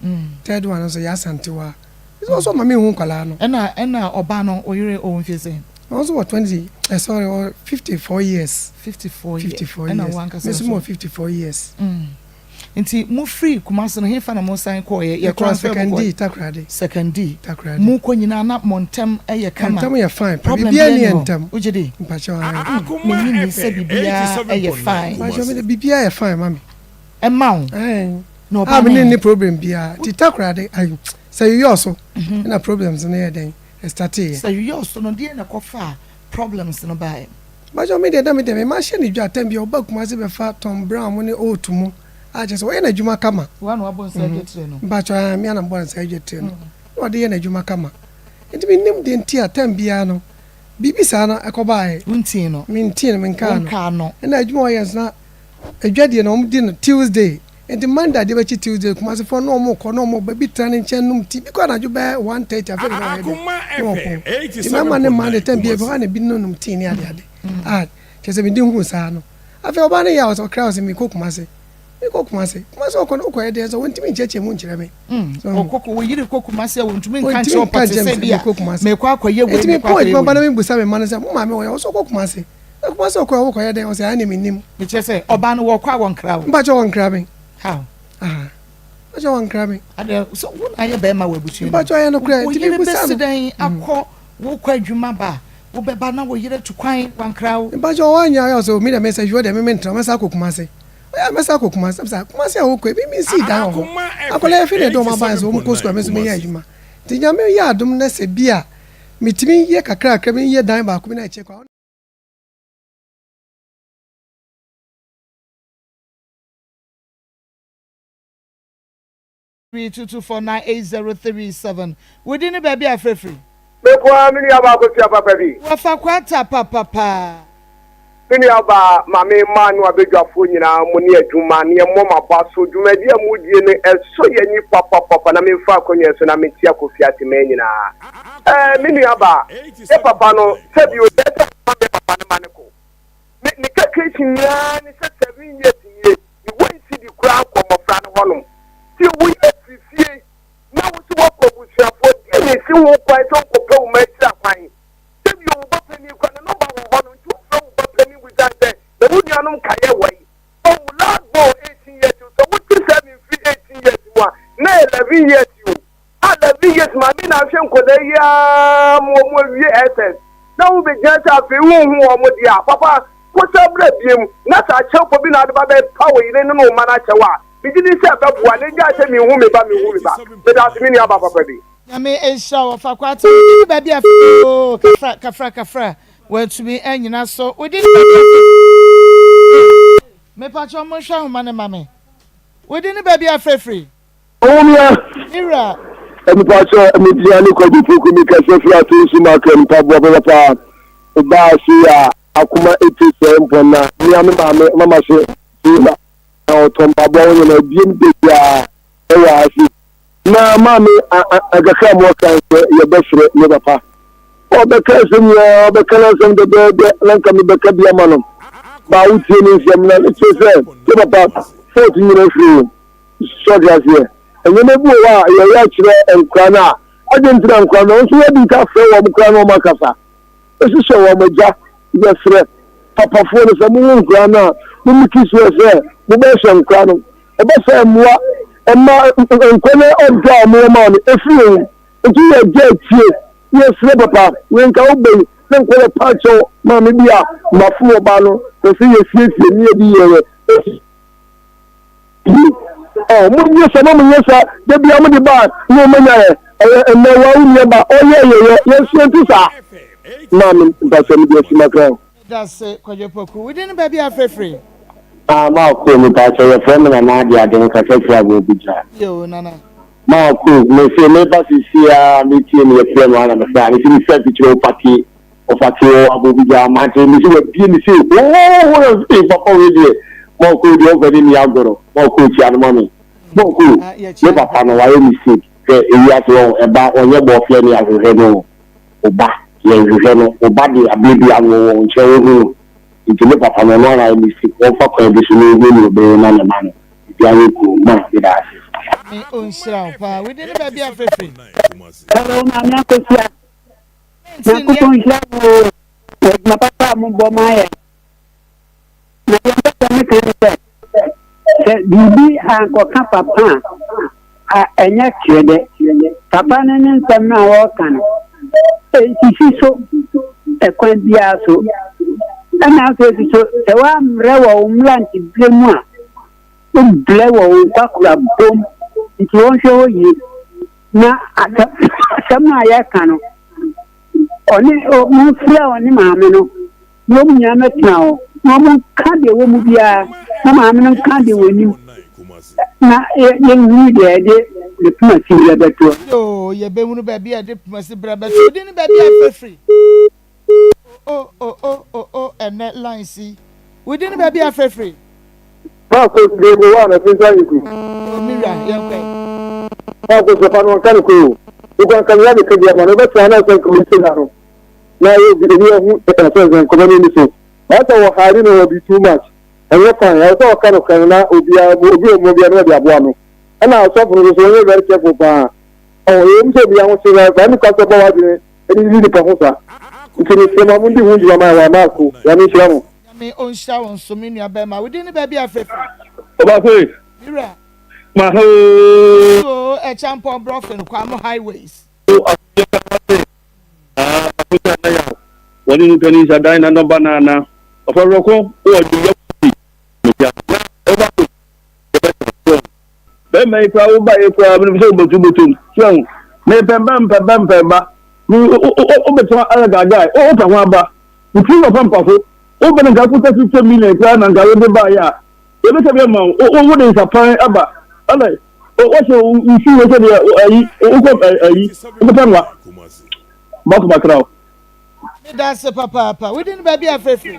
Third one nso yɛ Asantewa. Nso ɔsɔ ma menhu nkwadaa no. Ɛna ɛna ɔbaa no ɔyere ɔwɔ mfie sɛn? Ɔno nso wɔ 20, eh, sorry, ɔwɔ 54 years. 54 years. 54 Ɛna years. wo ankasa Me nso nso? mewɔ 54 years. Nti mo firi Kumasi no hefa na mo san kɔɔeɛ? Yɛ Yɛkɔɔ transfer mo kɔɔ? Sekandi, Takoradi. Sekandi. Takoradi. Mo kɔ nyinaa na mo ntɛm yɛ kama? Yɛn ntɛm yɛ fine pa, Problem biribiara biara nni nni yɛn hɔ? ntɛm. Wogye di? Mpakyɛw ae. Me nnye nni sɛ biribiara yɛ fine. Mpakyɛw me de biribiara yɛ fine ma me. Ɛma wo? Ae. Na ɔba A me no ne ɛ? nni problem biara. Nti Takoradi, ayi, sɛ yeyɔɔ so ɛna problems no yɛɛ dɛn, ɛstarteeɛ. Sɛ yeyɔɔ so no deɛn na ɛkɔfaa problems no baeɛ? Mpakyɛw me deɛ na me deɛ me ma hyɛ no dwa tɛm bia ɔba Kumasi bɛfa Tom Brown mo ne oat mo a kyerɛ sɛ ɔyɛ n'adwuma kama. Woa na wabɔ nsa adwatire no? Mpakyɛw aah me a na mebɔ nsa adwatire no na ɔde yɛ n'adwuma kama nti me nim deɛ nti a tɛm biara no biribi saa no ɛkɔ baeɛ. Wo ntii no? Me ntii no me nkaa no. Wo nkaa no. Ɛna adwuma a ɔyɛ nso na adwadie no wɔn di no Tuesday Nti Monday adeɛ bɛkye Tuesday Kumasefoɔ na wɔn kɔ na wɔn ba bi tena ne nkyɛn nom tea bi kɔ anadwo bɛyɛ 1:30 afei na wɔayɛ dɛ na wɔpɔn nti mɛma ne mmaa de tɛm bi ebi hɔ a na ebi nom tea ne ade ade a kyerɛ sɛ medi hu saa no afei ɔbaa no yɛ a ɔsɛ ɔkra ɔsɛ mekɔ Kumase mekɔ Kumase Kumase ɔkɔ no wokɔyɛ deɛ sɛ wɔntumi nkyerɛkyerɛ mu nkyerɛ me ɔkɔ kɔ wɔyere kɔ Kumase a wɔntumi nka nkyerɛ ɔpɔte sɛ bi a mekɔ akɔyɛ wei nti mekɔ mepɔn akɔyɛ adwuma ba na wei mebusa me mma no sɛ mo maame wɔ yɛ ɔsɛ ɔkɔ Kumase Na Kumasi ɔkɔ a wokɔyɛ dɛn? Ɔsɛ aane mennim. Mekyerɛ sɛ ɔbaa no wɔkɔ a wɔnkra wo? Mpakyɛ wɔnkra me. How? Aha. Mpakyɛ wɔnkra me. Adɛ sɛ wo na ayɛ bɛrima wɔ abusua no mu. Mpakyɛ ɔyɛ nokorɛ Wo nti yere mebusa bɛsi no. dɛn akɔ wokɔ adwuma ba a wobɛba na wo yere atu kwan wankra wo? Mpakyɛ ɔwɔ anyɛ ayɛ ɔsɛ me deɛ mesɛ hwɛ deɛ me mentra mɛsa akɔ Kumasi. Ɔyɛ a mɛsa akɔ Kumasi. Sɛ Kumasi a wokɔ yi me mensii dan wɔ hɔ. Akwadaa yi afei na ɛde wɔn aba nso wɔn kɔ sukuu a me nso meyɛ adwuma. Nti Nyame yɛ adom na sɛ bi a metumi yɛ kakrakra bi yɛ dan baako bi na ɛkyɛ kɔ a. 3224 98037 Wo din ne baabi a frɛ firi? Me nko ara me nua baako tua papa bi. Wɔfa kwata papapa. Me nua baa, Maame mmaa ne w'abadwafoɔ nyinaa mo ne adwuma ne yɛmmɔ mo aba so. Dwumadi a modie no ɛsɔ yɛn ani papapapa na memfa akonnwa yi so na mekyia Kofi Ateman nyinaa. Ɛɛ me nua baa, yɛ papa no sɛbi o, yɛ sɛ ɔma me papa no ma no kɔ. Ne ne calculation nyinaa ne sɛ 7 years nie, ne one cedi koraa nkɔ mmɔfra no hɔnom. Nti woyɛ firi fie na wo so woakɔ abusuafoɔ, deɛ na ɛsi ho kwan sɛ wonkɔpɛ wo mma akyiri akwan? Sɛ bio, wo ba panin kura ne nɔmba wɔ hɔ no, nti wofrɛ wo ba panin bisa no sɛ, na wo nuanom nkaeɛ wɔ he? Oh, wo last born 18 years o, sɛ wote 7 firi 18 years mu a, na ɛyɛ 11 years o. A 11 years maame na ahwɛ nkwadaa yi ara ma wɔn awie SS, na wobɛgyina sɛ afei wonhu wɔn deɛ a, papa, kosa bra biom, na sɛ akyɛwpɔ bi na wode ba bɛpa wo yere ne ne wo mma no akyɛw a, megye di sɛ ɛbɛboa, na gyae sɛ menhu me ba, menhu me ba. Meda ase me nuabaa papa bi. Nyame nhyira wo ɔfa kwata wodi ne baabi a oo kafra kafra kafra wantumi anyina so wodi ne baabi a mepakyɛ mo nhwɛ ahoma no ma me wodi ne baabi a frɛfiri. Owura. Me wura. Mepakyɛ me din ne Kwadwo Poku me kasa firi Atonsu Market mpaboa papapa obaa ase a akoma ete sɛɛ mpɔn na mea me maame mama se na ɔtɔ mpaboa wo nyina biem da biara ɛwɔ ase Na maame a kakra a mowɔ kan sɛ yɛbɛsrɛ yɛ papa. Ɔbɛka asɛm nyinaa, ɔbɛka n'asɛm dɛdɛɛdɛ na nka mebɛka bi ama no. Baa wotie ne nsɛm na ne kyerɛ sɛ yɛ papa fault nyina firi wo. So ɔte aseɛ? Nneɛma bi wɔ hɔ a yɛyɛ kyerɛ nkora no a, adɛn nti na nkora no, wo nso woadi nka frɛ wɔn koraa na wɔn akasa. Ɛhyehyɛ wɔn agya, yɛsrɛ papafoɔ no sɛ mowo nkora no a, mo make sure sɛ mobɛhwɛ nkora no. Ɛba saa mmoa mma nkwa ne ɔdɔ a wɔwɔ ma wo no ɛfiri wɔn mu. Nti yɛ agya tie, yɛ srɛ papa, wei nka wo bɛyi na nkɔ yɛ pa kyɛw maame bi a mafom ɔbaa no pɛ sɛ yɛ siesie ne yɛde yɛ yɛ yie. Ɔ mo nyɛ sa ma mo nyɛ sa da bia mo de ba ne ɔma nya yɛ ɛyɛ ɛnɛ wa wo nua ba ɔyɛ yɛ yɛ yɛ nso yɛnte saa maame mpasɛ me de asi makra o. Medase Kwadwo Poku. Wo din ne baabi a frɛ firi? Ah Maakoo mepakyɛw yɛfrɛ me Nana Ade Ade mekasa firi Aburokyire. Yoo Nana. Maakoo mese meba sesie aa metie no yɛfrɛ no aa na mefrɛ aa mese mefiri afikyire ɔfake ɔfake wɔ Aburokyire mate mese wabie mese hoohoo na mese ee papa wei deɛ Maakoo deɛ ɔmfa ne nni agorɔ Maakoo kyia no ma me Maakoo me papa no wayɛ mistake hwɛ ewiase wɔn ɛba ɔnyɛ bɔɔflɛ ne ahwehwɛ no o. Wo ba, yɛnhwehwɛ no, wo ba de aberɛ biara no wɔwɔ wo nkyɛn wohu no, nti me papa no ɔno ara ayɛ mistake, wɔmfa kwan bi so na ɔnhu nea ɔbɛyɛ na ne ma no biribiara nyɛ cool, ma meda ase. Nyame ɔnhyira wo paa. Wo din ne baabi a frɛ firi? Hello Maame Akosua, Nyankopɔn nhyira wo oo, wɔ adwuma papa a mobɔ ma yɛn. Na deɛ mpɛ sɛ meka ne sɛ, sɛ biribi ankɔka papa a, a ɛnyɛ kyerɛ dɛ. Papa no ne nsɛm no a ɔreka no, ɛnsisi so ɛkwan biara so. Ɛna afei nso so, sɛ woammrɛ wɔ wo mmeranteberɛ mu a, wobrɛ wɔ wo nkwakorabɔ mu. Nti wɔnhwɛ hɔ yie. Na asɛm no a yɛreka no, ɔne momfrɛ ɔne maame no na wɔn nyinaa mmɛtena hɔ na wɔnka deɛ ɛwɔ mu biara na maame no nka deɛ wɔnim na yɛnhunu deɛ ɛde ne poma si berɛ bɛtoɔ. Yoo, yɛbɛhunu baabi a ɛde poma si berɛ bɛtoɔ. Wodin ne baabi a afrɛfiri. O o o o o ɛnɛ lines yi. Wodin ne baabi a afrɛfiri. Maako Grego wa na finsa yiku. O mi wura yɛn kɔ. Maako sɛ fa no nka no kɔ o. Wokɔ nka nyina de ka bi ama no wobɛtena na sɛ nka wɔn na no. na ayɛ obi obi ahu ɛsɛ sɛ nkɔmɔ no ni so ɔsɛ wɔ hide no wɔ bi too much ɛnyɛ fine ɛwɔ sɛ ɔka no kan na obiara obi wɔ mu obiara na ɔde aboa no ɛna asɔfo no nso wɔnyɛ very careful paa ɔwɔ yɛ mu sɛ obiara ho se na saa nipa sɛ ɔbɔ w'adwene ɛde di nipa ho sa nti ne sɛ ma mo di ho dwuma ma ɛwɔ ama ako nyame nhyira mo. Nyame ɔnhyira wo nso me nua bɛɛma wo din ne baabi a frɛ firi. Ɔbafo Me wura. Ma hoo. Oo Ɛkyampɔn Brɔfen Kwamo Highways. Wɔne nipa ni nsa dan na nɔba na na ɔfa werɛko wɔ dwuma bi na ɔba ko bɛrima yi koraa woba yi koraa menim sɛ wobɛtu bɔtom so ahu mepɛ mba mpɛ ba mpɛ ba wobɛtena ayɛ gaagae wopɛ ho aba wotiri wɔ pampa so wobɛ no nka kuta 50 million koraa na nka wode baeɛ a yɛbɛsɛ bi ama wo wode nsapan aba ɛna wɔhyɛ nsu wɔ sɛ deɛ ayi wokɔ ayi wokɔpɛ nwa baako bakra o. Meda ase papaapa. Wodi ne baabi a frɛfrɛ.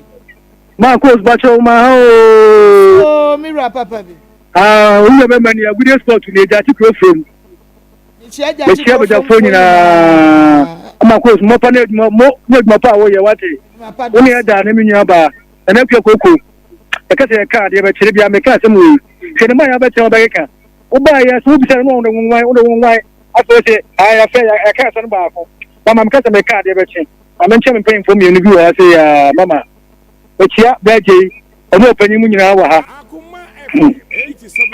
Marcos bakyɛ wo ma ha oo. Oo me wura papa bi. Ah, wo wura bɛma ni agude sport ni agya ati kuro from. Mekyia agya ati Mekyia kuro from bagyafoɔ nyinaa. Marcos mo pa ne adwuma mo ne adwuma pa a woyɛ wate. Wo ne ɛda ne me nua baa. Ɛna akua koko. Ɛka sɛ yɛka adeɛ bɛkyerɛ bia meka asɛm wei. Hwɛ ne ma yɛ abɛkyerɛ wobɛkeka. Wobaa yɛ so wobisa no na wo nwan wo nwan. Afei sɛ ayɛ fɛ yɛka asɛm baako. Mama meka sɛ meka adeɛ bɛkye. Ma menkyɛ me mpanyimfoɔ mmienu bi wɔ ha sɛ yaa mama. Mekyia Bra Gyei, ɔne ɔpanyin mu nyinaa wɔ ha. Hmm.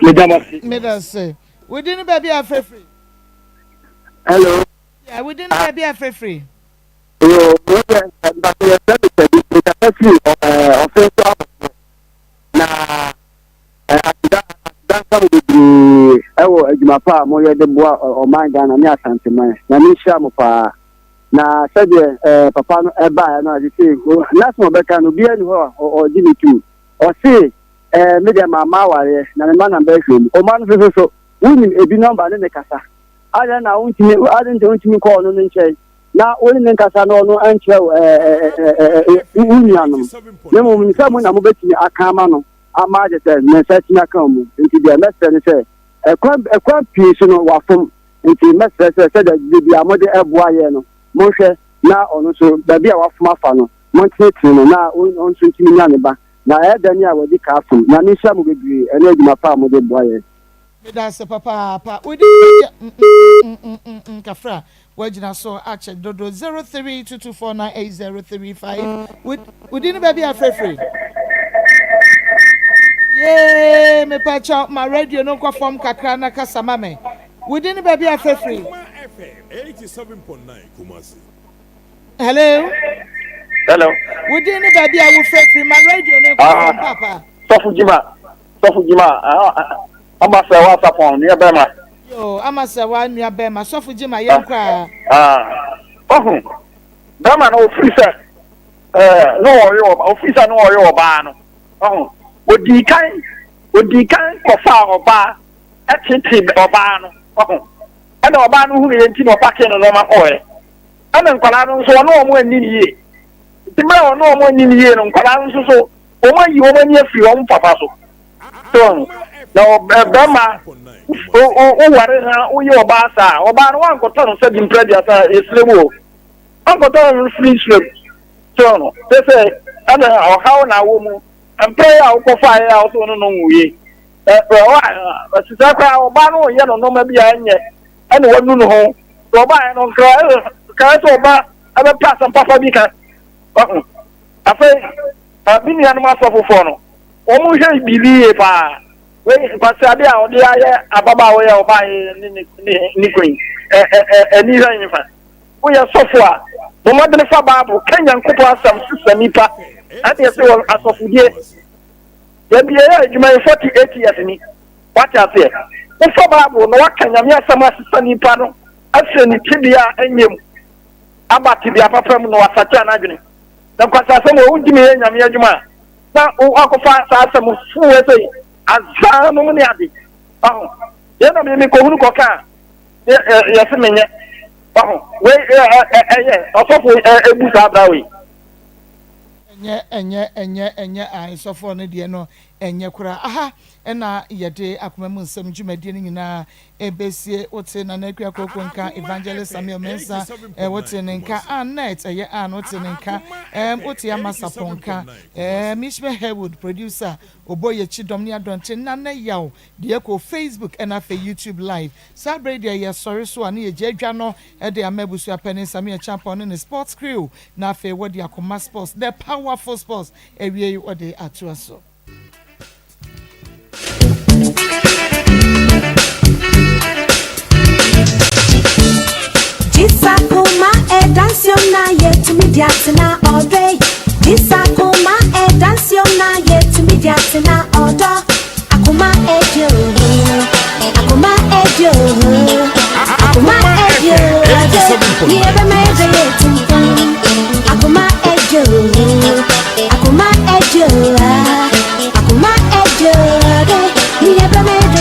Meda mo ase. Meda ase. Wo din ne baabi a afrɛ firi? Hello. Yeah, wo din ne baabi a afrɛ firi? Yo, me deɛ mpatɛ yɛfrɛ me Tadi, mekasa firi ɔfe so abɔfoɔ. Na aseda aseda nka mo bebree ɛwɔ adwuma pa a moyɛ de boa ɔman Ghana ne Asanteman. Nyame nhyira mo paa. Na sɛdeɛ ɛɛ papa no ɛbaeɛ no a sese n'asɛm a ɔbɛka no obiara ni hɔ a ɔgye ne tum. Ɔse ɛɛ me deɛ mamma awareɛ na me mma na mbɛhwɛ mu. Ɔma no nso so wonim ebi nɔmba ne ne kasa. Adɛn na wontumi adɛn nti wontumi nkɔ ɔno ne nkyɛn na wo ne ne nkasa na ɔno nkyerɛ wo ɛɛ ɛɛ wo nuanom. Na mmom sɛ mo na mobɛtumi aka ama no ama agye sɛ ne nsa atumi aka mu. Nti deɛ mɛsrɛ ne sɛ ɛkwan ɛkwan pii so no wafom. Enti mɛsrɛ sɛ, sɛdeɛ da biara mode boa yɛn no, monhwɛ na ɔno nso, baabi a wafom afa no, montenetene no na ɔno nso ntumi nya ne ba. Na ɛyɛ dɛn a wadi ka afom? Nyame nhyira mo bebree ɛne adwuma pa a mode boa yɛn. Medase papaapa wo din yɛ mm-mm-mm-mm-mm kafra woagyina so akyɛ dodo 0322498035 wo din ne baabi a frɛfiri yee mepakyɛw ma radio no nkɔ fam kakra na kasa ma me Wo din ne baabi a afrɛ firi. Hello. Hello. Wo din ne baabi a wofrɛ firi ma radio no nkɔ fam papa. Sɔfo Jima, Sɔfo Jima, ama sɛ wa sapɔn nua bɛrima. Yo, ama sɛ wa nua bɛrima Sɔfo Jima yɛn kɔ a. Ɔho, bɛrima no ofiri sɛ ɛɛ no ɔyɛ ɔba ofiri sɛ no ɔyɛ ɔbaa no ɔho odii kan odii kan kɔfa ɔbaa. Ɛtetee ɔbaa no, wahu. Ɛna ɔbaa no hunuiɛ nti na ɔpakee ne nnoɔma kɔɔɛ. Ɛna nkwadaa no nso, ɔne wɔn anni no yie. Nti berɛ a ɔne wɔn anni no yie no, nkwadaa no nso so, wɔn ayi wɔn ani afiri wɔn papa so. So wahu? Na bɛrima, woware na woyɛ ɔbaa saa a, ɔbaa no woankɔtɔ no sɛ bi mprɛ aduasa a, ɛsrɛ mu o. Woankɔtɔ no firi serɛ mu. So wahu? Sɛ sɛ, ɛna ɔhaw na awɔ mu. Mprɛ yi a wokɔfaeɛ a wo sɛ wo ne no nwuiɛ. Sisɛ koraa ɔbaa no yɛ no nneɛma bi a ɛnyɛ ɛna wanu ne ho sɛ ɔbaa no nkra kae sɛ ɔba ɛbɛpɛ asɛm papa bi ka ɔho afei me nuanom asɔfofoɔ no wɔn hwɛ biribi yie paa wei nkwaseade a ɔde ayɛ ababaawa yi a ɔbaa ne ne ne ne kun yi ɛ ɛ ɛ ɛni hwɛ nfa woyɛ sɔfo a bɔ mmɔden fa baabo ka nyankopɔn asɛm sesa nipa ɛne ɛsɛ wɔ asɔfodie Dabi yɛyɛ adwuma yi 48 years ni. Wate aseɛ? Wofa Bible na woaka Nyame asɛm asesa nipa no afiri ne tebea a ɛnyɛ mu aba tebea papa mu na wasakyera n'adwene. Na nkwasasɛm wɔ wontumi yɛ Nyame adwuma a na woakɔfa saa asɛm fuu wei sɛ azaa nom ne ade. Waho? Yɛn na me mekɔhunu kɔka a yɛse menyɛ. Waho? Wei ɛyɛ ɔsɔfo ebu saa bra wei. Ɛnyɛ ɛnyɛ ɛnyɛ ɛnyɛ ae sɔfoɔ no deɛ no ɛnyɛ koraa aha ɛna yɛde akoma mu nsɛm dwumadie no nyinaa ɛbɛsie wote Nana Akua Koko nka Evangelist Samuel Mensah eh, wote ne nka Annette ɛyɛ Ann wote ne nka ɛɛm wote Ama Sapon nka ɛɛm Ishmael Herwood producer ɔbɔ yɛkyi dɔm ne adɔnten Nana Yaw deɛ kɔ Facebook ɛna afei YouTube live Saa bere yi deɛ yɛsɔre so a ne yɛgya adwa no de ama abusua panin Sammy Acheampong ne ne sports crew na afei wɔde akoma sports, the powerful sports awiei wɔde atoa so. Akoma FM 87.9.